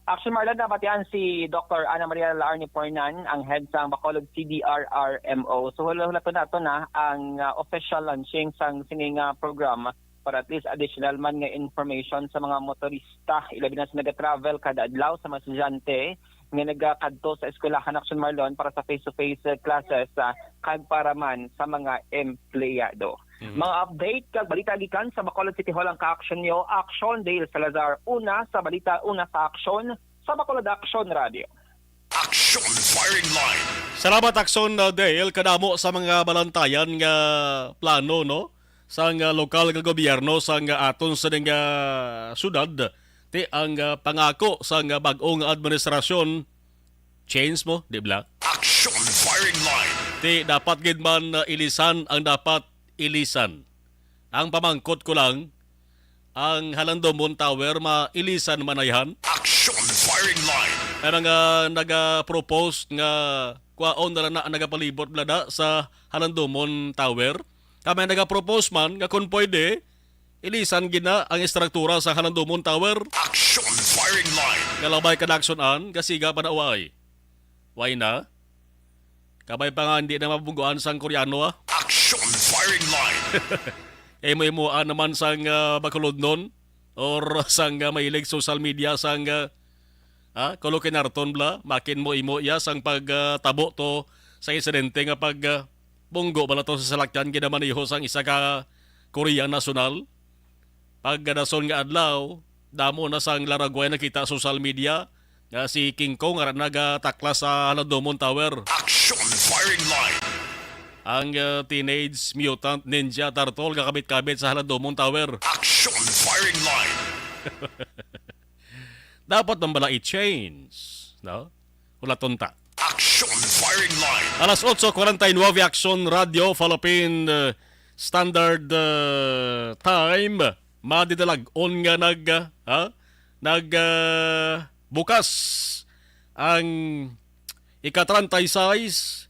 Action Marlon, nabatian si Doktor Ana Maria Laarni Pornan, ang head sang Bacolod C D R R M O. So, hula-hula to nato na ang ah, official launching sang sini nga program para at least additional man nga information sa mga motorista, ilabi na sa nagatravel kada adlaw, sa mga estudyante nga nagakadto sa eskwelahan, Action Marlon, para sa face-to-face classes ah, kag para man sa mga empleyado. Mga update kag balita gikan sa Bacolod City Hall ang ka-action nyo, Action Dale Salazar. Una sa balita, una sa aksyon, sa Bacolod Action Radio. Action Firing Line. Salamat, Action, uh, Dale. Kadamo sa mga balantayan nga plano, no, sang uh, lokal nga gobyerno sang uh, aton sa nga syudad, ti ang uh, pangako sang uh, bag-o nga administrasyon, change mo, di bala? Action Firing Line. Ti dapat gid man uh, ilisan ang dapat ilisan. Ang pamangkot ko lang, ang Halandomon Tower mailisan man ayhan? Action Firing Line. Ang mga naga-propose nga kwaon na lang na ang nagapalibot bala da sa Halandomon Tower. Kami naga-propose man nga kung pwede, ilisan gid na ang estruktura sa Halandomon Tower. Action Firing Line. Nga labay ka na aksyonan, kasiga pa na uwaay. Why na? Kabay pa nga hindi na mabungguan sang Koreano, ah. Action Firing Line. Imo-imoan naman sang uh, Bacolodnon or sang uh, mahilig social media sang uh, ah, Kolo Kinarton bala, makin mo imo iya sang pagtabo to sa insidente nga pag uh, bunggo bala to sa salakyan ginamaneho sang isa ka Koreang nasyonal. Pagkadason nga adlaw, damo na sang laragway nakita sa social media nga si King Kong ara nagataklas sa Halandomon Tower. Action Firing Line. Ang uh, Teenage Mutant Ninja Turtle gakabit-kabit sa Halandomon Tower. Action Firing Line. Dapat man bala i-change, no? Hulaton ta. Action Firing Line. Alas otso cuarenta y nueve, Action Radio Philippine uh, Standard uh, Time. Madidalag-on nga nag uh, ha? nag uh, bukas ang ika treinta y seis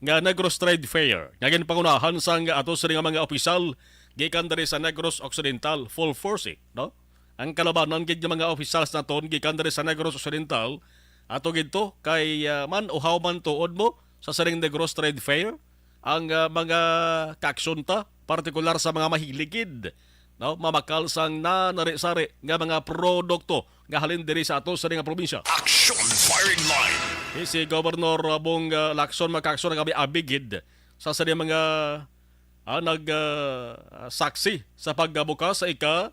nga Negros Trade Fair nga ginpangunahan sang ato sini nga mga opisyal gikan diri sa Negros Occidental, full force, eh, no? Ang kalabanan gid nga mga opisyal sa naton gikan diri sa Negros Occidental ato gid to kay uh, man uhaw man tuod mo sa sining Negros Trade Fair ang uh, mga kaaksyon ta, partikular sa mga mahilig gid, no, mamakal sang nanari-sari nga mga produkto nga halin diri sa ato sa nga probinsya. Action Firing Line. Si Governor Bong uh, Lacson makaaksyon nga abi-abi gid sa sa mga ah, nag uh, saksi sa pagbukas sa ika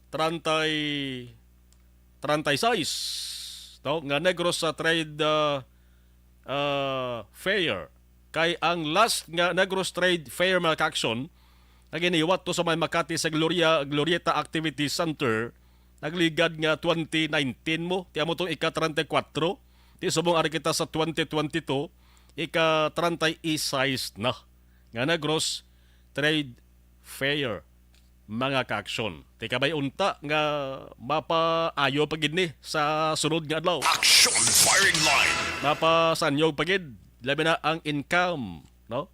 treinta y treinta y seis, no, nga Negros sa Trade uh, uh, Fair. Kay ang last nga Negros Trade Fair, mga kaaksyon, nga giniwat to sa may Makati sa Gloria, Glorieta Activity Center, nagligad nga twenty nineteen mo, ti amo tong ika treinta y cuatro, ti subong ari kita sa twenty twenty-two, ika treinta y seis na nga Negros Trade Fair. mga kaaksyon. Ti kabay unta nga mapaayo pa gid ni sa sunod nga adlaw. Action Firing Line. Mapasanyog pa gid, labi na ang income, no?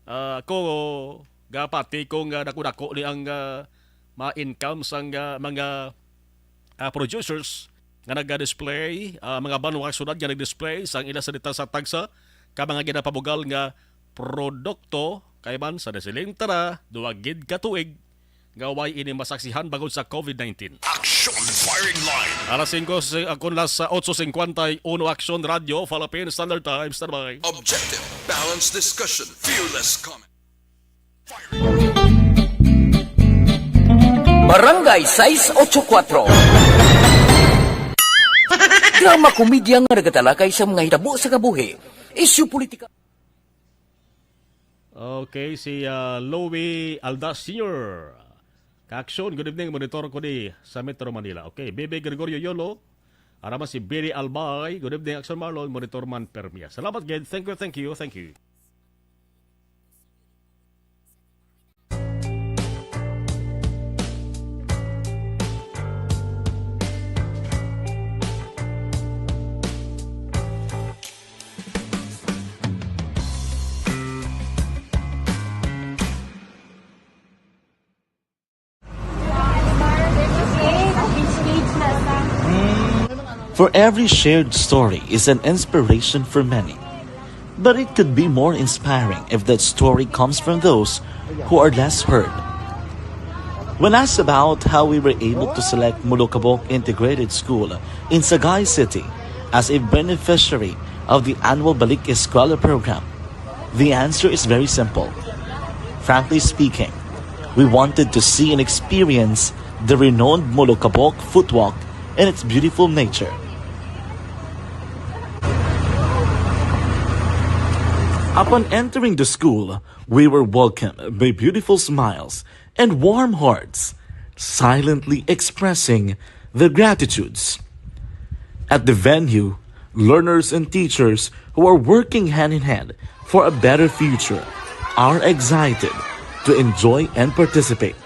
Ah, ako, gapati ko nga dako-dako ni ang, ah, mga income sang, ah, mga, ah, producers nga naga-display, ah, mga banwa kag syudad nga nag-display sang ila sa dita sa tagsa ka mga ginapabugal nga produkto, kay man sa nasiling ta na, duha gid ka tuig nga way ini masaksihan bangod sa covid nineteen. Action Firing Line. Alas singko, si-, ah, kun las otso cincuenta y uno, Action Radio, Philippine Standard Time, standby. Objective, balanced discussion, fearless comment. Barangay sais ocho kuatro. Drama komedya nga nagatalakay sa mga hitabo sa kabuhi, isyu politika. Okay, si, ah, Louie Aldas Senior. Kaaksyon, good evening, monitor ko di sa Metro Manila. Okay, Bebe Gregorio Yolo, ara man si Billy Albay, good evening, Action Marlon, monitor man permi. Salamat gid, thank you, thank you, thank you. For every shared story is an inspiration for many. But it could be more inspiring if that story comes from those who are less heard. When asked about how we were able to select Molokabok Integrated School in Sagay City as a beneficiary of the annual Balik Eskwela program, the answer is very simple. Frankly speaking, we wanted to see and experience the renowned Molokabok Footwalk and its beautiful nature. Upon entering the school, we were welcomed by beautiful smiles and warm hearts, silently expressing their gratitudes. At the venue, learners and teachers who are working hand in hand for a better future are excited to enjoy and participate.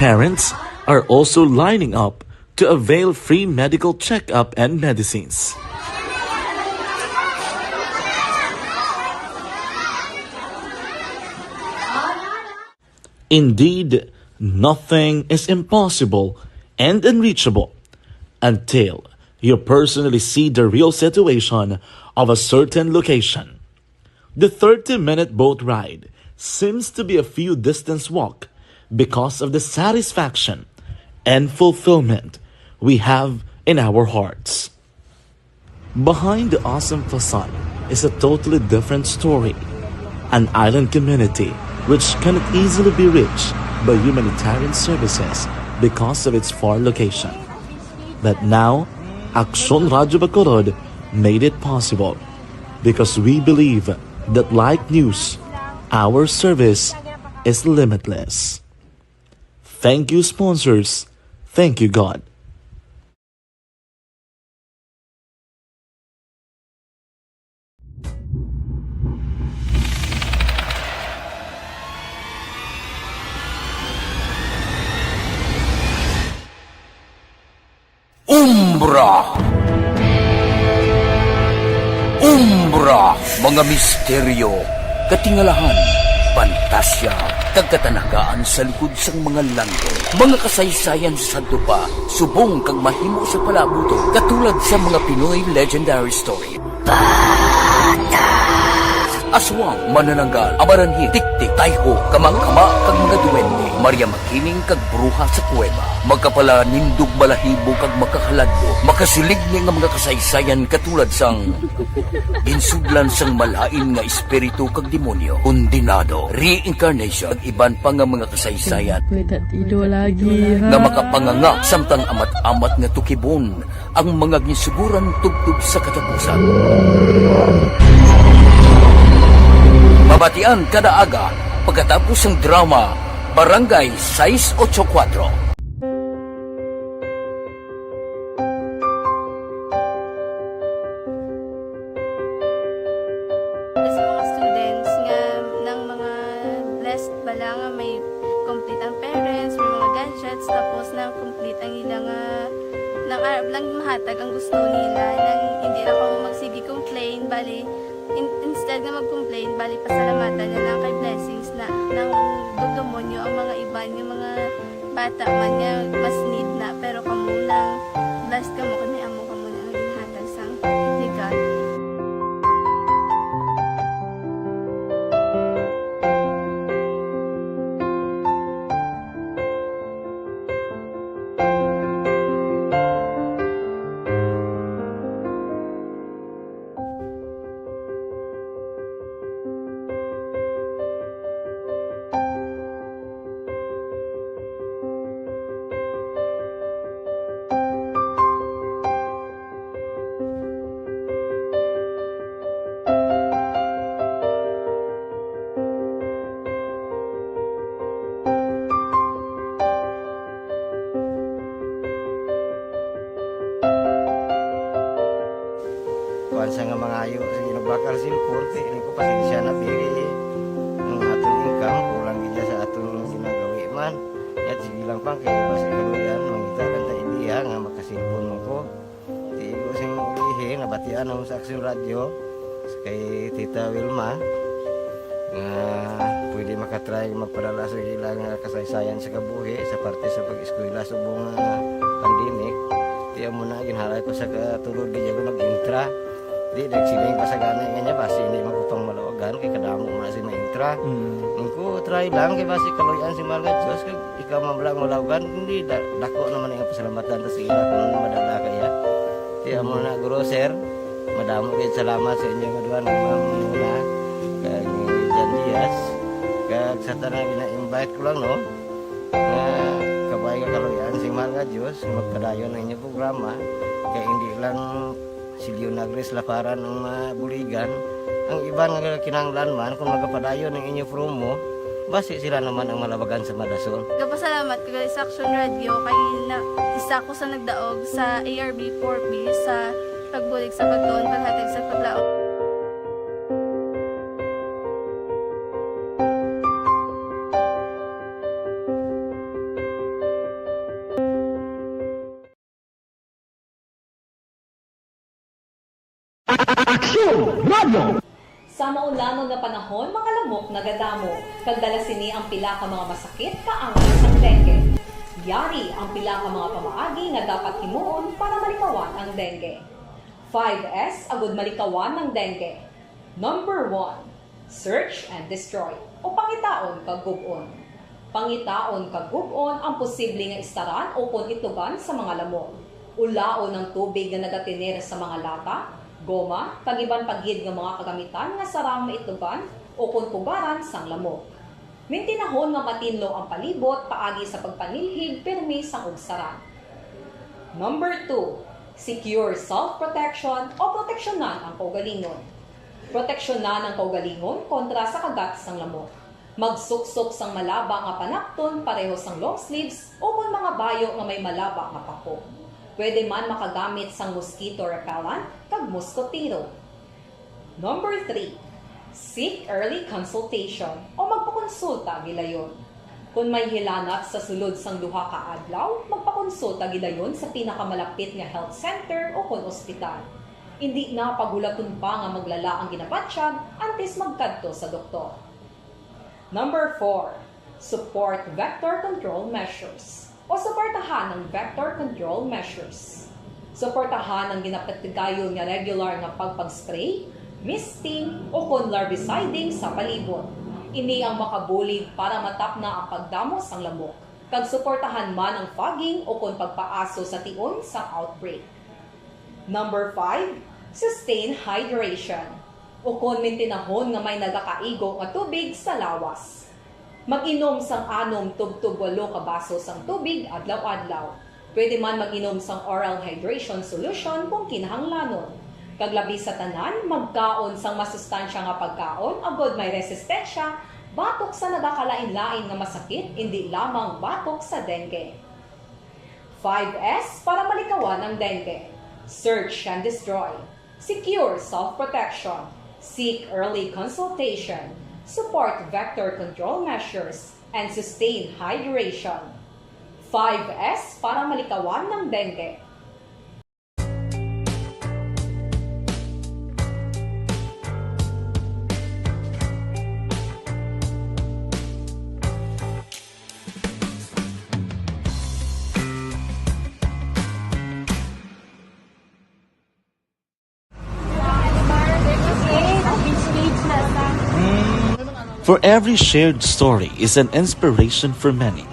Parents are also lining up to avail free medical checkup and medicines. Indeed, nothing is impossible and unreachable until you personally see the real situation of a certain location. The thirty-minute boat ride seems to be a few distance walk because of the satisfaction and fulfillment we have in our hearts. Behind the awesome facade is a totally different story, an island community which cannot easily be reached by humanitarian services because of its far location. But now, Aksyon Radyo Bacolod made it possible because we believe that like news, our service is limitless. Thank you, sponsors. Thank you, God. Umbra. Umbra, mga misteryo, katingalahan, pantasya, kag katanagaan sa likod sang mga landong. Mga kasaysayan sa sadto pa, subong kag mahimo sa palaabuton, katulad sa mga Pinoy legendary story. Aswang, manananggal, amaranhit, tiktik, tayho, kamangkama, kag mga duwende, Maria Makiling, kag bruha sa kuweba, makapalanindog balahibo kag makahaladlok, makasiligni nga mga kasaysayan katulad sang ginsudlan sang malain nga espiritu kag demonyo, kondenado, reincarnation, kag iban pa nga mga kasaysayan May tatido lagi, ha? nga makapanganga samtang amat-amat nga tukibon ang mga ginsuguran tubtob sa katapusan. Mabatian kada aga pagkatapos sang drama Barangay sais ocho kuatro. Sa mga students nga, ng mga blessed bala nga may complete ang parents, Lang mahatag ang gusto nila, nang hindi na kamo magsige complain, bali, in-, instead nga mag-complain, bali, pasalamatan na lang kay blessings na, nang dugdumon nyo ang mga iban, yung mga bata man nga mas need na, pero kamo lang, blessed kamo, kani amo kamo na ang ginhatag sang ni God. Kuwan siya nga mangayo, sige, nagbakal cellphone, ti, ini ko, pasensya na, biri. Ang aton income, kulang gid sa aton ginagawi man. Yat, sige lang, pang, kay basi kaluyan, mangita lang ta ideya nga makasilpon mo ko. Ti, igo sing ulihi, nabatian ako sa Aksyon Radyo, kay Tita Wilma, nga pwede makatry magpadala sa ila nga kasaysayan sa kabuhi sa parte sa pag-eskwela subong nga pandemic. Ti amo na, ginhalay ko sa katulod, di ako nag-intra. Di, nagsiling pa sa gani nga niya, basi hindi man ko pang malawagan, kay kadamo man si maintra. Mm. Ang ko, try lang, kay basi kaluyan si Mahal nga Diyos, kag ikaw man lang malawagan, hindi, da-, dako naman ang pasalamatan ta sa ila kung madala kaya. Ti amo na, guro, sir, madamo gid salamat sa inyo nga duha nga ma'am muna, kag ni Jan Diaz, kag sa tanan gina-invite ko lang, no, nga kabay nga kaluyan sing Mahal nga Dios nga magpadayon ang inyong programa, kay hindi lang si Leonagris Laparan ang mabuligan, ang iban nga kinahanglan man kung magapadayon ang inyo promo, basi sila naman ang malabagan sa madason. Nagapasalamat ko gali sa Aksyon Radyo kay na, isa ko sa nagdaog sa A R B four B sa pagbulig sa pagtuon, paghatag sa paglaom. Aksyon Radio! Sa maulamon nga panahon, mga lamok nagadamo, kag dala sini ang pila ka mga masakit kaangay sang dengue. Yari ang pila ka mga pamaagi nga dapat himuon para malikawan ang dengue. Five S agud malikawan ang dengue. Number one, search and destroy, o pangitaon kag gub-on. Pangitaon kag gub-on ang posible nga istaran ukon itugan sa mga lamok. Ulaon ang tubig nga nagatener sa mga lata, goma, kag iban pa gid nga mga kagamitan nga sarang maitugan ukon pugaran sang lamok. Mintinahon nga matinlo ang palibot paagi sa pagpanilhig pirmi sang ugsaran. Number two, secure self-protection o proteksyonan ang kaugalingon. Proteksyonan ang kaugalingon kontra sa kagat sang lamok. Magsuksok sang malaba nga panakton pareho sang long sleeves ukon mga bayo nga may malaba nga pako. Pwede man makagamit sang mosquito repellent kag muskotero. Number three, seek early consultation o magpakonsulta gilayon. Kon may hilanat sa sulod sang duha ka adlaw, magpakonsulta gilayon sa pinakamalapit nga health center ukon ospital. Indi na paghulaton pa nga maglala ang ginabatyag antes magkadto sa doktor. Number four, support vector control measures o suportahan ang vector control measures. Suportahan ang ginapatigayon nga regular nga pagpag-spray, misting, ukon larviciding sa palibot. Ini ang makabulig para matapna ang pagdamo sang lamok, kag suportahan man ang fogging ukon pagpaaso sa tion sang outbreak. Number five, sustain hydration. Ukon mintinahon nga may nagakaigo nga tubig sa lawas. Mag-inom sang anom tubtob walo ka baso sang tubig adlaw-adlaw. Pwede man mag-inom sang oral hydration solution kung kinahanglanon. Kag labi sa tanan, magkaon sang masustansya nga pagkaon agod may resistensya batok sa nagakalain-lain nga masakit, indi lamang batok sa dengue. Five S para malikawan ang dengue. Search and destroy. Secure self-protection. Seek early consultation. Support vector control measures. And sustain hydration. Five S para malikawan ang dengue. For every shared story is an inspiration for many.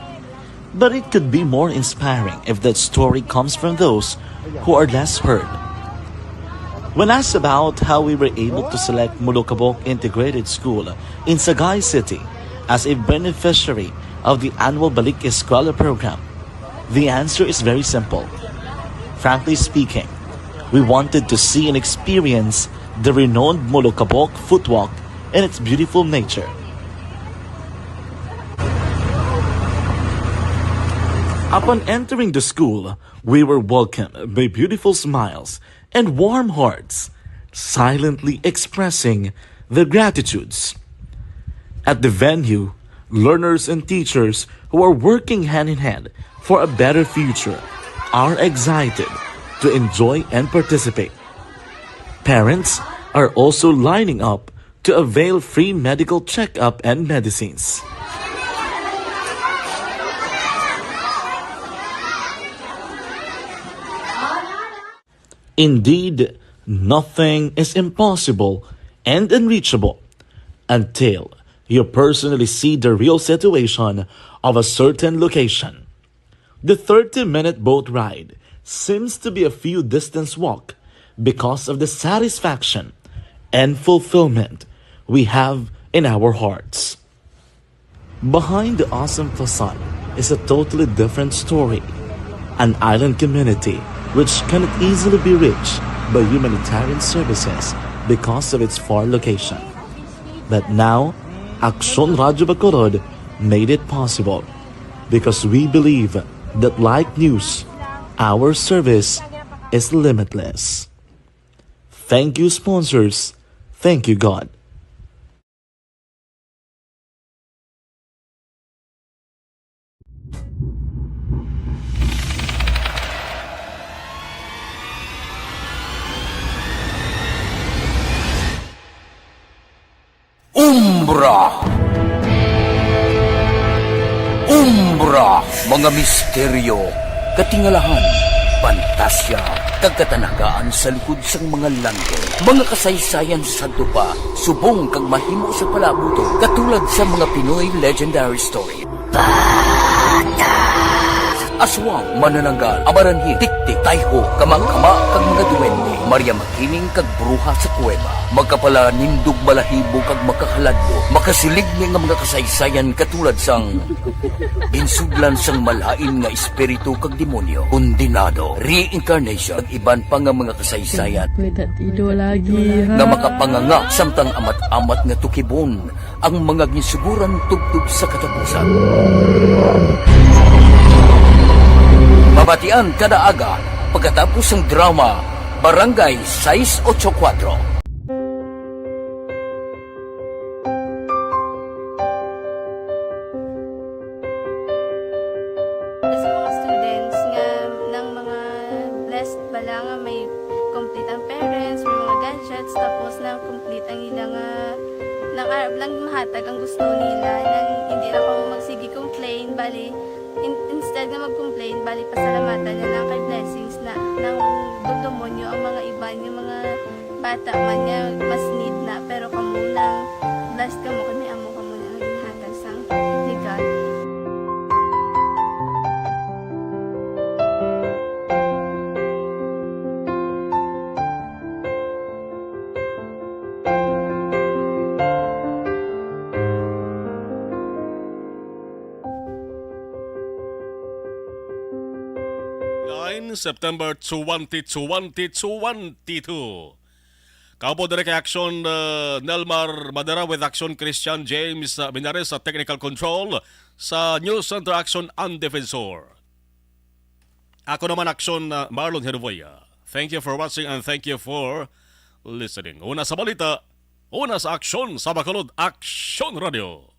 But it could be more inspiring if that story comes from those who are less heard. When asked about how we were able to select Molokabok Integrated School in Sagay City as a beneficiary of the annual Balik Eskwela program, the answer is very simple. Frankly speaking, we wanted to see and experience the renowned Molokabok Footwalk and its beautiful nature. Upon entering the school, we were welcomed by beautiful smiles and warm hearts, silently expressing their gratitudes. At the venue, learners and teachers who are working hand in hand for a better future are excited to enjoy and participate. Parents are also lining up to avail free medical checkup and medicines. Indeed, nothing is impossible and unreachable until you personally see the real situation of a certain location. The thirty-minute boat ride seems to be a few distance walk because of the satisfaction and fulfillment we have in our hearts. Behind the awesome facade is a totally different story. An island community which cannot easily be reached by humanitarian services because of its far location. But now, Aksyon Radyo Bacolod made it possible because we believe that, like news, our service is limitless. Thank you, sponsors. Thank you, God. Umbra. Umbra, mga misteryo, katingalahan, pantasya, kag katanagaan sa likod sang mga langit. Mga kasaysayan sa sadto pa, subong kag mahimo sa palaabuton, katulad sa mga Pinoy legendary story. Aswang, manananggal, amaranhil, tiktik, tayho, kamangkama, kag mga duwende. Maria Makiling kag bruha sa kuweba. Makapalanindog balahibo kag makahaladlok. Makasiligni nga mga kasaysayan katulad sang ginsudlan sang malain nga espiritu kag demonyo, kondenado, reincarnation, kag iban pa nga mga kasaysayan May tatido lagi, ha? nga makapanganga samtang amat-amat nga tukibon ang mga ginsuguran tubtob sa katapusan. Mabatian kada aga pagkatapos sang drama Barangay sais ocho kuwatro. Sa mga students nga nang mga blessed bala nga may complete ang parents, may mga gadgets, tapos na complete ang ila nga nang arab lang mahatag ang gusto nila, nang hindi na kamo magsige complain, bali, in-, instead nga mag-complain, bali, pasalamatan na lang kay blessings na nang dumdumonyo ang mga iban nga mga bata man nga mas need na, pero kamo lang, blessed kamo kay may amo kamo nga ginhatag sang ni God. Line, September twenty, twenty twenty-two. Kaupod diri kay Action, uh, Nelmar Madera with Action Christian James, uh, Minares sa technical control sa News Center Action ang Defensor. Ako naman, Action, uh, Marlon Herboya. Thank you for watching and thank you for listening. Una sa balita, una sa aksyon, sa Bacolod, Action Radio.